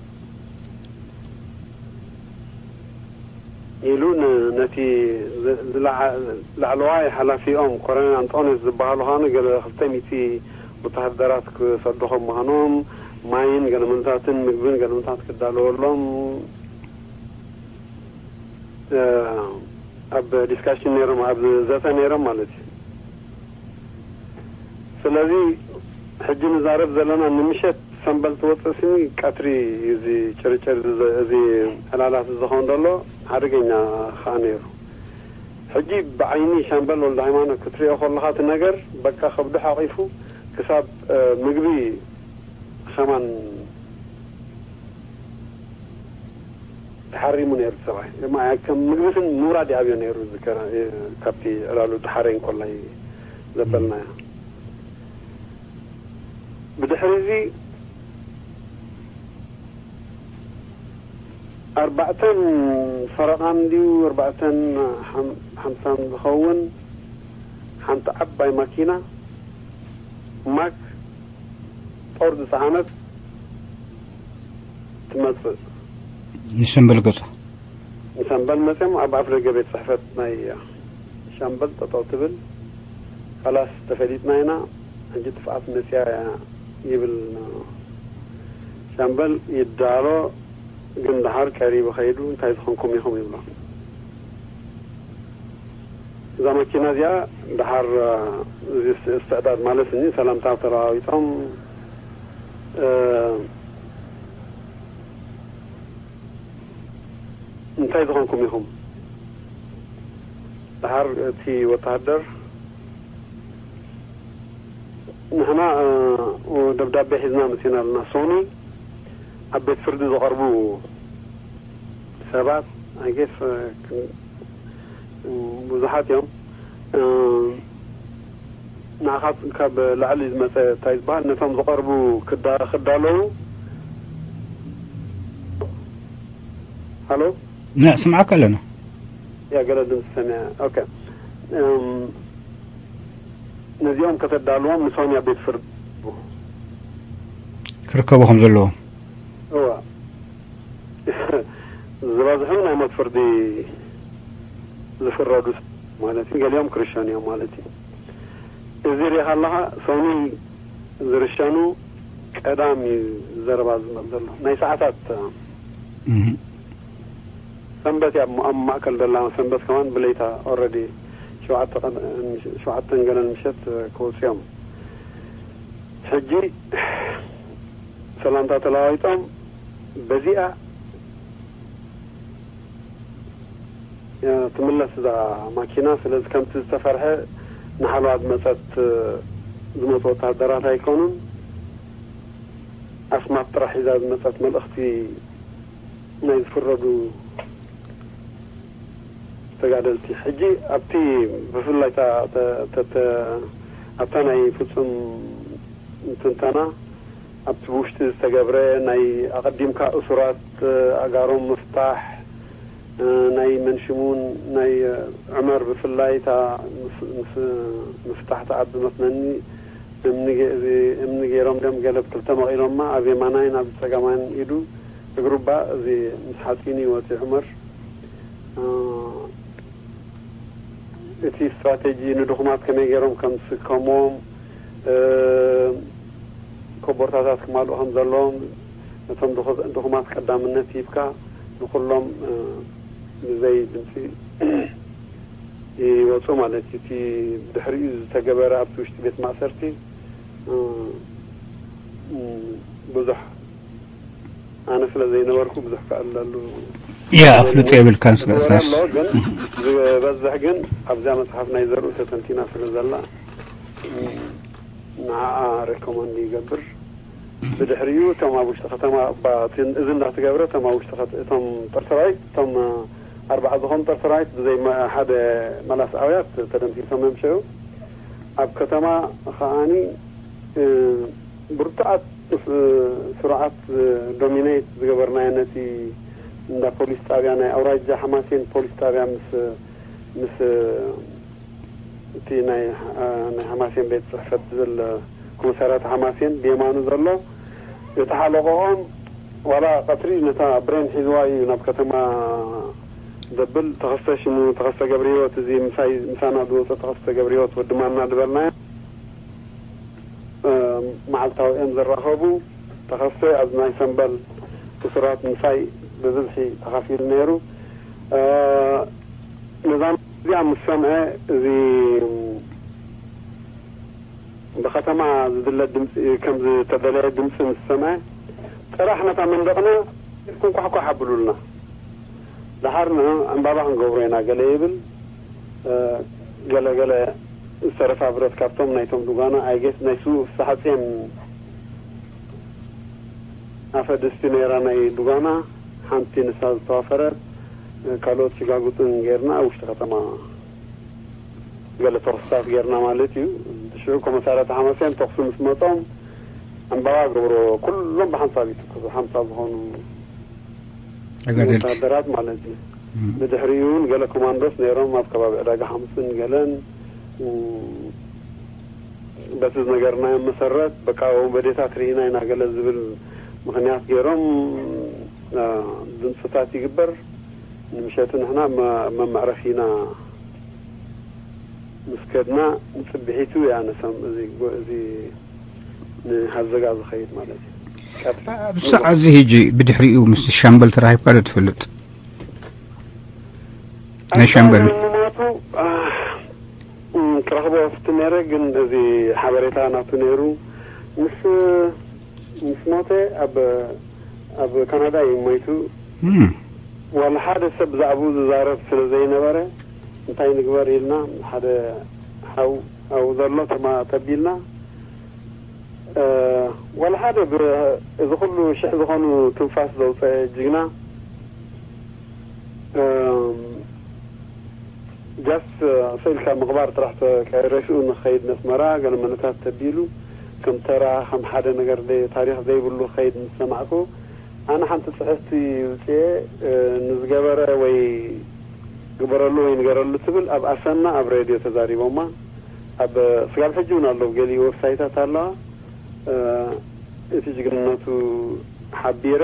ኢሉ ነቲ ላዕለዋይ ሓላፊኦም ኮረኔል ኣንጦንዮስ ዝበሃሉ ከኣ ገለ ክልተ ሚእቲ ወተሃደራት ክሰዱ ከም ምዃኖም ማይን ገለ ምንታትን ምግብን ገለ ምንታት ክዳለወሎም ኣብ ዲስካሽን ነይሮም ኣብ ዘተ ነይሮም ማለት እዩ። ስለዚ ሕጂ ንዛረብ ዘለና ንምሸት ሰንበል ትወፅእ ስኒ ቀትሪ እዩ እዚ ጭርጭር እዚ ዕላላት ዝኸውን ዘሎ ሓደገኛ ከዓ ነይሩ። ሕጂ ብዓይኒ ሻምበል ወልደ ሃይማኖት ክትሪኦ ከለኻ እቲ ነገር በቃ ከብዱ ሓቂፉ ክሳብ ምግቢ ከማን ተሓሪሙ ነይሩ ሰብኣይ። ከም ምግቢ ስን ምውራድ ይኣብዮ ነይሩ ዝከራ ካብቲ ዕላሉ ተሓረይ እንኮላይ ዘበልናዮ። ብድሕሪ እዚ ኣርባዕተን ፈረቓን ድዩ ኣርባዕተን ሓምሳን ዝኸውን ሓንቲ ዓባይ ማኪና ማክ ጦር ዝፀዓነት ትመፅእ። ንሰንበል ገፃ ንሰንበል መፅኦም ኣብ ኣፍ ደገ ቤት ፅሕፈት ናይ ሻምበል ጠጠው ትብል። ካላስ ተፈሊጥና ኢና፣ ሕጂ ጥፍኣት መፅያ እያ ይብል ሻምበል። ይዳሎ ግን ደሓር ቀሪቡ ከይዱ እንታይ ዝኾንኩም ኢኹም ይብሎ። እዛ መኪና እዚኣ ደሓር እዚ እስትዕዳድ ማለት እኒ ሰላምታ ተለዋዊጦም እንታይ ዝኾንኩም ኢኹም? ደሓር እቲ ወተሃደር ንሕና ደብዳቤ ሒዝና መፂና ኣለና። ሶኒ ኣብ ቤት ፍርዲ ዝቐርቡ ሰባት ኣይ ጌስ ብዙሓት እዮም። ንዓኻ ካብ ላዕሊ ዝመፀ እንታይ ዝበሃል ነቶም ዝቐርቡ ክዳለዉ ሃሎ ንስምዓካ ኣለና። ያ ገለ ድምፂ ሰሚዐ። ኦኬ ነዚኦም ከተዳልዎም ንሶንያ ቤት ፍርዲ ክርከቡ ከም ዘለዎም እዋ ዝበዝሑ ናይ ሞት ፍርዲ ዝፍረዱ ማለት እዩ። ገሊኦም ክርስቲያን እዮም ማለት እዩ። እዚ ሪኢኻ ኣለኻ ሶኒ ዝርሸኑ ቀዳም እዩ ዘረባ ዝመፅ ዘሎ ናይ ሰዓታት ሰንበት እያ ኣብ ማእከል ዘላ ሰንበት ከማን ብለይታ ኦረዲ ሸውዓተ ቀን ሸውዓተን ገለን ምሸት ክወፅኦም ሕጂ ሰላምታ ተለዋዊጦም በዚኣ ትምለስ እዛ ማኪና። ስለዚ ከምቲ ዝተፈርሐ ንሓለዋ ዝመፀት ዝመፁ ወታደራት ኣይኮኑን። ኣስማት ጥራሕ ሒዛ ዝመፀት መልእኽቲ ናይ ዝፍረዱ ተጋደልቲ ሕጂ ኣብቲ ብፍላይ ኣብታ ናይ ፍጹም ትንተና ኣብቲ ብውሽጢ ዝተገብረ ናይ ኣቐዲምካ እሱራት ኣጋሮም ምፍታሕ፣ ናይ መንሽሙን ናይ ዑመር ብፍላይ እታ ምስ- ምስ- ምፍታሕ ትኣብ መስለኒ እምኒ ገ- እዚ እምኒ ገይሮም ድዮም ገለ ብክልተ መቒሎማ ኣብ የማናይን ኣብ ጸጋማይን ኢዱ እግሩ እባ እዚ ምስ ሓጺኑ ይወጽእ ዑመር። እቲ ስትራቴጂ ንድኹማት ከመይ ገይሮም ከም ዝስከምዎም፣ ኮቦርታታት ክማልኡ ከም ዘለዎም፣ ነቶም ድኹማት ቀዳምነት ሂብካ ንኩሎም ብዘይ ድምፂ ይወፁ ማለት እዩ። እቲ ድሕሪኡ ዝተገበረ ኣብቲ ውሽጢ ቤት ማእሰርቲ ብዙሕ ኣነ ስለ ዘይነበርኩ ብዙሕ ክኣልለሉ ያ ኣፍልጦ የብልካን ስጋእስናስ። ኣሎ። ግን ዝበዝሕ ግን ኣብዚኣ መፅሓፍ ናይ ዘርኡ ተተንቲና ስለ ዘላ ንዓኣ ሬኮመንድ ይገብር። ብድሕሪኡ እቶም ኣብ ውሽጢ ከተማ እባ እቲ እዚ እንዳተገብረ እቶም ኣብ ውሽጢ ከተ- እቶም ጠርሰራዊት እቶም ኣርባዓ ዝኾኑ ጠርሰራዊት ብዘይ መ- ሓደ መላስ ኣውያት ተደምሲሶም እዮም ሽዑ። ኣብ ከተማ ከዓኒ ብርቱዓት ስሩዓት ዶሚኔት ዝገበርናዮ ነቲ እንዳ ፖሊስ ጣብያ ናይ ኣውራጃ ሓማሴን ፖሊስ ጣብያ ምስ ምስ እቲ ናይ ናይ ሓማሴን ቤት ፅሕፈት ዝብል ኮመሳርያት ሓማሴን ብየማኑ ዘሎ እቲ ሓለቆኦም ዋላ ቀትሪ ነታ ብሬን ሒዝዋ እዩ ናብ ከተማ ዘብል ተኸስተ ሽሙ ተኸስተ ገብረ ህይወት እዚ ምሳይ ምሳና ዝወፀ ተኸስተ ገብረ ህይወት ወዲ ማና ዝበልናዮ መዓልታዊ እዮም ዝራኸቡ። ተኸስተ ኣብ ናይ ሰምበል እሱራት ምሳይ ብብዝሒ ተኻፊሉ ነይሩ። ነዛ እዚኣ ምስ ሰምዐ እዚ ብከተማ ዝድለ ድምፂ ከም ዝተደለየ ድምፂ ምስ ሰምዐ ጥራሕ ነታ መንደቕና ኩንኳሕኳሕ ኣብሉልና። ደሓር ንዑ ዕምባባ ክንገብሮ ኢና ገለ ይብል። ገለ ገለ ዝተረፋ ብረት ካብቶም ናይቶም ዱጋና ኣይጌስ ናይ ስዉእ ፍስሓፅየን ኣፈ ድስቲ ነይራ ናይ ዱጋና ሓንቲ ንሳ ዝተዋፈረት ካልኦት ሽጋጉጥን ጌርና ኣብ ውሽጢ ከተማ ገለ ተኹስታት ጌርና ማለት እዩ። ሽዑ ኮመሳርያት ሓማሴን ተኹሲ ምስ መጾም ዕምባባ ገብሮ ኩሎም ብሓንሳብ ይትኩሱ ሓምሳ ዝኾኑ ተጋደልቲ። ወታደራት ማለት እዩ። ብድሕሪኡ እውን ገለ ኮማንዶስ ነይሮም ኣብ ከባቢ ዕዳጋ ሓሙስን ገለን በቲ ዝነገርናዮም መሰረት በቃ ወንበዴታት ርኢና ኢና ገለ ዝብል ምኽንያት ገይሮም ድምፅታት ይግበር። ንምሸቱ ንሕና መ- መመዕረፊና ምስ ከድና ንፅብሒቱ እያ ነሰም እዚ ጎ- እዚ ንሃዘጋ ዝኸይድ ማለት እዩ። ቀትሪ ኣብ ሰዓት እዚ ሕጂ ብድሕሪኡ ምስ ሻምበል ተራኺብካ ዶ ትፈልጥ? ናይ ሻምበል። ኣንጻር ምማቱ ክረኽቦ ፍትን ነይረ፣ ግን እዚ ሓበሬታ ናቱ ነይሩ። ምስ ምስ ሞተ ኣብ ኣብ ካናዳ እዩ ሞይቱ። ዋላ ሓደ ሰብ ብዛዕባኡ ዝዛረብ ስለ ዘይነበረ እንታይ ንግበር ኢልና ሓደ ሓው ኣብኡ ዘሎ ተማ ተቢልና ዋላ ሓደ እዚ ኩሉ ሽሕ ዝኾኑ ትንፋስ ዘውፀአ ጅግና ጃስት ስኢልካ ምቕባር ጥራሕ ሬስኡ ንኸይድ ነስመራ ገለ መነታት ተቢሉ ከም ተራ ከም ሓደ ነገር ታሪኽ ዘይብሉ ኸይድ ምስ ሰማዕኩ ኣነ ሓንቲ ፅሕፍቲ ውፅኤ ንዝገበረ ወይ ግበረሉ ወይ ንገረሉ ትብል ኣብ ኣሰና ኣብ ሬድዮ ተዛሪቦማ ኣብ ስጋብ ሕጂ እውን ኣለዉ ገሊኡ ወብሳይታት ኣለዋ እቲ ጅግንነቱ ሓቢረ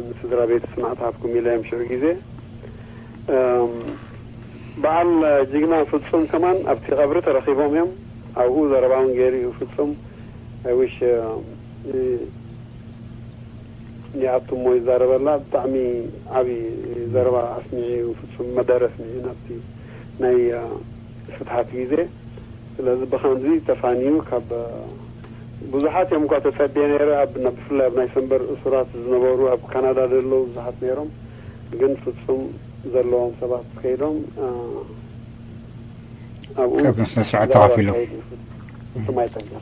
ንስድራ ቤት ስማዕት ሃብኩም ኢለ እዮም ሽዑ ግዜ በዓል ጅግና ፍጹም ከማን ኣብቲ ቀብሪ ተረኺቦም እዮም ኣብኡ ዘረባ እውን ገይሩ እዩ ፍጹም I wish ይኣቱ እሞ ይዛረበላ ብጣዕሚ ዓብዪ ዘረባ ኣስሚዑ እዩ ፍጹም መደረ ኣስሚዑ ናብቲ ናይ ፍትሓት ግዜ ስለዚ ብኸምዚ ተፋንዩ ካብ ብዙሓት እዮም እኳ ተጸብየ ነይረ ኣብ ብፍላይ ኣብ ናይ ሰንበር እሱራት ዝነበሩ ኣብ ካናዳ ዘለዉ ብዙሓት ነይሮም ግን ፍጹም ዘለዎም ሰባት ከይዶም ኣብኡ ካብ ስነ ስርዓት ተኻፊሎም ፍጹም ኣይጠፍእን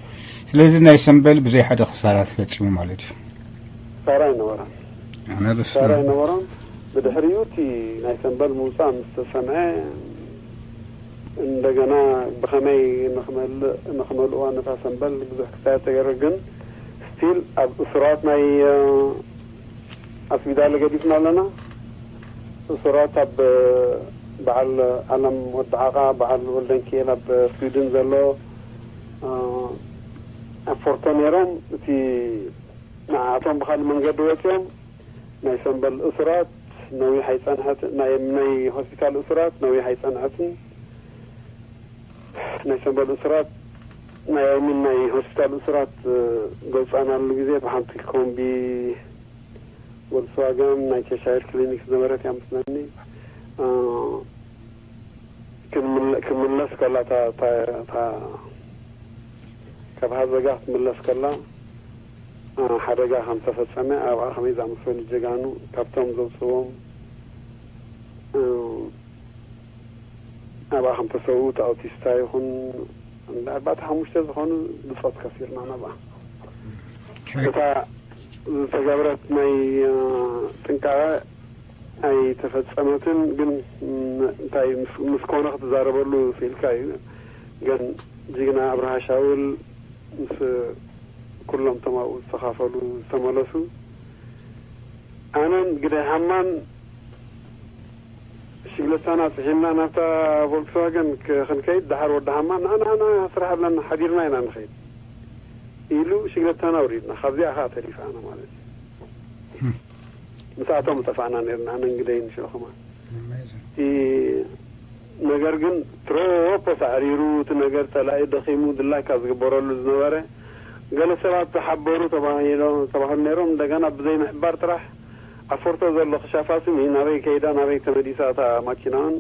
ስለዚ ናይ ሰንበል ብዘይ ሓደ ክሳራ ተፈጺሙ ማለት እዩ ክሳራ ኣይነበረን ኣነ ርስ ክሳራ ኣይነበረን ብድሕሪኡ እቲ ናይ ሰንበል ምውፃእ ምስ ተሰምዐ እንደገና ብኸመይ ንኽመልእ ንኽመልእዋ ነታ ሰምበል ብዙሕ ክሳየድ ተገይሩ፣ ግን ስቲል ኣብ እሱራት ናይ ኣስቢዳለ ገዲፍና ኣለና። እሱራት ኣብ በዓል ኣለም ወዲ ዓቃ፣ በዓል ወልደንኪኤል ኣብ ስዊድን ዘሎ ኣብ ፎርቶ ነይሮም። እቲ ንዓቶም ብኻልእ መንገዲ ወፂኦም። ናይ ሰምበል እሱራት ነዊሕ ኣይፀንሐት፣ ናይ ናይ ሆስፒታል እሱራት ነዊሕ ኣይፀንሐትን። ናይ ሰምበል እሱራት ናይ ኣይሚን ናይ ሆስፒታል እሱራት ገውፃናሉ ግዜ ብሓንቲ ኮምቢ ቮልስዋገን ናይ ቸሻየር ክሊኒክ ዝነበረት እያ ምስለኒ። ክምለስ ከላ ካብ ሃዘጋ ክትምለስ ከላ ሓደጋ ከም ተፈፀመ ኣብኣ ከመይ ዝኣመሰሉ ጀጋኑ ካብቶም ዘውፅዎም ኣብኣ ከም ተሰውኡ እቲ ኣውቲስታ ይኹን ኣርባዕተ ሓሙሽተ ዝኾኑ ብፆት ከሲርና ናብኣ እታ ዝተገብረት ናይ ጥንቃቐ ኣይተፈፀመትን። ግን እንታይ ምስ ኮነ ክትዛረበሉ ስኢልካ እዩ። ግን ጅግና ኣብርሃ ሻውል ምስ ኩሎም ተማኡ ዝተኻፈሉ ዝተመለሱ ኣነን ግዳይ ሃማን ሽግለታና ፅሒና ናብታ ቮልክስዋገን ክንከይድ ደሓር ወዲ ሃማን ንኣና ኣና ስራሕ ኣለና ሓዲርና ኢና ንኸይድ ኢሉ ሽግለታና ውሪድና ካብዚኣ ከዓ ተሪፋ ኣነ ማለት እዩ። ምሳቶም ጠፋእና ነርና ኣነ እንግደይ ንሽዑ ከማን እቲ ነገር ግን ትሮፖ ሳዕሪሩ እቲ ነገር ፀላኢ ደኺሙ ድላካ ዝግበረሉ ዝነበረ ገለ ሰባት ዝሓበሩ ተባሂሎም ተባህሉ ነይሮም። እንደገና ብዘይ ምሕባር ጥራሕ ኣፎርቶ ዘሎ ክሻፋ ስሚ ናበይ ከይዳ ናበይ ተመሊሳ እታ ማኪናን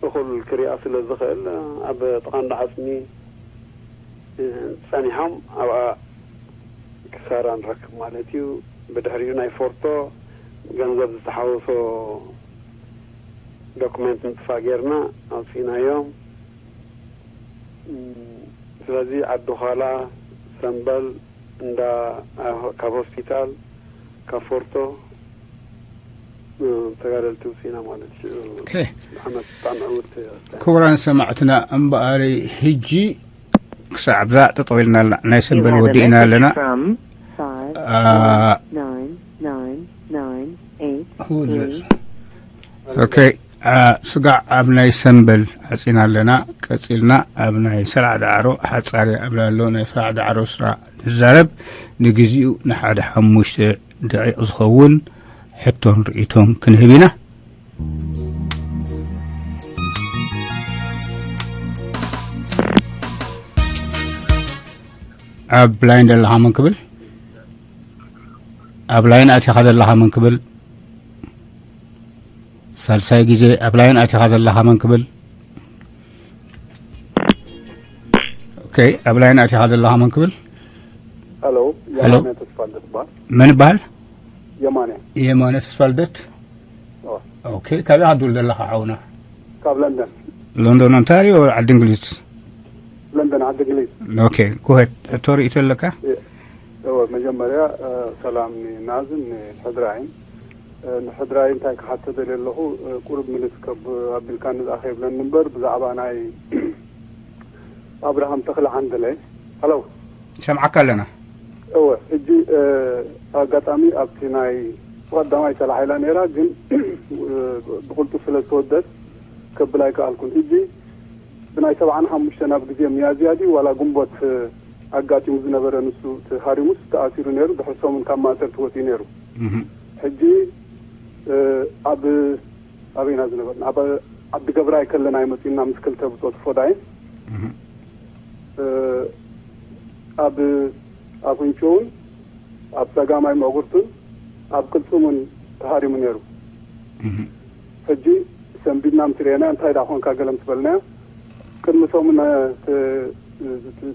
እኹል ክሪኣ ስለ ዝኽእል ኣብ ጥቓ እንዳ ዓፅሚ ፀኒሖም ኣብኣ ክሳራ ንረክብ ማለት እዩ። ብድሕሪኡ ናይ ፎርቶ ገንዘብ ዝተሓወሶ ዶክመንት ምጥፋእ ጌርና ኣውፂእናዮም። ስለዚ ዓዲ ዃላ፣ ሰምበል፣ እንዳ ካብ ሆስፒታል፣ ካብ ፎርቶ ተጋደልቲ ውፅኢና ማለት እዩ። ብሓመት ብጣዕሚ ዕውት። ክቡራን ሰማዕትና እምበኣሪ ህጂ ክሳዕ ኣብዛ ጠጠው ኢልና ኣለና። ናይ ሰንበል ወዲእና ኣለና። ኦኬ፣ ስጋዕ ኣብ ናይ ሰንበል ዓፂና ኣለና። ቀፂልና ኣብ ናይ ሰላዕ ዳዕሮ ሓፃሪ ኣብ ላሎ ናይ ሰላዕ ዳዕሮ ስራ ንዛረብ። ንግዚኡ ንሓደ ሓሙሽተ ደቂቕ ዝኸውን ሕቶን ርእይቶን ክንህብ ኢና። ኣብ ላይን ዘለኻ መን ክብል? ኣብ ላይን ኣቲኻ ዘለኻ መን ክብል? ሳልሳይ ግዜ ኣብ ላይን ኣቲኻ ዘለኻ መን ክብል? ኦኬ፣ ኣብ ላይን ኣቲኻ ዘለኻ መን ክብል? ሄሎ፣ ሄሎ። የማነ ተስፋልደት ይበሃል። መን ይበሃል? የማነ። የማነ ተስፋልደት። ኦኬ፣ ካበይ ዓዲ ዘለኻ ሓውና? ካብ ለንደን። ለንደን ኦንታሪዮ ዓዲ እንግሊዝ? ለንደን ዓዲ እንግሊዝ። ኦኬ፣ ጎሄድ። ሕቶ ርእይቶ ኣለካ? እወ፣ መጀመርያ ሰላም ንናዝን ንሕድራይን። ንሕድራይ እንታይ ክሓቶ ደልየ ኣለኹ፣ ቁሩብ ምልስ ከብ ኣቢልካኒ ዝኣ ከይብለኒ እምበር ብዛዕባ ናይ ኣብርሃም ተኽለ ዓንደለ። ሃሎ። ይሰምዓካ ኣለና። እወ፣ ሕጂ ኣጋጣሚ ኣብቲ ናይ ቀዳማይ ተላዒላ ነይራ፣ ግን ብቕልጡፍ ስለ ዝተወደት ከብል ኣይከኣልኩን። ሕጂ ብናይ ሰብዓን ሓሙሽተ ናብ ግዜ ሚያዝያ ድዩ ዋላ ግንቦት ኣጋጢሙ ዝነበረ ንሱ ተሃሪሙስ ተኣሲሩ ነይሩ፣ ድሕሪ ሰሙን ካብ ማእሰርቲ ወፂኡ ነይሩ። ሕጂ ኣብ ኣበይና ዝነበርና ኣብ ዓዲ ገብራይ ከለና ይመፂና ምስ ክልተ ብፆት ፎዳይን ኣብ ኣፍንጭኡን ኣብ ፀጋማይ መእጉርቱን ኣብ ቅልፅሙን ተሃሪሙ ነይሩ። ሕጂ ሰንቢድና ምስ ርኤና እንታይ ደኣ ኮንካ ገለ ምስ በልናዮ ቅድሚ ሰሙን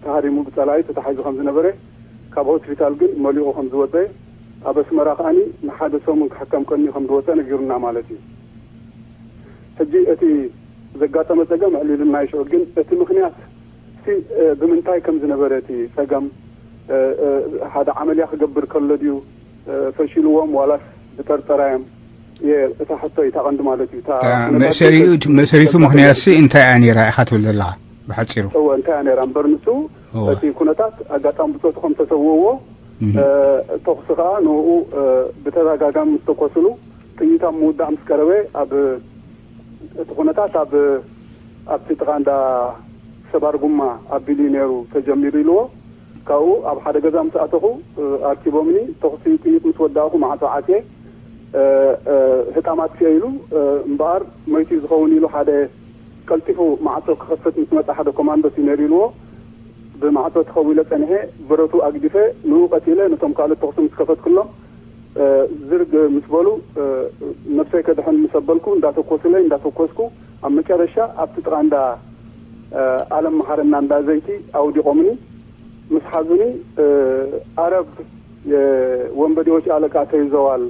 ተሃሪሙ ብፀላኢ ተታሒዙ ከም ዝነበረ ካብ ሆስፒታል ግን መሊቑ ከም ዝወፀ ኣብ ኣስመራ ከኣኒ ንሓደ ሰሙን ክሕከም ቀንዩ ከም ዝወፀ ነጊሩና ማለት እዩ። ሕጂ እቲ ዘጋጠመ ፀገም ኣዕሊሉና ይሽዑ፣ ግን እቲ ምኽንያት እቲ ብምንታይ ከም ዝነበረ እቲ ፀገም ሓደ ዓመልያ ክገብር ከሎ ድዩ ፈሺልዎም ዋላስ ብጠርጠራ እዮም እታ ሕቶይ እታ ቀንዲ ማለት እዩ። እታ ኩነታት መእሰሪኡ መእሰሪቱ ምክንያት ሲ እንታይ እያ ነይራ ኢኻ ትብል ዘለኻ ብሓፂሩ? እወ እንታይ እያ ነይራ እምበር ንሱ እቲ ኩነታት ኣጋጣሚ ብፆቱ ከም ተሰውእዎ ተኹሲ ከዓ ንኡ ብተደጋጋሚ ምስ ተኮስሉ ጥይት ኣብ ምውዳእ ምስ ቀረበ ኣብ እቲ ኩነታት ኣብ ኣብቲ ጥቓ እንዳ ሰባር ጉማ ኣቢሉ እዩ ነይሩ ተጀሚሩ ኢልዎ። ካብኡ ኣብ ሓደ ገዛ ምስ ኣተኹ ኣርኪቦምኒ። ተኹሲ ጥይት ምስ ወዳእኹ ማዕጾ ዓጽየ ህጣም ኣጥፍኤ ኢሉ እምበኣር ሞይቱ እዩ ዝኸውን ኢሉ ሓደ ቀልጢፉ ማዕጾ ክኸፍት ምስ መጸ ሓደ ኮማንዶስ እዩ ነይሩ ኢልዎ። ብማዕጾ ተኸዊለ ጸኒሐ ብረቱ ኣግዲፈ ንኡ ቀቲለ ነቶም ካልኦት ተኹሲ ምስ ከፈትኩሎም ዝርግ ምስ በሉ ነብሰይ ከድሕን ምስ ኣበልኩ እንዳተኮሱለይ እንዳተኮስኩ ኣብ መጨረሻ ኣብቲ ጥቓ እንዳ ኣለም መሓረና እንዳ ዘይቲ ኣውዲቖምኒ ምስ ሓዙኒ ኣረብ የወንበዴዎች አለቃ ተይዘዋል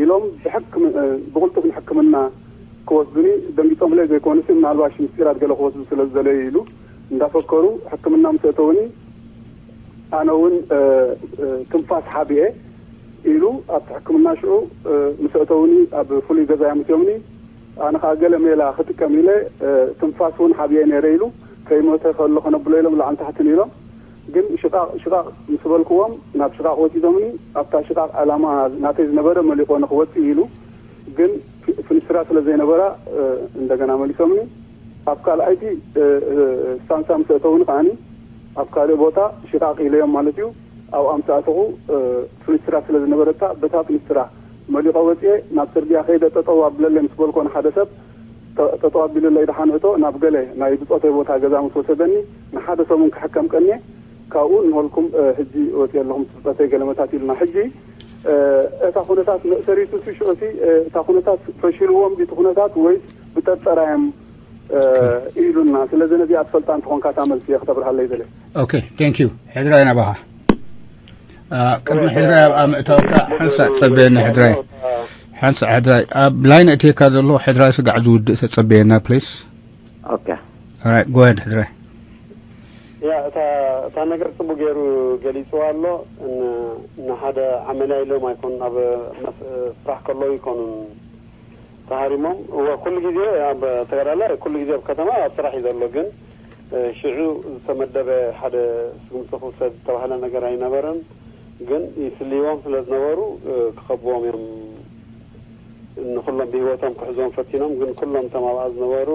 ኢሎም ብሕክም ብቕልጡፍ ንሕክምና ክወስዱኒ ደንጊጾምለይ ዘይኮኑሲ ምናልባሽ ምስጢራት ገለ ክወስዱ ስለ ዝደለዩ ኢሉ እንዳፈከሩ ሕክምና ምስ ኣእተውኒ ኣነ እውን ትንፋስ ሓቢኤ ኢሉ ኣብቲ ሕክምና ሽዑ ምስ ኣእተውኒ ኣብ ፍሉይ ገዛ እዮም እትዮምኒ ኣነ ከዓ ገለ ሜላ ክጥቀም ኢለ ትንፋስ እውን ሓቢኤ ነይረ ኢሉ ከይሞተ ከሎ ከነብሎ ኢሎም ላዕሊ ታሕትን ኢሎም ግን ሽቃቅ ሽቃቅ ምስ በልክዎም ናብ ሽቃቅ ወሲዶምኒ ኣብታ ሽቃቅ ዕላማ ናተይ ዝነበረ መሊቆ ንክወፅእ ኢሉ ግን ፍንስትራ ስለ ዘይነበራ እንደገና መሊሶምኒ ኣብ ካልኣይቲ ስታንሳ ምስ ኣእተውኒ ከዓኒ ኣብ ካልእ ቦታ ሽቃቅ ኢለዮም ማለት እዩ ኣብኣ ምስ ኣተኹ ፍንስትራ ስለ ዝነበረታ በታ ፍንስትራ መሊቆ ወፅኤ ናብ ፅርግያ ከይደ ጠጠው ኣብለለይ ምስ በልኮ ንሓደ ሰብ ጠጠው ኣቢሉለይ ደሓን እቶ ናብ ገለ ናይ ብፆተይ ቦታ ገዛ ምስ ወሰደኒ ንሓደ ሰሙን ክሕከም ቀንየ ካብኡ ንበልኩም ሕጂ ወፅየ ኣለኹ ምስ ብፆተይ ገለ መታት ኢሉና ሕጂ እታ ኩነታት መእሰሪቱ ሽዑ እታ ኩነታት ፈሽልዎም ድዩ እቲ ኩነታት ወይስ ብጠርጠራ እዮም ኢሉና ስለዚ ነዚኣ ትፈልጣ እንትኾንካ እታ መልሲ እየ ክተብርሃለይ ደለ Okay thank you ሕድራይ ናባኻ ቅድሚ ሕድራይ ኣብኣ ምእታውካ ሓንሳእ ጸበየኒ ሕድራይ ሓንሳእ ሕድራይ ኣብ ላይን እትየካ ዘሎ ሕድራይ ስጋዕ ዝውድእ ተጸበየና please Okay alright go ahead ሕድራይ ያ እታ እታ ነገር ጽቡቅ ገይሩ ገሊጽዋ ኣሎ ንሓደ ዓመልያ ኢሎም ኣይኮኑን ኣብ ስራሕ ከለዉ ይኮኑን ተሃሪሞም እወ ኩሉ ግዜ ኣብ ተጋዳላይ ኩሉ ግዜ ኣብ ከተማ ኣብ ስራሕ እዩ ዘሎ ግን ሽዑ ዝተመደበ ሓደ ስጉምቲ ክውሰድ ዝተባህለ ነገር ኣይነበረን ግን ይስልይዎም ስለ ዝነበሩ ክኸብዎም እዮም ንኩሎም ብህይወቶም ክሕዝዎም ፈቲኖም ግን ኩሎም እቶም ኣብኣ ዝነበሩ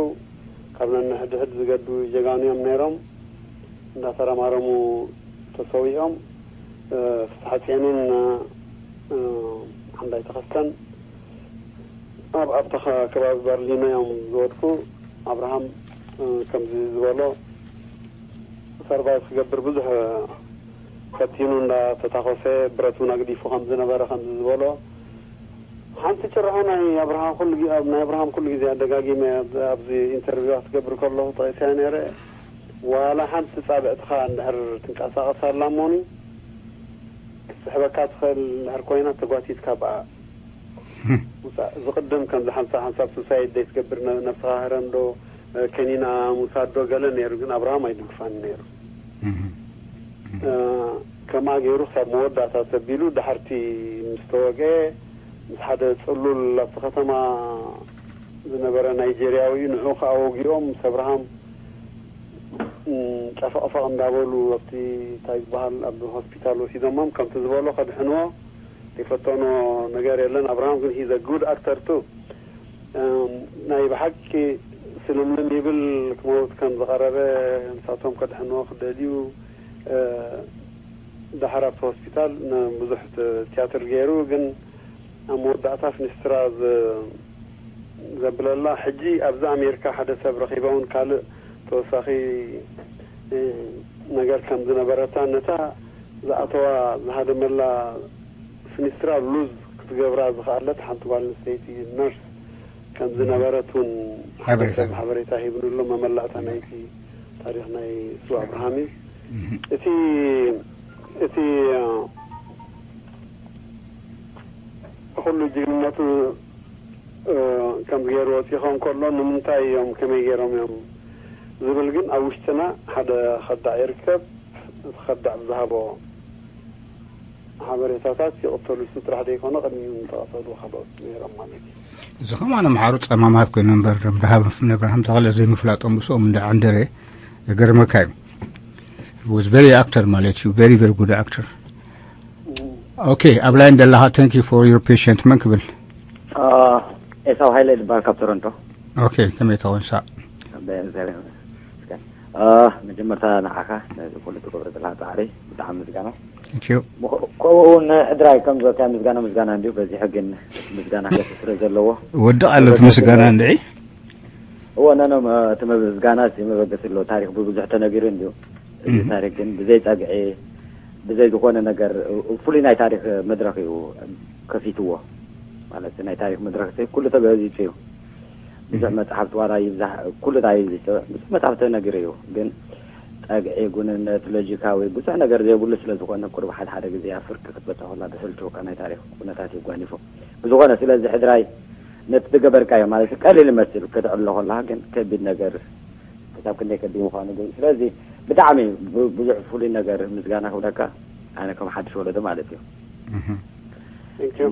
ካብ ነንሕድሕድ ዝገዱ ጀጋኑ እዮም ነይሮም እንዳተረማረሙ ተሰዊኦም ፍስሓጽዮንን ሓንዳይ ተኸስተን ኣብ ኣብታ ከባቢ በርሊኖ እዮም ዝወድቁ ኣብርሃም ከምዚ ዝበሎ ሰርቫይቭ ክገብር ብዙሕ ፈቲኑ እንዳተታኮሰ ብረት እውን ኣግዲፉ ከምዝነበረ ከምዚ ዝበሎ ሓንቲ ጭርሖ ናይ ኣብርሃም ኩሉ ጊዜ ናይ ኣብርሃም ኩሉ ጊዜ ኣደጋጊመ ኣብዚ ኢንተርቪው ክትገብር ከለኹ ጠቂሰያ ነይረ ዋላ ሓንቲ ጻብዕትኻ እንድሕር ትንቀሳቐስ ኣላ እሞኒ ክትስሕበካ ትኽእል እንድሕር ኮይና ተጓቲትካ ብኣ ውጻእ ዝቕድም ከምዚ ሓንሳብ ሓንሳብ ሱሳይድ ዘይትገብር ነብስኻ ህረም ዶ ከኒና ምውሳድ ዶ ገለ ነይሩ ግን ኣብርሃም ኣይድግፋን ነይሩ ከምኣ ገይሩ ክሳብ መወዳእታ ተቢሉ ዳሕርቲ ምስ ተወግአ ምስ ሓደ ጽሉል ኣብቲ ከተማ ዝነበረ ናይጀርያዊ እዩ ንዑ ከዓ ወጊኦም ምስ ኣብርሃም ጨፈቕፈቕ እንዳበሉ ኣብቲ እንታይ ዝበሃል ኣብ ሆስፒታል ወሲዶሞም ከምቲ ዝበሎ ከድሕንዎ ዘይፈተኖ ነገር የለን ኣብርሃም ግን he's a good actor too ናይ ብሓቂ ስልምልም ይብል ክመውት ከም ዝቐረበ ንሳቶም ከድሕንዎ ክደልዩ ዳሕር ኣብቲ ሆስፒታል ብዙሕ ትያትር ገይሩ ግን ኣብ መወዳእታ ፍንስትራ ዘብለላ ሕጂ ኣብዚ ኣሜሪካ ሓደ ሰብ ረኺበ እውን ካልእ ተወሳኺ ነገር ከም ዝነበረታ ነታ ዝኣተዋ ዝሃደመላ ፍንስትራ ሉዝ ክትገብራ ዝኸኣለት ሓንቲ ጓል ኣንስተይቲ ነርስ ከም ዝነበረት እውን ሓደ ሰብ ሓበሬታ ሂብንሎ መመላእታ ናይቲ ታሪክ ናይ እሱ ኣብርሃም እዩ እቲ እቲ ኩሉ ጅግንነቱ ከምዚ ገይሩ ወፂኡ ከውን ከሎ ንምንታይ እዮም ከመይ ገይሮም እዮም ዝብል ግን ኣብ ውሽጥና ሓደ ከዳዕ ይርከብ እቲ ከዳዕ ብዝሃቦ ሓበሬታታት ይቕተሉ እሱ ጥራሕ ዘይኮነ ቅድሚኡ ዝተቐተሉ ካልኦት ነይሮም ማለት እዩ እዚ ከማን ኣምሓሩ ጸማማት ኮይኖም እምበር፣ እብርሃም፣ ንእብርሃም ተኽለ ዘይምፍላጦም ምስኦም እንዳ ዓንደረ የገርመካ እዩ። He was very actor ማለት እዩ፣ very very good actor። Okay፣ ኣብ ላይን ደለኻ፣ thank you for your patient። መን ክብል? ኤሳው ሃይለ ዝበሃል ካብ ቶሮንቶ። Okay፣ ከመይ ትኸውን ሳዕ? መጀመርታ ንዓኻ ነዚ ኩሉ ትገብሮ ዘለኻ ጻዕሪ ብጣዕሚ ምስጋና። Thank you። ከምኡ እውን ሕድራይ ከም ዝበልካዮ ምስጋና ምስጋና እንድዩ በዚሑ፣ ግን ምስጋና ክገሲ ስለ ዘለዎ ወድቕ ኣሎ እቲ ምስጋና እንድዒ። እዎ ነኖም እቲ ምስጋና መበገሲ ኣለዎ። ታሪክ ብብዙሕ ተነጊሩ እንድዩ። እዚ ታሪክ ግን ብዘይ ጸግዒ ብዘይ ዝኾነ ነገር ፍሉይ ናይ ታሪክ መድረክ እዩ ከፊትዎ። ማለት ናይ ታሪክ መድረክ ኩሉ ተገዚጹ እዩ። ብዙሕ መጽሓፍቲ ዋላ ይብዛሕ ኩሉ ታይ ይብዝሕ ብዙሕ መጽሓፍቲ ተነጊሩ እዩ። ግን ጸግዒ፣ ጉንነት፣ ሎጂካዊ ብዙሕ ነገር ዘይብሉ ስለ ዝኾነ ቁሩብ ሓደ ሓደ ግዜ ኣብ ፍርቂ ክትበጽሖ ከላ ተሰልችወካ ናይ ታሪክ ኩነታት እዩ ጓኒፎ። ብዝኾነ ስለዚ ሕድራይ ነቲ ዝገበርካዮ ማለት ቀሊል ይመስል ክትዕሎ ከለኻ ግን ከቢድ ነገር ክሳብ ክንደይ ከቢድ ምዃኑ ግን ስለዚ ብጣዕሚ ብዙሕ ፍሉይ ነገር ምስጋና ክብለካ ኣነ ከም ሓድሽ ወለዶ ማለት እዩ።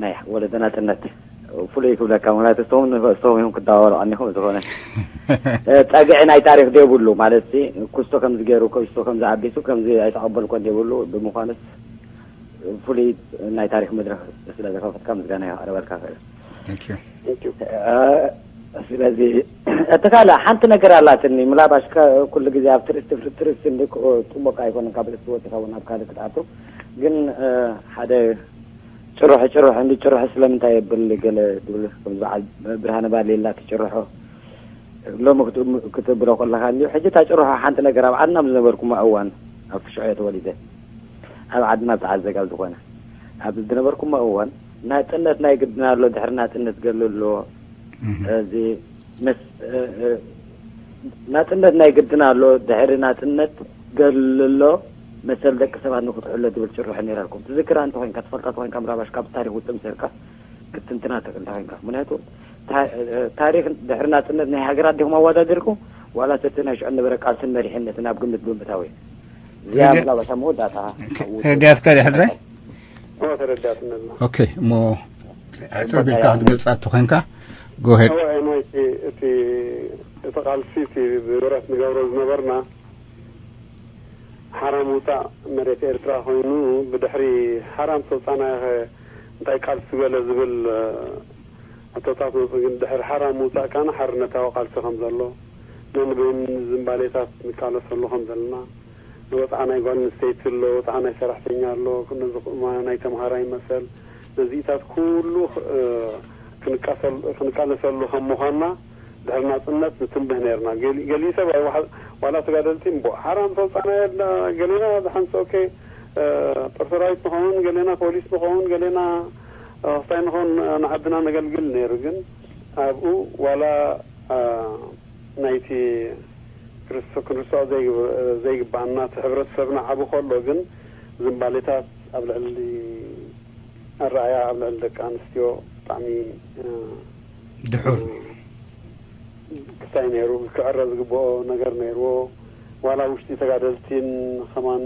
ናይ ወለዶ ናጽነት ፍሉይ ክብለካ ምክንያቱ እቶም ንእስቶም እዮም ክዳዋወሉ ቀኒኹም ዝኾነ ጸግዒ ናይ ታሪክ ዘይብሉ ማለት ሲ ክስቶ ከምዚ ገይሩ ክስቶ ከምዚ ኣቢሱ ከምዚ ኣይተቐበልኮን ዘይብሉ ብምዃኑስ ፍሉይ ናይ ታሪክ መድረክ ስለ ዘኸፈትካ ምስጋና የቕርበልካ ክእል። ስለዚ እቲ ካልእ ሓንቲ ነገር ኣላትኒ ምላባሽ ኩሉ ግዜ ኣብ ትርስ ትርስ እንዲ ጥቡቅ ኣይኮነን ካብ ርእሲ ወፂኻ እውን ኣብ ካልእ ክትኣቱ ግን ሓደ ጭርሖ ጭርሖ እንዲ ጭርሖ ስለምንታይ የብል ገለ ድብል ከም በዓል ብርሃነ ባሌላ ትጭርሖ ሎሚ ክትብሎ ከለኻ እንዲ ሕጂ እታ ጭርሖ ሓንቲ ነገር ኣብ ዓድና ዝነበርኩማ እዋን ኣብ ትሽዖ ተወሊደ ኣብ ዓድና ዝተዓዘጋብ ዝኾነ ኣብ ዝነበርኩማ እዋን ናጽነት ናይ ግድን ኣሎ ድሕሪ ናጽነት ገሉ ኣለዎ እዚ ምስ ናጽነት ናይ ግድን ኣሎ ድሕሪ ናጽነት ገሉ ኣሎ መሰል ደቂ ሰባት ንክትሕሎ ዝብል ጭርሖ ነይራልኩም ትዝክራ እንተኮይንካ ትፈልጣ ተኮይንካ ምራባሽ ካብ ታሪክ ውፅእ ምሰርካ ክትትንትና ትክእል እንተኮይንካ ምክንያቱ ታሪክ ድሕሪ ናጽነት ናይ ሃገራት ዲኹም ኣወዳዲርኩም ዋላ ሰቲ ናይ ሽዑ ነበረ ቃልስን መሪሕነትን ኣብ ግምት ብምእታው እዩ እዚኣ ምናልባት ኣብ መወዳእታ ተረዲኣትካ ድያ ሕድራይ ተረዳትነት ኦኬ እሞ ሕጽር ቢልካ ክትገልጻ ተኾይንካ ጎሄድ እቲ እቲ ቃልሲ እቲ ብብረት ንገብሮ ዝነበርና ሓራ ምውፃእ መሬት ኤርትራ ኮይኑ ብድሕሪ ሓራ ምስ ወፃእናዮ እንታይ ቃልሲ ገለ ዝብል ሕቶታት መፁ ግን ድሕሪ ሓራ ምውፃእ ካና ሓርነታዊ ቃልሲ ከም ዘሎ ነንበይን ዝምባሌታት ንቃለሰሉ ከም ዘለና ንወፅዓ ናይ ጓል ኣንስተይቲ ኣሎ ወፅዓ ናይ ሰራሕተኛ ኣሎ ነዚ ናይ ተምሃራይ መሰል ነዚኢታት ኩሉ ክንቃለሰሉ ከም ምዃንና ድሕሪ ናፅነት ንትንብህ ነርና ገሊኡ ሰብ ዋላ ተጋደልቲ እምቦ ሓራ ምስ ወፃእናዮ ገሌና ዝሓንሰ ኦኬ ጦር ሰራዊት ንኸውን ገሌና ፖሊስ ንኸውን ገሌና ክስታይ ንኸውን ንዓድና ነገልግል ነይሩ ግን ኣብኡ ዋላ ናይቲ ክንርሶ ዘይግባኣና እቲ ሕብረተሰብና ዓቢ ከሎ ግን ዝምባሌታት ኣብ ልዕሊ ኣረኣያ ኣብ ልዕሊ ደቂ ኣንስትዮ ብጣዕሚ ድሑር ክስታይ ነይሩ ክዕረ ዝግብኦ ነገር ነይርዎ ዋላ ውሽጢ ተጋደልቲን ከማን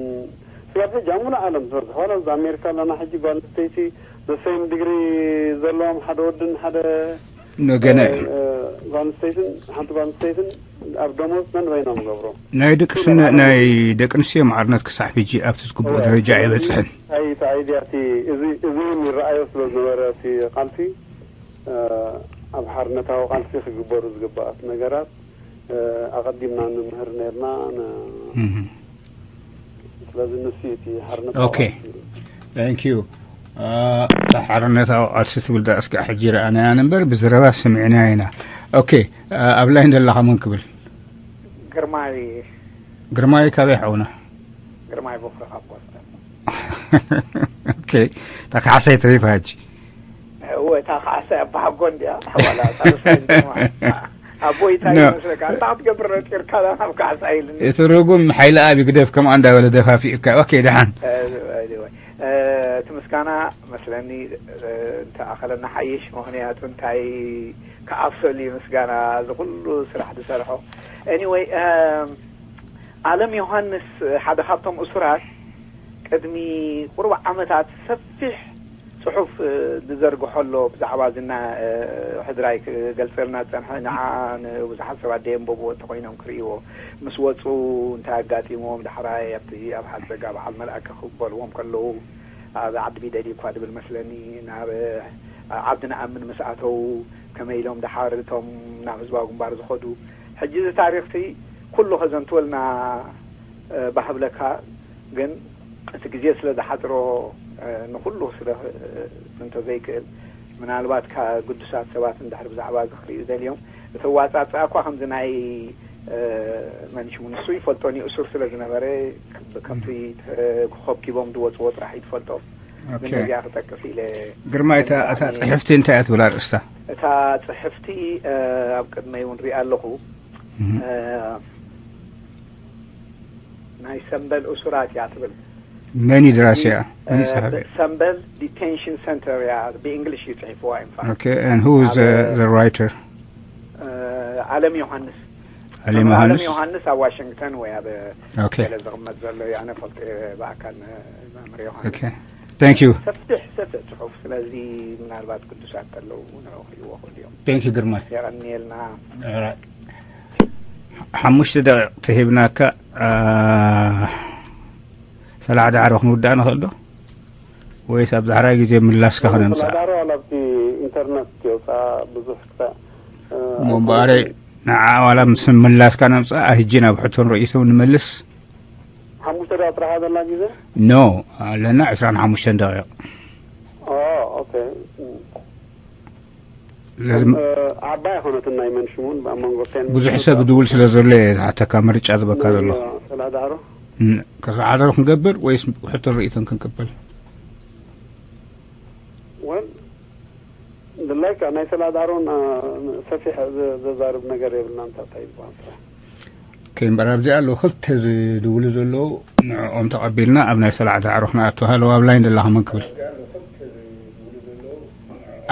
ስጋብ ሕጂ ኣብ ሙሉእ ዓለም ዝበዝሕ ዋላ ኣብዚ ኣሜሪካ ኣለና ሕጂ ጓል ኣንስተይቲ the same degree ዘለዎም ሓደ ወድን ሓደ ገነ ጓል ኣንስተይትን ሓንቲ ጓል ኣንስተይትን ኣብ ደሞዝ ነንበይኖም ገብሮ ናይ ደቂ ናይ ደቂ ኣንስትዮ ማዕርነት ክሳዕ ሕጂ ኣብቲ ዝግብኦ ደረጃ ኣይበፅሕን ኣይቲ ኣይድያ እቲ እዚ እውን ይረኣዮ ስለ ዝነበረ እቲ ቃልሲ ኣብ ሓርነታዊ ቃልሲ ክግበሩ ዝግባኣት ነገራት ኣቐዲምና ንምህር ነርና ስለዚ ንሱ እቲ ሓርነታዊ okay thank you ሓርነታዊ ቃልሲ ትብል ዳ እስኪ ሕጂ ረኣናያ እምበር ብዝረባ ስምዕና ኢና okay ኣብ ላይን ዘለኻ መን ክብል ግርማይ ግርማይ ካበይ ሓውና ግርማይ ቦኽሪ ካብ ቆስተ okay እታ ካሕሳይ ተሪፋ ሕጂ እወ እታ ካሕሳይ ኣባሓጎ እንዲያ ዋላ ሳልሳይ ኣቦይ እንታይ ይመስለካ እንታይ ክትገብር ነጢርካ ናብ ካሕሳ ኢልኒ እቲ ርጉም ሓይሊ ኣብ ይግደፍ ከምኣ እንዳበለ ደፋፊእካ okay ደሓን እቲ ምስጋና መስለኒ እንተኣኸለና ሓይሽ ምክንያቱ እንታይ ክኣፍሰሉ እዩ ምስጋና እዚ ኩሉ ስራሕ ዝሰርሖ anyway ኣለም ዮሃንስ ሓደ ካብቶም እሱራት ቅድሚ ቁሩብ ዓመታት ሰፊሕ ጽሑፍ ዝዘርግሖ ኣሎ ብዛዕባ ዝና ሕድራይ ክገልጸልና ዝጸንሐ። ንዓ ንብዙሓት ሰባት ደየንበብዎ እንተኾይኖም ክርእይዎ፣ ምስ ወጹ እንታይ ኣጋጢሞም፣ ዳሕራይ ኣብቲ ኣብ ሓጸጋ በዓል መልኣከ ክበልዎም ከለዉ ኣብ ዓዲ ቢደሊ እኳ ድብል መስለኒ፣ ናብ ዓዲ ንኣምን ምስ ኣተዉ ከመይ ኢሎም ድሓር እቶም ናብ ህዝባዊ ግንባር ዝኸዱ። ሕጂ እዚ ታሪኽቲ ኩሉ ከዘንትወልና ባህ ብለካ፣ ግን እቲ ግዜ ስለ ዝሓጽሮ ንኹሉ ስለ እንተዘይክእል፣ ምናልባት ግዱሳት ሰባት እንድሕር ብዛዕባ እዚ ክርእዩ ደልዮም፣ እቲ ኣዋጻጽኣ እኳ ከምዚ ናይ መን ሽሙ ንሱ ይፈልጦን እዩ፣ እሱር ስለ ዝነበረ ከምቲ ከብኪቦም ዝወጽዎ ጥራሕ እዩ ዝፈልጦ። ግን ነዚኣ ክጠቅስ ኢለ። ግርማይ፣ እታ ጽሕፍቲ እንታይ እያ ትብል ኣርእስታ? እታ ጽሕፍቲ ኣብ ቅድመይ እውን ሪኣ ኣለኹ። ናይ ሰምበል እሱራት እያ ትብል። መን እዩ ደራሲኣ? መን እዩ ጸሓፊ? ሰምበል ዲቴንሽን ሰንተር እያ፣ ብእንግሊሽ እዩ ጽሒፍዋ። ኢንፋክት፣ okay, and who is the, the writer? ኣለም ዮሃንስ። ኣለም ዮሃንስ። ዮሃንስ ኣብ ዋሽንግተን ወይ ኣብ okay, ገለ ዝቕመጥ ዘሎ እዩ። ኣነ ፈልጦ ብኣካል መምህር ዮሃንስ። Okay, thank you። ሰፊሕ ሰፊሕ ጽሑፍ። ስለዚ ምናልባት ቅዱሳት ተለዉ ንዑ ክርእይዎ ክእሉ እዮም። Thank you ግርማይ። የቐንየልና። ሓሙሽተ ደቂቕ ተሂብናካ። ሰላዕ ዳዕሮ ክንውዳእ ንኽእል ዶ? ወይስ ኣብ ዳሕራይ ግዜ ምላስካ ክነምጽእ? ዳዕሮ ኣብቲ ኢንተርነት የውፅኣ ብዙሕ ክሳ እሞ እምበኣር ንዓ ዋላ ምስ ምላስካ ነምጽእ፣ ኣህጂ ናብ ሕቶን ርእይቶም ንመልስ። ሓሙሽተ ደቂቕ ጥራሕ ዘላ ግዜ? ኖ፣ ኣለና ዕስራን ሓሙሽተን ደቂቕ። ኦ፣ ኦኬ። ለዚ ዓባይ ኣይኮነትን ናይ መንሽሙን ኣብ መንጎ ቴን ብዙሕ ሰብ ድውል ስለ ዘሎ እየ ዝሓተካ፣ ምርጫ ዝበካ ዘሎ። ሰላዳሮ ከሰዓደር ክንገብር ወይስ ሕቶ ርእይቶን ክንቅበል? ወል ድላይካ ናይ ሰላዳሮን ሰፊሕ ዘዛርብ ነገር የብልና። እንታይ ይባል? ከይምበር ኣብዚኣ ኣለዉ ክልተ ዝድውሉ ዘለዉ፣ ንዕኦም ተቐቢልና ኣብ ናይ ሰላዕ ዳዕሮ ክንኣቱ። ሃሎ፣ ኣብ ላይን ዘለኻ መን ክብል?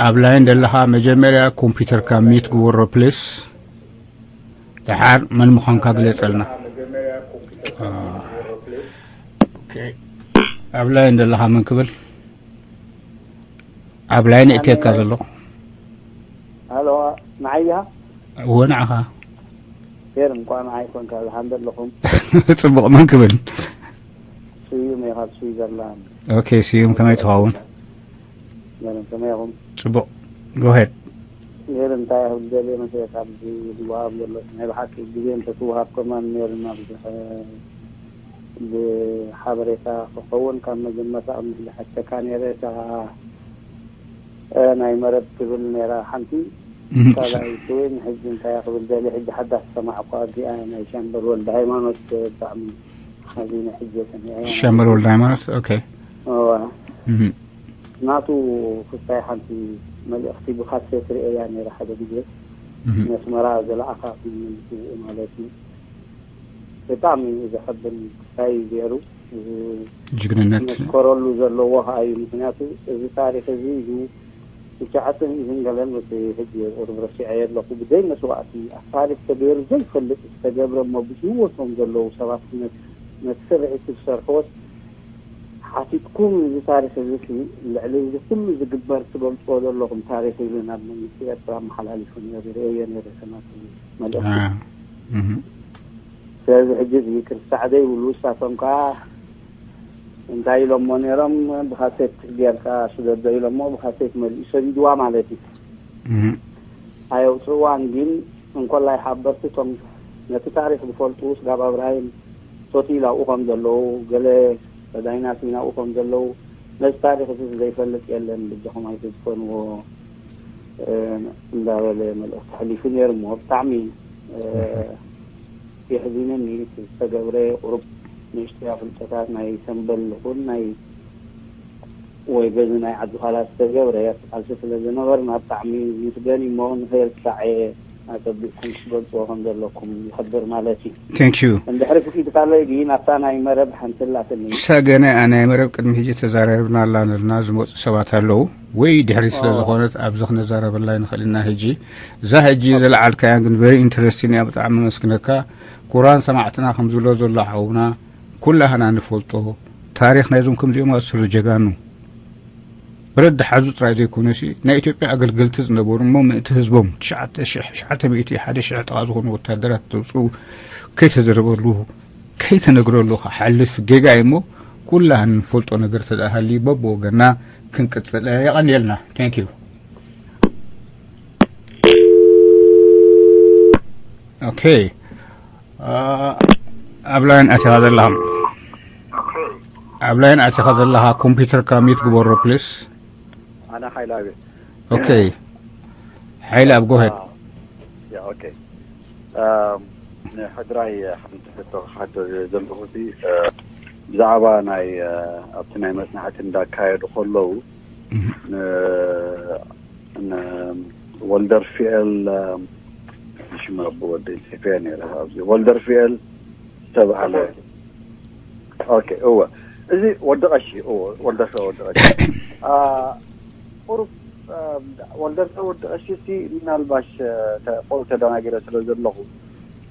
ኣብ ላይን ዘለኻ መጀመርያ ኮምፒውተርካ ሚት ግበሮ ፕሊስ። ደሓር መን ምዃንካ ግለጸልና። ኦኬ። ኣብ ላይን ዘለኻ መን ክብል? ኣብ ላይን እትየካ ዘሎ። ሃሎ፣ ንዓይ ኢኻ? እወ፣ ንዓኻ። ፌር፣ እንኳን ንዓይ ኮንካ፣ ዝሓንደ ኣለኹም። ጽቡቕ፣ መን ክብል? ስዩም እየ፣ ካብ ስዊዘርላንድ። ኦኬ፣ ስዩም፣ ከመይ ትኸውን? ሜሮን፣ ከመይ ኢኹም? ጽቡቕ፣ go ahead። ሜሮን፣ እንታይ ክብል ደልየ መሰለካ፣ ኣብዚ ዝወሃብ ዘሎ ናይ ብሓቂ ግዜ እንተትወሃብ ከማን ሜሮን፣ ኣብ ዝኸ-፣ ብሓበሬታ ክኸውን ካብ መጀመርታ ኣብ ምሕሊ ሓተካ ነይረ። እታ እ፣ ናይ መረብ ትብል ነይራ ሓንቲ። እህ፣ ካልኣይቲ እውን ሕጂ እንታይ እያ ክብል ደልየ፣ ሕጂ ሓዳስ ዝሰማዕኳ እዚኣ ናይ ሻምበል ወልደ ሃይማኖት፣ እ፣ ብጣዕሚ ሓዚነ ሕጂ ሰሚዐያ። ሻምበል ወልደ ሃይማኖት፣ ኦኬ። እዋ። እህ። ናቱ ክስታይ ሓንቲ መልእኽቲ ብካሴት ርእየያ ነይረ ሓደ ግዜ። እህ። ነስመራ ዝለኣኻ መምልሲ ማለት እዩ። ብጣዕሚ እዩ ዘሐብን ክስታይ እዩ ገይሩ። ጅግንነት። መስከረሉ ዘለዎ ከዓ እዩ። ምክንያቱ እዚ ታሪኽ እዚ እዩ ትሽዓተ ሚእትን ገለን፣ በቲ ሕጂ ቁሩብ ረሲዐ ኣለኹ። ብዘይ መስዋእቲ ኣብ ታሪኽ ተገይሩ ዘይፈልጥ ዝተገብረ እሞ ብህይወቶም ዘለዉ ሰባት ነት-፣ ነቲ ስርዒት ዝሰርሕዎስ ሓቲትኩም እዚ ታሪኽ እዚ ሲ ልዕሊ እዚ ኩሉ ዝግበር ትገልጽዎ ዘለኹም ታሪኽ ኢሉ ናብ መንግስቲ ኤርትራ ኣመሓላሊፉ ነይሩ። ርእየዮ ነይረ ሰማዕቲ መልእኽቲ። አ፣ እህ። ስለዚ ሕጂ እዚ ክርሳዕ ዘይብሉ፣ ንሳቶም ከኣ እንታይ ኢሎሞ ነይሮም? ብካሴት ጌርካ ስደዶ ኢሎሞ፣ ብካሴት መሊኡ ሰዲድዋ ማለት እዩ። እህ። ኣየውፅእዋን፣ ግን እንኮላይ ሓበርቲ እቶም ነቲ ታሪኽ ዝፈልጡ፣ ስጋብ ኣብርሃይም ቶቲል ኣብኡ ከም ዘለዉ፣ ገለ ዳይናስቲን ኣብኡ ከም ዘለዉ፣ ነዚ ታሪኽ እዚ ዘይፈልጥ የለን፣ በጃኹም ኣይትድፈንዎ፣ እ፣ እንዳበለ መልእኽቲ ኣሕሊፉ ነይሩ እሞ፣ ብጣዕሚ፣ እ፣ የሕዚነኒ። እቲ ዝተገብረ ቁሩብ ንእሽተይ ኣፍልጦታት ናይ ሰምበል ይኹን ናይ ወይ በዚ ናይ ዓዲ ዃላ ዝተገብረ ቃልሲ ስለ ዝነበርና ብጣዕሚ ይምስገን እዩ እሞ፣ ንኸይርሳዕ እየ ኣጸቢቕኩም ክትገልጽዎ ከም ዘለኩም ይሕብር ማለት እዩ። Thank you። እንድሕሪ ፍቒድካለይ ግን ኣብታ ናይ መረብ ሓንቲ ኣላትኒ። ሰገነ፣ ኣ፣ ናይ መረብ ቅድሚ ሕጂ ተዛራሪብና ኣላ ነርና፣ ዝመጹ ሰባት ኣለዉ ወይ ድሕሪት ስለ ዝኾነት ኣብዚ ክነዛረበላ ኣይንኽእል ኢና። ሕጂ እዛ ሕጂ ዘልዓልካያ ግን very interesting እያ፣ ብጣዕሚ ነመስግነካ። ኩራን ሰማዕትና ከም ዝብሎ ዘሎ ሓውና፣ ኩላህና ንፈልጦ ታሪኽ ናይዞም ከምዚኦም ኣስሩ ጀጋኑ። ብረት ዝሓዙ ጥራይ ዘይኮነሲ፣ ናይ ኢትዮጵያ ኣገልገልቲ ዝነበሩ እሞ ምእቲ ህዝቦም ትሽዓተ ሽሕ፣ ትሽዓተ ሚእቲ፣ ሓደ ሽሕ ጥቓ ዝኾኑ ወታደራት ዘውፅኡ ከይተዘረበሉ፣ ከይተነግረሉ ክሓልፍ ጌጋ እዩ እሞ፣ ኩላህን ንፈልጦ ነገር ተደኣ ሃልዩ በብወገንና ክንቅፅል። የቐንየልና። Thank you። ኦኬ። ኣብ ላይን ኣቲኻ ዘለኻ፣ ኣብ ላይን ኣቲኻ ዘለኻ ኮምፒውተርካ ሚት ግበሮ ፕሊስ። ኣነ ሓይላ ቤት ኦኬ። ሓይለ ኣብ ጎሄድ ያ ኦኬ። ኣም፣ ንሕድራይ ሓንቲ ሕቶ ክሓቶ ዘለኹ እቲ፣ እ፣ ብዛዕባ ናይ፣ እ፣ ኣብቲ ናይ መጽናዕቲ እንዳካየዱ ከለዉ ን-፣ ን-፣ ወልደር ፊኤል፣ እ፣ ሽም ኣቦ ወደይ ጽሕፈዮ ነይረ ኣብዚ። ወልደር ፊኤል ዝተባህለ። ኦኬ፣ እወ። እዚ ወዲ ቀሺ፣ እወ፣ ወልደር ፊኤል ወዲ ቀሺ። ኣ፣ ቁሩብ፣ እ፣ ወልደር ፊኤል ወዲ ቀሺ ሲ ምናልባሽ፣ እ፣ ተ-፣ ቁሩብ ተደናጊረ ስለ ዘለኹ፣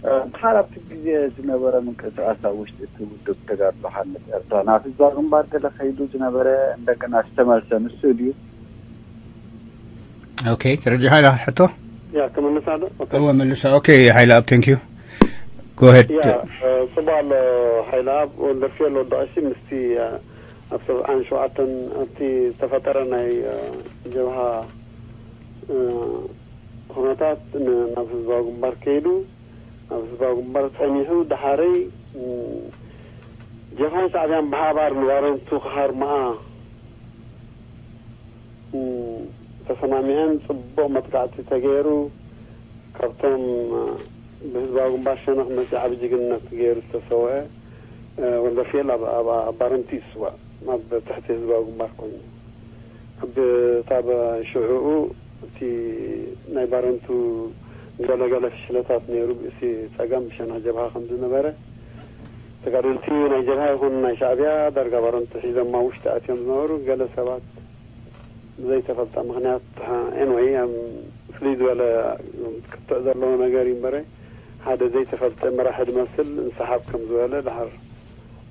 እ፣ ድሓር ኣብቲ ግዜ ዝነበረ ምንቅስቃስ ኣብ ውሽጢ እቲ ውድብ ተጋድሎ ሓርነት ኤርትራ ናብ ህዝባዊ ግንባር ገለ ከይዱ ዝነበረ እንደገና ዝተመልሰ ንሱ ድዩ? ኦኬ፣ ተረዲኻ ኢኻ ሕቶ? ያ፣ ክምልሳ ዶ? ኦኬ። እወ፣ መልሳ። ኦኬ፣ ሓይለ ኣብ፣ thank you። Go ahead። ያ፣ እ፣ ጽቡቅ ኣሎ። ሓይለ ኣብ ወልደርፊኤል ወዲ ቀሺ ምስቲ፣ እ፣ ኣብ ሰብዓን ሸውዓተን ኣብቲ ዝተፈጠረ ናይ፣ እ፣ ጀብሃ፣ እ፣ ኩነታት ን-፣ ናብ ህዝባዊ ግንባር ከይዱ፣ ኣብ ህዝባዊ ግንባር ጸኒሑ፣ ደሓረይ፣ እ፣ ጀብሃን ሻዕብያን ብሓባር ንባረንቱ ክሃርምኣ፣ እ፣ ተሰማሚዐን፣ ጽቡቕ መጥቃዕቲ ተገይሩ። ካብቶም፣ እ፣ ብህዝባዊ ግንባር ሸነኽ መጺኡ ዓቢ ጅግንነት ገይሩ ዝተሰውአ፣ እ፣ ወልደፊኤል ኣብ፣ ኣብ፣ ኣብ ባረንቱ ይስዋእ፣ ኣብ ትሕቲ ህዝባዊ ግንባር ኮይኑ። ኣብ፣ እታ ብ-፣ ሽዑኡ እቲ ናይ ባረንቱ ገለ ገለ ፍሽለታት ነይሩ፣ ብእሲ ጸገም ብሸነኽ ጀብሃ ከም ዝነበረ፣ ተጋደልቲ ናይ ጀብሃ ይኹን ናይ ሻዕብያ ዳርጋ ባረንቱ ሒዞማ ውሽጢ ኣትዮም ዝነበሩ፣ ገለ ሰባት ብዘይተፈልጠ ምኽንያት፣ ኤንወይ፣ ፍልይ ዝበለ ክትዕ ዘለዎ ነገር እዩ እምበረ፣ ሓደ ዘይተፈልጠ መራሒ ዝመስል እንሰሓብ ከም ዝበለ፣ ድሓር፣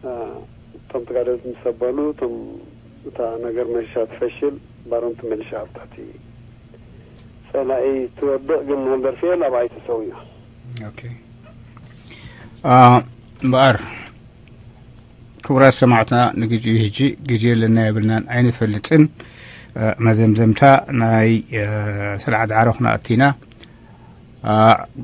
እ፣ እቶም ተጋደልቲ ምስ ኣበሉ፣ እቶም፣ እታ ነገር መሊሻ ትፈሽል፣ ባረንቱ መሊሻ ኣብ ትሕቲ ጸላኢ ትወድቕ፣ ግን ወልደርፊኤል ኣብኣ እዩ ተሰዊኡ። ኦኬ። አ፣ እምበኣር ክቡራት ሰማዕትና፣ ንግዜኡ ሕጂ ግዜ ኣለና የብልናን ኣይንፈልጥን። እ፣ መዘምዘምታ ናይ፣ እ፣ ስርዓት ዓሮ ክነኣቱ ኢና። እ፣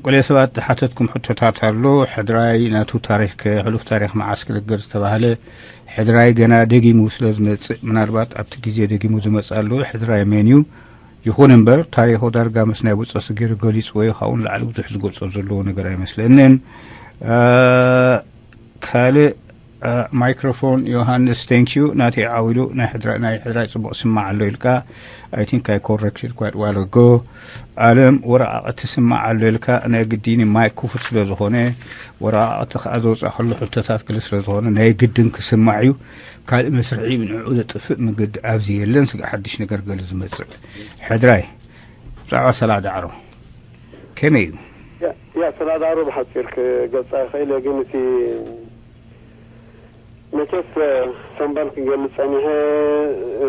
ገለ ሰባት ዝሓተትኩም ሕቶታት ኣሎ። ሕድራይ ናቱ ታሪኽ ከ፣ ሕሉፍ ታሪኽ መዓስ ክነግር ዝተባህለ፣ ሕድራይ ገና ደጊሙ ስለ ዝመጽእ፣ ምናልባት ኣብቲ ግዜ ደጊሙ ዝመጽእ ኣሎ። ሕድራይ መን እዩ? ይኹን እምበር፣ ታሪኹ ዳርጋ ምስ ናይ ብጾት ገይሩ ገሊጽዎ እዩ። ካብኡ ንላዕሊ ብዙሕ ዝገልጾ ዘለዎ ነገር ኣይመስለንን። እ፣ ካልእ፣ እ፣ ማይክሮፎን ዮሃንስ፣ thank you። ናተይ ዓው ኢሉ፣ ናይ ሕድራ-፣ ናይ ሕድራይ ጽቡቕ ስማዕ ኣሎ ኢልካ። I think I corrected quite while ago። ኣለም፣ ወረቓቕቲ ስማዕ ኣሎ ኢልካ። ናይ ግዲን ማይክ ክፉት ስለ ዝኾነ፣ ወረቓቕቲ ከኣ ዘውጽኣ ከሎ ሕቶታት ገለ ስለ ዝኾነ፣ ናይ ግድን ክስማዕ እዩ። ካልእ መስርሒ ንዕኡ ዘጥፍእ መገዲ ኣብዚ የለን። ስጋዕ ሓድሽ ነገር ገለ ዝመጽእ። ሕድራይ፣ ብዛዕባ ሰላዕ ዳዕሮ ከመይ እዩ? ያ፣ ያ፣ ሰላዕ ዳዕሮ ብሓጺር ክገልጻ ይኽእል እየ፣ ግን እቲ መቸስ፣ እ፣ ሰምበል ክገልጽ ጸኒሐ፣ እ፣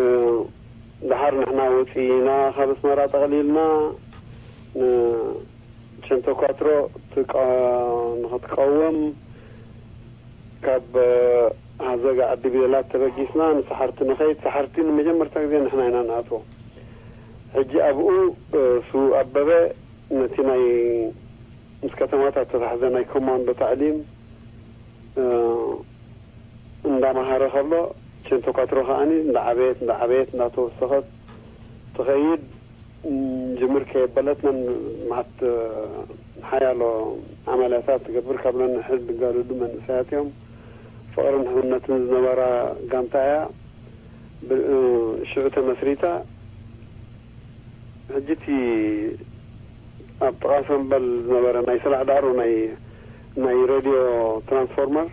ደሓር ንሕና ወጺእና ካብ ኣስመራ ጠቕሊልና ንቸንቶኳትሮ ትቃ-፣ ንኽትቀውም ካብ፣ እ፣ ሃዘጋ ዓዲ ቢለላት ተበጊስና ንሰሓርቲ ንኸይድ። ሰሓርቲ ንመጀመርታ ግዜ ንሕና ኢና ንኣትዎ። ሕጂ ኣብኡ፣ እ፣ ስዉእ ኣበበ ነቲ ናይ ምስ ከተማታት ተታሕዘ ናይ ኮማንዶ ታዕሊም፣ እ፣ እንዳመሃረ ከሎ፣ ቸንቶኳትሮ ከኣኒ እንዳዓበየት፣ እንዳዓበየት፣ እንዳተወሰኸት ትኸይድ። ም፣ ጅምር ከየበለትናን መዓት፣ እ፣ ሓያሎ ዓመልያታት ትገብር። ካብ ነንሕድ ዝጋደዱ መንእሰያት እዮም። ፍቕርን ሕውነትን ዝነበራ ጋንታ እያ። ብ-፣ እ፣ ሽዑ ተመስሪታ። ሕጂ እቲ ኣብ ጥቓ ሰምበል ዝነበረ ናይ ሰላዕ ዳዕሮ ናይ፣ ናይ ሬድዮ ትራንስፎርመር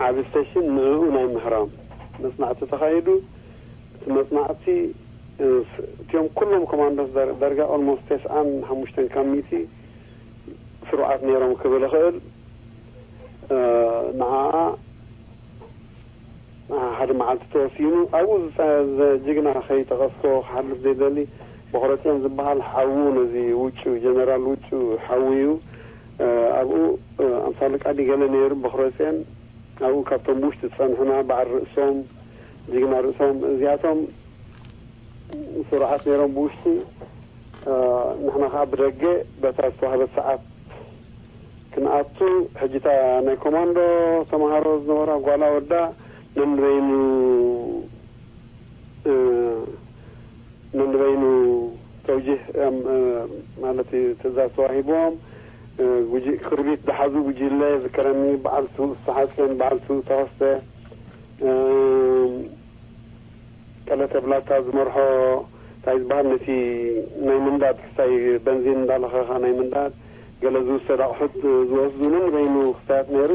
ዓቢ ስቴሽን ንዕኡ ናይ ምህራም መጽናዕቲ ተኻይዱ። እቲ መጽናዕቲ፣ እ፣ ስ-፣ እቲኦም ኩሎም ኮማንዶስ ዳር-፣ ዳርጋ ኦልሞስት ተስዓን ሓሙሽተን ካብ ሚእቲ ስሩዓት ነይሮም ክብል እኽእል። እ፣ ንዓኣ ሓደ መዓልቲ ተወሲኑ ኣብኡ ዝጸ-፣ ዘ-፣ ጅግና ከይጠቐስኮ ክሓልፍ ዘይደሊ፣ በኽረጽዮን ዝበሃል ሓዉ፣ ነዚ ውጩ፣ ጀነራል ውጩ ሓዉ እዩ። እ፣ ኣብኡ፣ እ፣ ኣምሳ ኣለቃ ድዩ ገለ ነይሩ በኽረጽዮን። ኣብኡ ካብቶም ብውሽጢ ዝጸንሑና በዓል ርእሶም፣ ጅግና ርእሶም፣ እዚኣቶም ስሩዓት ነይሮም ብውሽጢ። እ፣ ንሕና ከኣ ብደገ በታ ዝተዋህበት ሰዓት ክንኣቱ፣ ሕጂ እታ ናይ ኮማንዶ ተማሃሮ ዝነበራ ጓላ ወዳ ነንበይኑ፣ እ፣ ነንበይኑ ተውጂህ፣ እም፣ እ፣ ማለት እዩ፣ ትእዛዝ ተዋሂቦም፣ እ፣ ጉጂ-፣ ክርቢት ዝሓዙ ጉጅለ ዝከረኒ፣ በዓል ስውእ ፍስሓጽዮን፣ በዓል ስውእ ተኸስተ፣ እም፣ ቀለተ ብላታ ዝመርሖ፣ እንታይ ዝበሃል፣ ነቲ ናይ ምንዳድ ክስታይ በንዚን እንዳለኸኻ ናይ ምንዳድ፣ ገለ ዝውሰድ ኣቑሑት ዝወስዱ ነንበይኑ ክስታያት ነይሩ።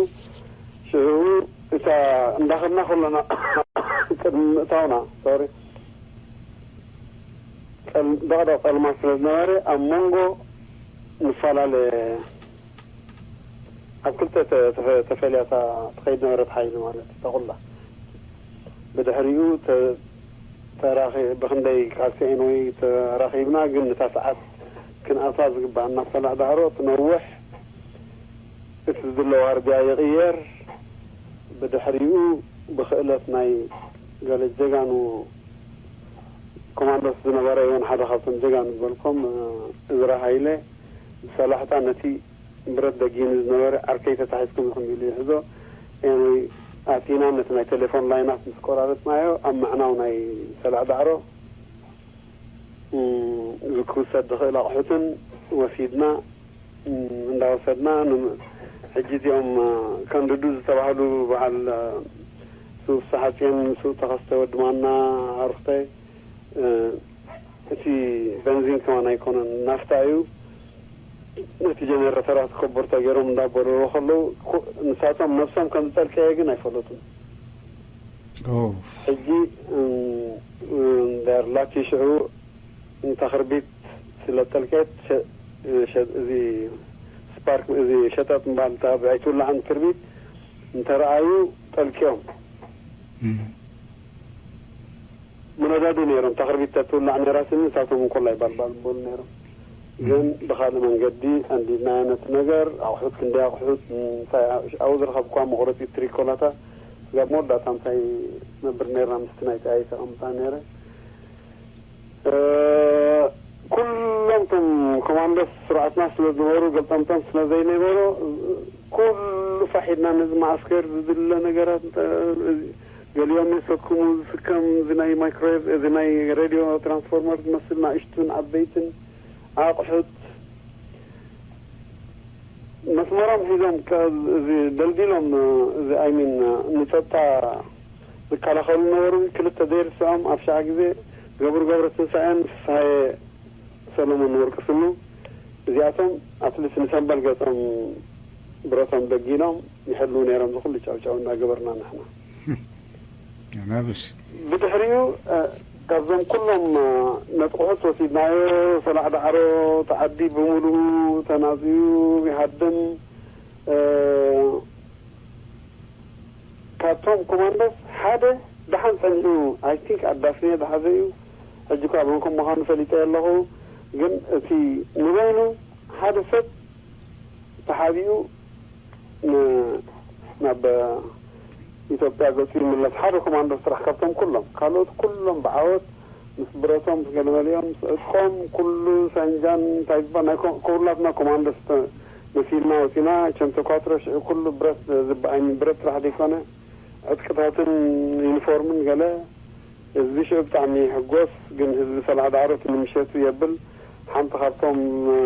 ሽዑ እታ እንዳኸድና ከለና ቅድሚ ምእታውና፣ ሶሪ፣ ጸል-፣ ደቕደቕ ጸልማት ስለ ዝነበረ ኣብ መንጎ ንፈላለ ኣብ ክልተ ተ-፣ ተፈ-፣ ተፈልያ እታ ትኸይድ ነበረት ሓይሊ ማለት እታ ኩላ። ብድሕሪኡ ተ-፣ ተራኺ-፣ ብኽንደይ ቃልሲ ወይ ተራኺብና፣ ግን እታ ሰዓት ክንኣትዋ ዝግባኣና ሰላዕ ዳዕሮ ትነውሕ፣ እቲ ዝድለ ዋርድያ ይቕየር። ብድሕሪኡ ብኽእለት ናይ ገለ ጀጋኑ ኮማንዶስ ዝነበረ ይኹን ሓደ ካብቶም ጀጋኑ ዝበልኮም፣ እ፣ እዝራ ሃይለ ብሰላሕታ ነቲ ብረት ደጊኑ ዝነበረ ዓርከይ ተታሒዝኩም ኢኹም ኢሉ ይሕዞ። ኤንወይ ኣቲና ነቲ ናይ ቴሌፎን ላይናት ምስ ቆራረጽናዮ ኣብ ምዕናው ናይ ሰላዕ ዳዕሮ፣ እም፣ ክውሰድ ዝኽእል ኣቑሑትን ወሲድና፣ እም፣ እንዳወሰድና ንም-፣ ሕጂ እዚኦም፣ እ፣ ከንድዱ ዝተባህሉ በዓል፣ እ፣ ሱፍ ሰሓጽዮን፣ ሱፍ ተኸስተ ወዲ ማና ኣርኽተ፣ እ፣ እቲ በንዚን ከማን ኣይኮነን፣ ናፍታ እዩ። ነቲ ጀነረተራት ኮቦርታ ገይሮም እንዳበረሩ ከለዉ፣ ኩ-፣ ንሳቶም ነብሶም ከም ዝጠልቀየ ግን ኣይፈለጡን። ኦ። ሕጂ፣ እም፣ እም፣ ዳር ላኪ ሽዑ እንታ ክርቢት ስለ ጠልቀት፣ ሸ-፣ ሸ-፣ እዚ ስፓርክ፣ እዚ ሸጠጥ ምባል፣ እታ ብኣይ ትውላዕን ክርቢት እንተረኣዩ ጠልቅዮም። እም። ምነዳዱ ነይሮም። እታ ክርቢት ተትውላዕ ነይራ ስኒ፣ ንሳቶም እንኮላይ ባልባል በሉ ነይሮም። እም። ግን ብኻልእ መንገዲ ኣንዲድናዮ ነቲ ነገር፣ ኣቑሑት፣ ክንደይ ኣቑሑት፣ እንታይ ኣብኡ ዝረኸብኳ መቑረጺት ትሪኮላታ፣ ስጋብ መወዳእታ ምሳይ ነብር ነይርና፣ ምስቲ ናይ ጠያይ ተቐምጣ ነይረ። እ፣ ኩሎም እቶም ኮማንዶስ ስርዓትና ስለ ዝነበሩ፣ ገልጠምጠም ስለ ዘይነበሮ፣ ኩሉ ፋሕ ኢልና ነዚ መዓስከር ዝድለ ነገራት፣ እ፣ ገሊኦም የሰክሙ፣ ዝስከም፣ እዚ ናይ ማይክሮዌቭ፣ እዚ ናይ ሬድዮ ትራንስፎርመር ዝመስል ንኣሽቱን ዓበይትን ኣቑሑት፣ መስመሮም ሒዞም፣ ከ-፣ እዚ ደልዲሎም፣ እዚ፣ ኣይ ሚን፣ ንጸጥታ ዝከላኸሉ ነበሩ። ክልተ ዘይርስዖም ኣብ ሸዓ ግዜ ገብሩ ገብረ ትንሳኤን ፍስሃየ ሰሎሞን ወርቂ ስኑ፣ እዚኣቶም ኣትሊስት ንሰምበል ገጾም ብረቶም ደጊኖም ይሕልዉ ነይሮም። ዝኹሉ ጫውጫው እናገበርና ንሕና። ኣናብስ። ብድሕሪኡ፣ እ፣ ካብዞም ኩሎም፣ እ፣ ነጥቑሑት ወሲድናዮ፣ ሰላዕ ዳዕሮ፣ እቲ ዓዲ ብምሉኡ ተናጽዩ ይሃድም። እ፣ ካብቶም ኮማንዶስ ሓደ ደሓን ጸኒሑ፣ ኣይ ቲንክ ኣዳፍኔ ዝሓዘ እዩ። ሕጂ እኳ መን ከም ምዃኑ ፈሊጠ ኣለኹ። ግን እቲ ንበይኑ ሓደ ሰብ ተሓቢኡ ን-፣ ናብ ኢትዮጵያ ገጹ ይምለስ። ሓደ ኮማንዶስ ጥራሕ ካብቶም ኩሎም፣ ካልኦት ኩሎም ብዓወት ምስ ብረቶም፣ ምስ ገለመሊኦም፣ ምስ ዕጥቆም፣ ኩሉ ሳንጃን እንታይ ዝበሃል ናይ ኮ-፣ ኩላትና ኮማንዶስ ተ-፣ መሲልና ወጺና። ቸንተኳትሮ ሽዑ ኩሉ ብረት ዝበኣይኒ ብረት ጥራሕ ዘይኮነ፣ ዕጥቅታትን ዩኒፎርምን ገለ። ህዝቢ ሽዑ ብጣዕሚ ይሕጎስ፣ ግን ህዝቢ ሰላዕ ዳዕሮት ንምሸቱ የብል። ሓንቲ ካብቶም፣ እ፣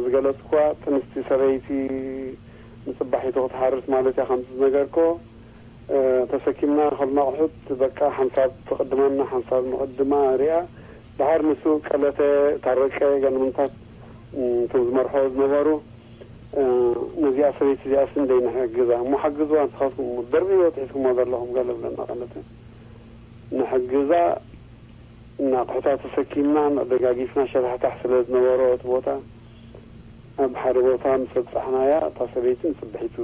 ዝገለጽኳ ጥንስቲ ሰበይቲ ንጽባሒቱ ክትሓርስ ማለት እያ፣ ከምቲ ዝነገርኮ። እ፣ ተሰኪምና ከልና ኣቑሑት፣ በቃ፣ ሓንሳብ ትቕድመና፣ ሓንሳብ ንቕድማ ሪኣ። ደሓር ንሱ ቀለተ፣ ታረቀ፣ ገለመንታት፣ እ፣ እቶም ዝመርሖ ዝነበሩ፣ እ፣ ነዚኣ ሰበይቲ እዚኣስ እንደይ ንሕግዛ እሞ፣ ሓግዝዋ፣ ንስኻትኩም ደርብይዎ ትሒዝኩሞ ዘለኹም፣ ገለ ብለና ቀለተ። ንሕግዛ፣ ንኣቑሑታ ተሰኪምና፣ ደጋጊፍና፣ ሸታሕታሕ ስለ ዝነበሮ እቲ ቦታ፣ ኣብ ሓደ ቦታ ምስ ኣብጻሕናያ፣ እታ ሰበይቲ ንጽብሒቱ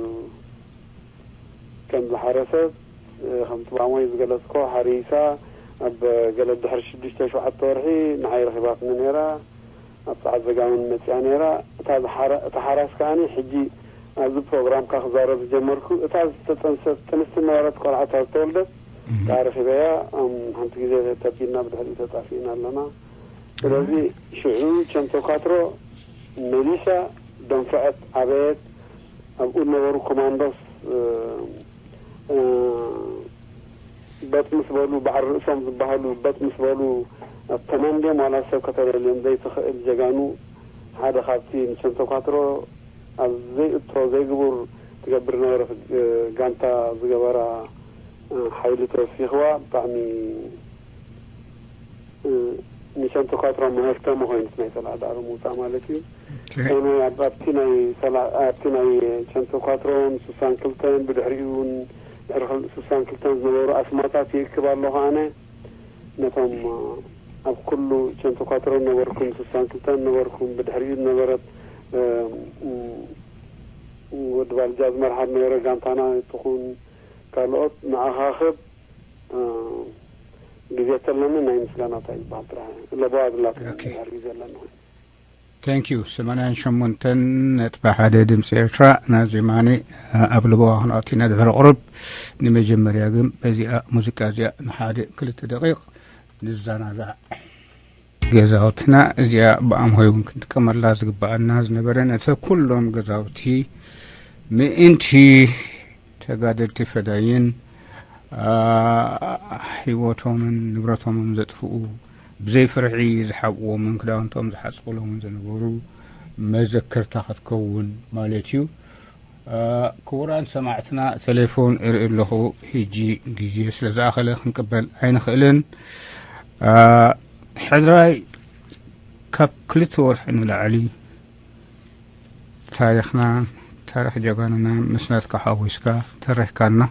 ከም ዝሓረሰት፣ ከምቲ ባሞይ ዝገለጽኮ ሓሪሳ ኣብ ገለ ድሕሪ ሽዱሽተ ሸውዓተ ወርሒ ንዓይ ረኺባትኒ ነይራ። ኣብ ጸዓት ዘጋውን መጽያ ነይራ። እታ ዝሓረ-፣ እታ ሓራስ ከኣኒ ሕጂ ኣብዚ ፕሮግራምካ ክዛረብ ዝጀመርኩ፣ እታ ዝተጸንሰት ጥንስቲ ነበረት፣ ቆልዓ እታ ዝተወልደት፣ እታ ረኺበያ። እም፣ ሓንቲ ግዜ ተቢልና ብድሕሪኡ ተጣፊእና ኣለና። ስለዚ ሽዑ ቸንቶ ካትሮ መሊሳ ደንፍዐት፣ ዓበየት። ኣብኡ ዝነበሩ ኮማንዶስ፣ እ፣ እ፣ በጥ ምስ በሉ፣ በዓል ርእሶም ዝበሃሉ በጥ ምስ በሉ፣ ኣብ ተመን ድዮም ዋላ ሰብ ከተለልዮም ዘይትኽእል ጀጋኑ፣ ሓደ ካብቲ ንቸንቶ ካትሮ ኣብ ዘይእቶ ዘይግቡር ትገብር ነበረት፣ እ፣ ጋንታ ዝገበራ፣ እ፣ ሓይሊ ተወሲኽዋ። ብጣዕሚ፣ እ፣ ንቸንቶ ካትሮ መሀፍተሚ ኮይኑስ ናይ ጸላኢ ዳዕሮ ምውጻእ ማለት እዩ። ኦኬ። ኤንወይ፣ ኣብ-፣ ኣብቲ ናይ ሰላ-፣ ኣብቲ ናይ ቸንቶ ካትሮን ስሳን ክልተን፣ ብድሕሪኡ እውን ድሕሪ ክል-፣ ስሳን ክልተን ዝነበሩ ኣስማታት ይእክብ ኣለኹ ኣነ። ነቶም፣ እ፣ ኣብ ኩሉ ቸንቶ ካትሮን ነበርኩም፣ ስሳን ክልተን ነበርኩም፣ ብድሕሪኡ ዝነበረት፣ እ፣ እ፣ ወዲ ባልጃ ዝመርሓ ዝነበረ ጋንታና ትኹን ካልኦት ንኣኻኽብ፣ እ፣ ግዜ ተለኒ ናይ ምስጋናታ ይበሃል ጥራሕ። ለበዋ ዝላትኒ ኦኬ። ድሕሪ ግዜ ኣለኒ። Thank you። ሰማንያን ሸሞንተን ነጥቢ ሓደ ድምፂ ኤርትራ፣ ናዚ ማኒ ኣብ ልበዋ ክንኣቲና ድሕሪ ቁሩብ። ንመጀመርያ ግን በዚኣ ሙዚቃ እዚኣ ንሓደ ክልተ ደቂቕ ንዘናጋዕ። ገዛውትና እዚኣ ብኣምሆይ እውን ክንጥቀመላ ዝግበኣና ዝነበረ፣ ነቲ ኩሎም ገዛውቲ ምእንቲ ተጋደልቲ ፈዳይን፣ አ፣ ህይወቶምን ንብረቶምን ዘጥፍኡ፣ ብዘይ ፍርሒ ዝሓብእዎምን ክዳውንቶም ዝሓጽቡሎምን ዝነበሩ መዘከርታ ክትከውን ማለት እዩ። አ፣ ክቡራን ሰማዕትና፣ ቴሌፎን እርኢ ኣለኹ፣ ሕጂ ግዜ ስለ ዝኣኸለ ክንቅበል ኣይንኽእልን። አ፣ ሕድራይ ካብ ክልተ ወርሒ ንላዕሊ ታሪኽና፣ ታሪኽ ጀጋኑና ምስ ናትካ ሓዊስካ ተሪኽካና።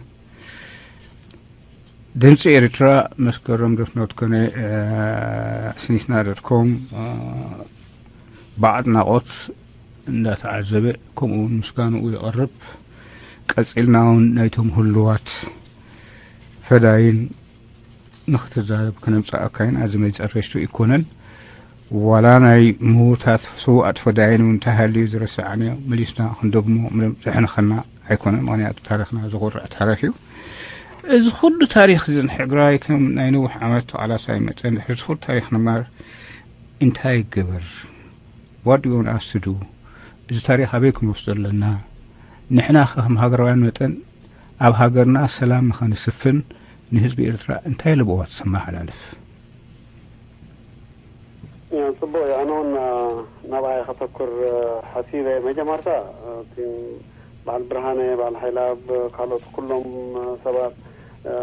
ድምፂ ኤርትራ መስከረም ዶት ኖት ኮነ፣ እ፣ ስኒትና ዶት ኮም፣ እ፣ ብኣድናቖት እንዳተዓዘበ ከምኡ እውን ምስጋንኡ የቕርብ። ቀጺልና እውን ናይቶም ህሉዋት ፈዳይን ንኽትዛረብ ከነምጽኣካ ኢና። እዚ መጨረሽቱ ኣይኮነን። ዋላ ናይ ምዉታት ስዉኣት ፈዳይን እውን እንተሃልዩ ዝረሳዕናዮ መሊስና ክንደግሞ ምንም ዘሕንኸና ኣይኮነን። ምኽንያቱ ታሪኽና ዝኹርዕ ታሪኽ እዩ። እዚ ኩሉ ታሪኽ እዚ ንሕግራይ ከም ናይ ነዊሕ ዓመት ተቓላሳይ መጠን ድሕሪ እዚ ኩሉ ታሪኽ ንምሃር እንታይ ይገበር? What do you want us to do? እዚ ታሪኽ ኣበይ ክንወስዶ ኣለና? ንሕና ከም ሃገራውያን መጠን ኣብ ሃገርና ሰላም ንኸንስፍን ንህዝቢ ኤርትራ እንታይ ለበዋት ስም ኣመሓላልፍ? ያ፣ ጽቡቕ እዩ። ኣነ እውን፣ እ፣ ናብኣ እየ ከተኩር፣ እ፣ ሓሲበ። መጀመርታ፣ እ፣ እቲ በዓል ብርሃነ፣ በዓል ሓይለኣብ፣ ካልኦት ኩሎም፣ እ፣ ሰባት፣ እ፣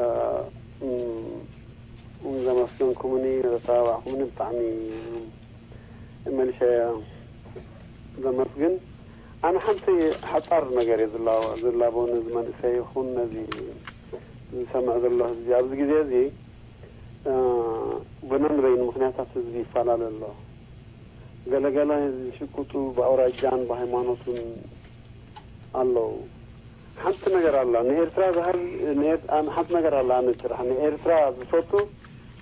እም፣ ዘመስገንኩምኒ፣ ዘተባባዕኩምኒ ብጣዕሚ መሊሸ ዘመስግን። ኣነ ሓንቲ ሓጻር ነገር እየ ዝላ-፣ ዝላቦ ነዚ መንእሰይ ይኹን ነዚ ዝሰምዕ ዘሎ ህዝቢ። ኣብዚ ግዜ እዚ፣ እ፣ ብነንበይኑ ምኽንያታት ህዝቢ ይፈላለ ኣሎ። ገለገለ ህዝቢ ሽቁጡ ብኣውራጃን ብሃይማኖቱን ኣለዉ። ሓንቲ ነገር ኣላ። ንኤርትራ ዝሃብ-፣ ንኤር-፣ ኣን-፣ ሓንቲ ነገር ኣላ። ኣነ ጭራሕ ንኤርትራ ዝፈቱ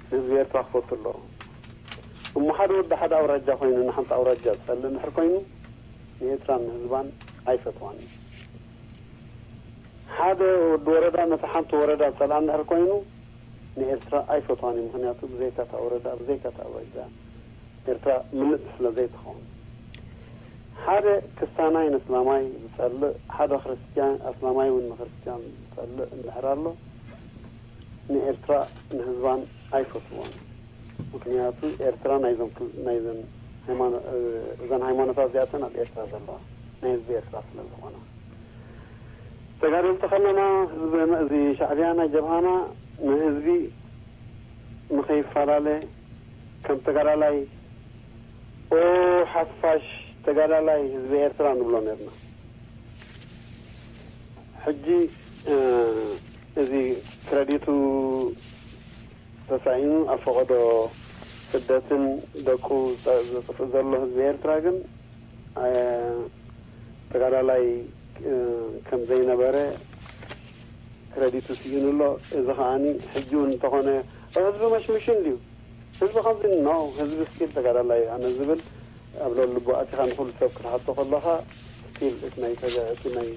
ንህዝቢ ኤርትራ ክፈቱ ኣለዎ። እሞ ሓደ ወዲ ሓደ ኣውራጃ ኮይኑ ንሓንቲ ኣውራጃ ዝጸልእ እንድሕር ኮይኑ ንኤርትራን ንህዝባን ኣይፈትዋን እዩ። ሓደ ወዲ ወረዳ ነቲ ሓንቲ ወረዳ ዝጸልኣ እንድሕር ኮይኑ ንኤርትራ ኣይፈትዋን እዩ። ምኽንያቱ ብዘይካ እታ ወረዳ፣ ብዘይካ እታ ኣውራጃ ኤርትራ ምልእቲ ስለ ዘይትኸውን። ሓደ ክስታናይ ንእስላማይ ዝጸልእ፣ ሓደ ክርስትያን፣ ኣስላማይ እውን ንክርስትያን ዝጸልእ እንድሕር ኣሎ፣ ንኤርትራ ንህዝባን ኣይፈትዎን። ምኽንያቱ ኤርትራ ናይዞም ክል-፣ ናይዘን ሃይማኖ-፣ እ፣ እዘን ሃይማኖታት እዚኣተን ኣብ ኤርትራ ዘለዋ፣ ናይ ህዝቢ ኤርትራ ስለ ዝኾና። ተጋደልቲ ከለና ህዝቢ፣ እዚ ሻዕብያ ናይ ጀብሃና ንህዝቢ ንኸይፈላለ ከም ተጋዳላይ፣ "ኦ ሓፋሽ ተጋዳላይ ህዝቢ ኤርትራ" ንብሎ ነርና። ሕጂ፣ እ፣ እዚ ክረዲቱ ተሳኢኑ ኣብ ፈቐዶ ስደትን ደቁ ዘ-፣ ዘጥፍእ ዘሎ ህዝቢ ኤርትራ ግን፣ እ፣ ተጋዳላይ፣ እ፣ ከም ዘይነበረ ክረዲቱ ስኢኑ ኣሎ። እዚ ከዓኒ ሕጂ እውን እንተኾነ ኣብ ህዝቢ መሽምሽን ድዩ? ህዝቢ ከምዚ ኖ፣ ህዝቢ ስቲል ተጋዳላይ ኣነ ዝብል ኣብ ልዕሊ ልቡ ኣቲኻ ንኹሉ ሰብ ክትሓቶ ከለኻ ስቲል እቲ ናይ ተገ-፣ እቲ ናይ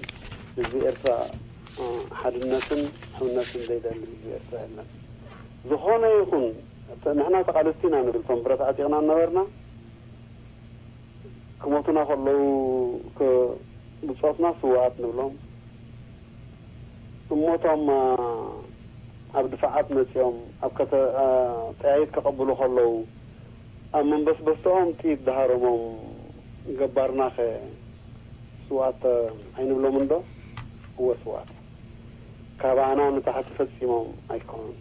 ህዝቢ ኤርትራ፣ እ፣ ሓድነትን ሕውነትን ዘይደሊ ህዝቢ ኤርትራ የለን። ዝኾነ ይኹን፣ እተ-፣ ንሕና ተቓለስቲ ኢና ንብል፣ እቶም ብረት ዓጢቕና እናበርና፣ ክሞቱና ከለዉ፣ ክ-፣ ብጾትና ስውኣት ንብሎም። እሞቶም፣ እ፣ ኣብ ድፋዓት መጺኦም፣ ኣብ ከተ-፣ እ፣ ጠያይት ከቐብሉ ከለዉ፣ ኣብ መንበስበስትኦም ጥይት ዝሃረሞም ገባርናኸ ስውኣት ኣይንብሎምን ዶ? እወ ስውኣት። ካባና ንታሕቲ ፈጺሞም ኣይኮኑን።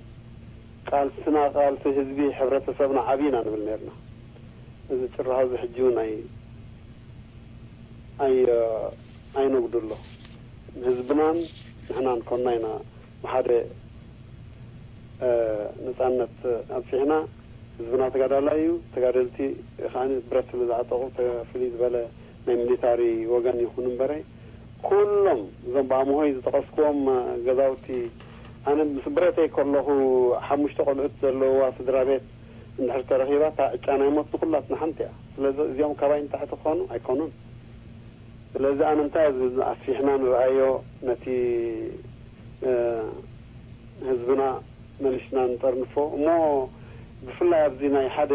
ቃልስና ቃልሲ ህዝቢ ሕብረተሰብና ዓቢ ኢና ንብል ነርና። እዚ ጭርሖ እዚ ሕጂ እውን ኣይ-፣ ኣይ-፣ ኣይነጉድሎ። ንህዝብናን ንሕናን ኮና ኢና ብሓደ፣ እ፣ ነጻነት ኣብጺሕና። ህዝብና ተጋዳላይ እዩ። ተጋደልቲ ከኣ ብረት ስለ ዝዓጠቑ ተ-፣ ፍልይ ዝበለ ናይ ሚሊታሪ ወገን ይኹን እምበረ፣ ኩሎም እዞም ብኣምሆይ ዝጠቐስክዎም፣ እ፣ ገዛውቲ፣ ኣነ ምስ ብረተይ ከለኹ ሓሙሽተ ቆልዑት ዘለውዋ ስድራ ቤት እንድሕር ተረኺባ፣ እታ ዕጫ ናይ ሞት ንኹላትና ሓንቲ እያ። ስለዚ እዚኦም ካባይ ንታሕቲ ክኾኑ ኣይኮኑን። ስለዚ ኣነ እንታይ እየ ዝብል፣ ኣስፊሕና ንርኣዮ፣ ነቲ፣ እ፣ ህዝብና መሊስና ንጠርንፎ። እሞ ብፍላይ ኣብዚ ናይ ሓደ፣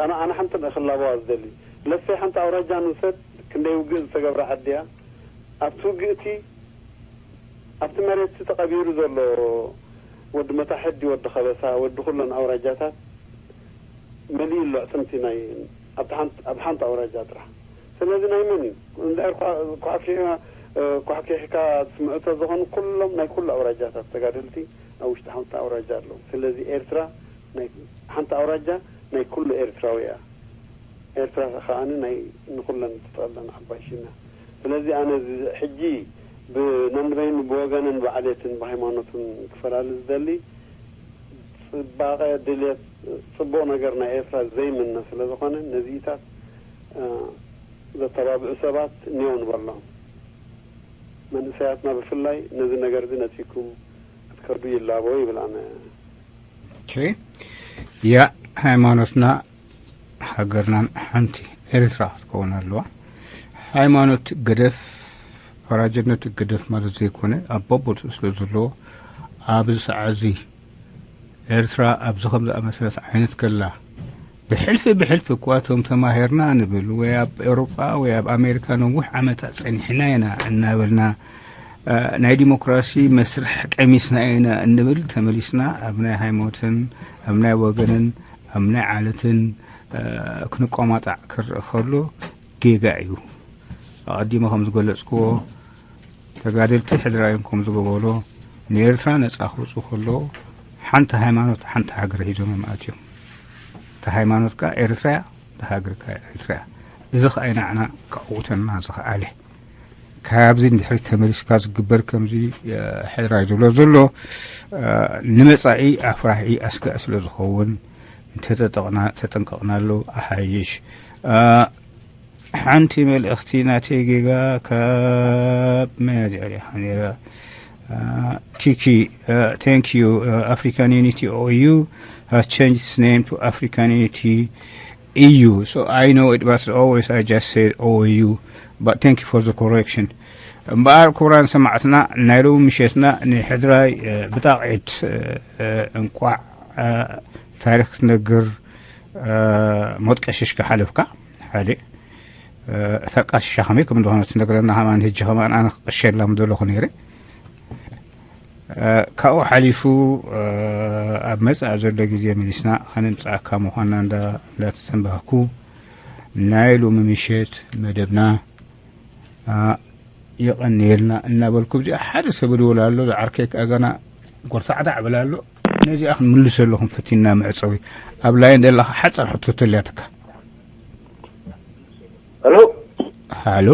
ኣነ፣ ኣነ ሓንቲ ክላበዋ ዝደሊ፣ ለሰይ ሓንቲ ኣውራጃ ንውሰድ፣ ክንደይ ውግእ ዝተገብረ ዓዲ እያ። ኣብቲ ውግእ እቲ፣ ኣብቲ መሬት እቲ ተቐቢሩ ዘሎ ወዲ መታሕዲ፣ ወዲ ከበሳ፣ ወዲ ኩለን ኣውራጃታት መሊኡ ኣሎ። ኣዕጽምቲ ናይ ኣብቲ ሓንቲ፣ ኣብ ሓንቲ ኣውራጃ ጥራሕ። ስለዚ ናይ መን እዩ? እንድሕር ኳ-፣ ኳዕኪዕካ፣ እ፣ ኳሕኪሕካ ትስምዑ ተዝኾኑ፣ ኩሎም ናይ ኩሉ ኣውራጃታት ተጋደልቲ ኣብ ውሽጢ ሓንቲ ኣውራጃ ኣለዉ። ስለዚ ኤርትራ ናይ ሓንቲ ኣውራጃ ናይ ኩሉ ኤርትራዊ እያ። ኤርትራ ከኣ ናይ ንኹለን ትጠቕለን ዓባይ ሽም እያ። ስለዚ ኣነ እዚ ሕጂ ብነንበይኑ ብወገንን ብዓሌትን ብሃይማኖትን ክፈላለ ዝደሊ ጽባቐ ድልየት ጽቡቕ ነገር ናይ ኤርትራ ዘይምነ ስለ ዝኾነ ነዚኢታት፣ እ፣ ዘተባብዑ ሰባት እኒኦ ንበሎም። መንእሰያትና ብፍላይ ነዚ ነገር እዚ ነጺግኩም ክትከዱ ይላቦ ይብል ኣነ። ኦኬ። ያ፣ ሃይማኖትና ሃገርናን ሓንቲ ኤርትራ ክትከውን ኣለዋ። ሃይማኖት ገደፍ፣ ወራጅነት ገደፍ ማለት ዘይኮነ፣ ኣብ በቦትኡ ስለ ዘለዎ፣ ኣብዚ ሰዓት እዚ ኤርትራ ኣብዚ ከም ዝኣመሰለት ዓይነት ከላ፣ ብሕልፊ ብሕልፊ እኳ እቶም ተማሂርና ንብል፣ ወይ ኣብ ኤውሮጳ ወይ ኣብ ኣሜሪካ ነዊሕ ዓመታት ጸኒሕና ኢና እናበልና፣ እ፣ ናይ ዲሞክራሲ መስርሕ ቀሚስና ኢና እንብል፣ ተመሊስና ኣብ ናይ ሃይማኖትን ኣብ ናይ ወገንን ኣብ ናይ ዓለትን፣ እ፣ ክንቆማጣዕ ክረአ ከሎ ጌጋ እዩ። ኣቐዲመ ከም ዝገለጽክዎ፣ ተጋደልቲ ሕድራ እዮም ከም ዝገበሮ፣ ንኤርትራ ነጻ ክወጹ ከለዉ ሓንቲ ሃይማኖት፣ ሓንቲ ሃገር ሒዞም እዮም ኣትዮም። እታ ሃይማኖት ከኣ ኤርትራ እያ፣ እታ ሃገር ከኣ ኤርትራ እያ። እዚ ከኣ እዩ ንዓና ከዕውተና ዝኸኣለ። ካብዚ ንድሕሪት ተመሊስካ ዝግበር ከምዚ፣ እ፣ ሕድራ እዩ ዝብሎ ዘሎ፣ እ፣ ንመጻኢ ኣፍራሒ ኣስጋኢ ስለ ዝኸውን እንተተጠቕና-፣ ተጠንቀቕናሉ ኣሓይሽ። እ፣ ሓንቲ መልእኽቲ ናተይ ጌጋ ካብ መን እያ ዲኣ ነይራ? እ፣ ኪኪ፣ እ፣ thank you, እ፣ African Unity O U has changed its name to African Unity E U. So I know it was always, I just said O U, but thank you for the correction. እምበኣር ክቡራን ሰማዕትና፣ ናይ ሎሚ ምሸትና ንሕድራይ፣ እ፣ ብጣቕዒት፣ እ፣ እ፣ እንቋዕ፣ እ፣ ታሪኽ ክትነግር፣ እ፣ ሞት ቀሽሽካ ሓለፍካ። ሓደ፣ እ፣ እታ ቀሽሻ ከመይ ከም እንደኾነ ትነግረና ከማን፣ ሕጂ ከማን ኣነ ክቀሸላ ምደለኹ ነይረ። እ፣ ካብኡ ሓሊፉ፣ እ፣ ኣብ መጻኢ ዘሎ ግዜ መሊስና ከነምጽኣካ ምዃንና እንዳ-፣ እንዳተሰንባህኩ፣ ናይ ሎሚ ምሸት መደብና፣ እ፣ የቐንየልና እናበልኩ፣ እዚኣ ሓደ ሰብ ይድውል ኣሎ፣ ዝዓርከይ ከኣ ገና ጎርታዕታዕ ይብል ኣሎ። ነዚኣ ክንምልሰሉ ክንፈትን ኢና መዕጸዊ። ኣብ ላይን ዘለኻ ሓጻር ሕቶ ተልያትካ። ሄሎ። ሃሎ፣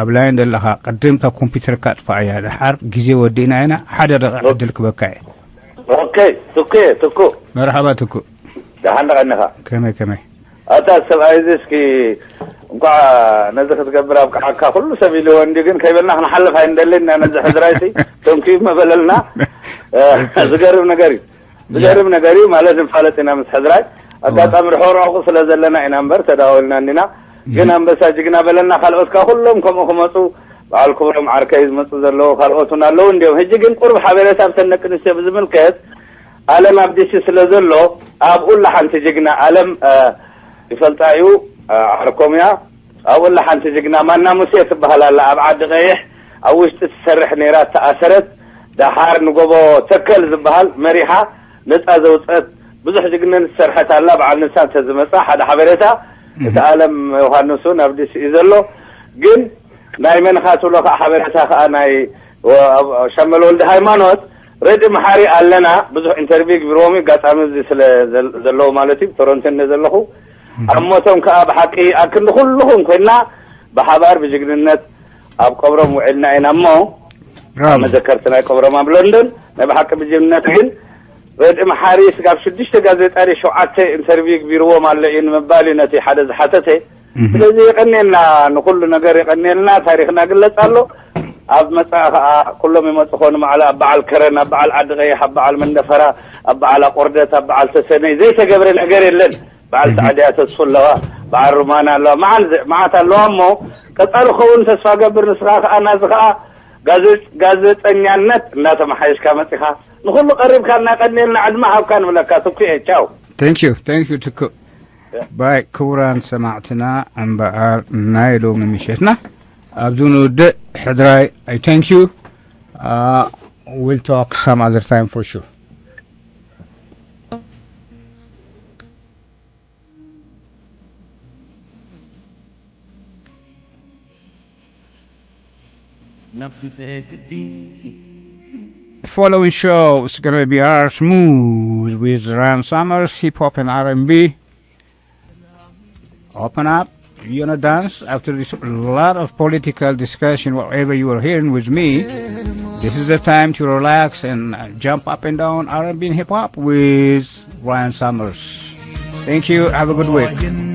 ኣብ ላይን ዘለኻ፣ ቅድም እታ ኮምፒውተርካ ኣጥፍኣያ፣ ደሓር ግዜ ወዲእና ኢና፣ ሓደ ደቂቕ ዕድል ክበካ እየ። ኦኬ፣ ትኩ እየ፣ ትኩ። መርሓባ ትኩ። ደሓን ደቐኒኻ? ከመይ ከመይ? ኣታ ሰብኣይ እዚ እስኪ እንኳዕ ነዚ ክትገብር ኣብቅዓካ። ኩሉ ሰብ ኢልዎ እንዲ ግን ከይበልና ክንሓልፍ ኣይንደልን ኢና። ነዚ ሕዝራይሲ ተንክዩ መበለልና። ዝገርም ነገር እዩ። ዝገርም ነገር እዩ ማለት ንፋለጥ ኢና ምስ ሕዝራይ። ኣጋጣሚ ርሕቕ ርሕቑ ስለ ዘለና ኢና እምበር ተዳወልና እንዲና። ግን ኣንበሳ ጅግና በለና። ካልኦት ካ ኩሎም ከምኡ ክመፁ፣ በዓል ክብሮም ዓርከይ ዝመፁ ዘለዉ ካልኦት እውን ኣለዉ እንዲዮም። ሕጂ ግን ቁርብ ሓበሬታ ኣብተን ደቂ ኣንስትዮ ብዝምልከት፣ ኣለም ኣብ ዲሲ ስለ ዘሎ ኣብኡ ላ ሓንቲ ጅግና ኣለም ይፈልጣ እዩ። ዓርኮም እያ። ኣብኡ ላ ሓንቲ ጅግና ማና ሙሴ ትበሃል ኣላ፣ ኣብ ዓዲ ቀይሕ ኣብ ውሽጢ ትሰርሕ ነይራ፣ ተኣሰረት። ደሓር ንጎቦ ተከል ዝበሃል መሪሓ ነፃ ዘውፀት ብዙሕ ጅግነት ዝሰርሐት ኣላ። በዓል ንሳ እንተዝመፃ ሓደ ሓበሬታ። እቲ ኣለም ዮሃንስ እውን ኣብ ዲሲ እዩ ዘሎ። ግን ናይ መን ኻ ትብሎ ከዓ ሓበሬታ ከዓ ናይ ሻመል ወልደ ሃይማኖት፣ ረዲ መሓሪ ኣለና። ብዙሕ ኢንተርቪው ግብርዎም እዩ። ኣጋጣሚ እዚ ስለ ዘለዉ ማለት እዩ። ቶሮንቶ እነ ዘለኹ ኣብ ሞቶም ከዓ ብሓቂ ኣክንዲ ኩልኹም ኮይና ብሓባር ብጅግንነት ኣብ ቀብሮም ውዒልና ኢና እሞ፣ ኣብ መዘከርቲ ናይ ቀብሮም ኣብ ሎንደን ናይ ብሓቂ ብጅግንነት ግን ረዲ መሓሪ ስጋብ ሽዱሽተ ጋዜጣ ሸውዓተ ኢንተርቪው ግቢርዎም ኣሎ እዩ ንምባል እዩ ነቲ ሓደ ዝሓተተ። ስለዚ የቀንየልና፣ ንኩሉ ነገር የቀንየልና። ታሪክና ግለጽ ኣሎ። ኣብ መጻኢ ከዓ ኩሎም ይመፁ ኾኑ። ማዕላ ኣብ በዓል ከረን፣ ኣብ በዓል ዓዲ ቀይሕ፣ ኣብ በዓል መንደፈራ፣ ኣብ በዓል ኣቆርደት፣ ኣብ በዓል ተሰነይ ዘይተገብረ ነገር የለን። በዓል ሳዕድያ ተስፉ ኣለዋ፣ በዓል ሩማና ኣለዋ፣ መዓት ኣለዋ። እሞ ቀፃሊ ክኸውን ተስፋ ገብር። ንስኻ ከዓ ናዚ ከዓ ጋዜጠኛነት እናተመሓየሽካ መፂኻ ንኩሉ ቀሪብካ እናቀንየልና ዕድመ ሃብካ ንብለካ። ትኩ እየ። ቻው። Thank you, thank you ትኩ። ባይ ክቡራን ሰማዕትና፣ እምበኣር ናይ ሎሚ ምሸትና ኣብዚ ንውድእ። ሕድራይ፣ I thank you. We'll talk some other time for sure. The following show is going to be our smooth with Ryan Summers, hip hop and R and B. Open up, you know, dance after this lot of political discussion, whatever you are hearing with me. This is the time to relax and uh, jump up and down R and B and hip hop with Ryan Summers. Thank you. Have a good week.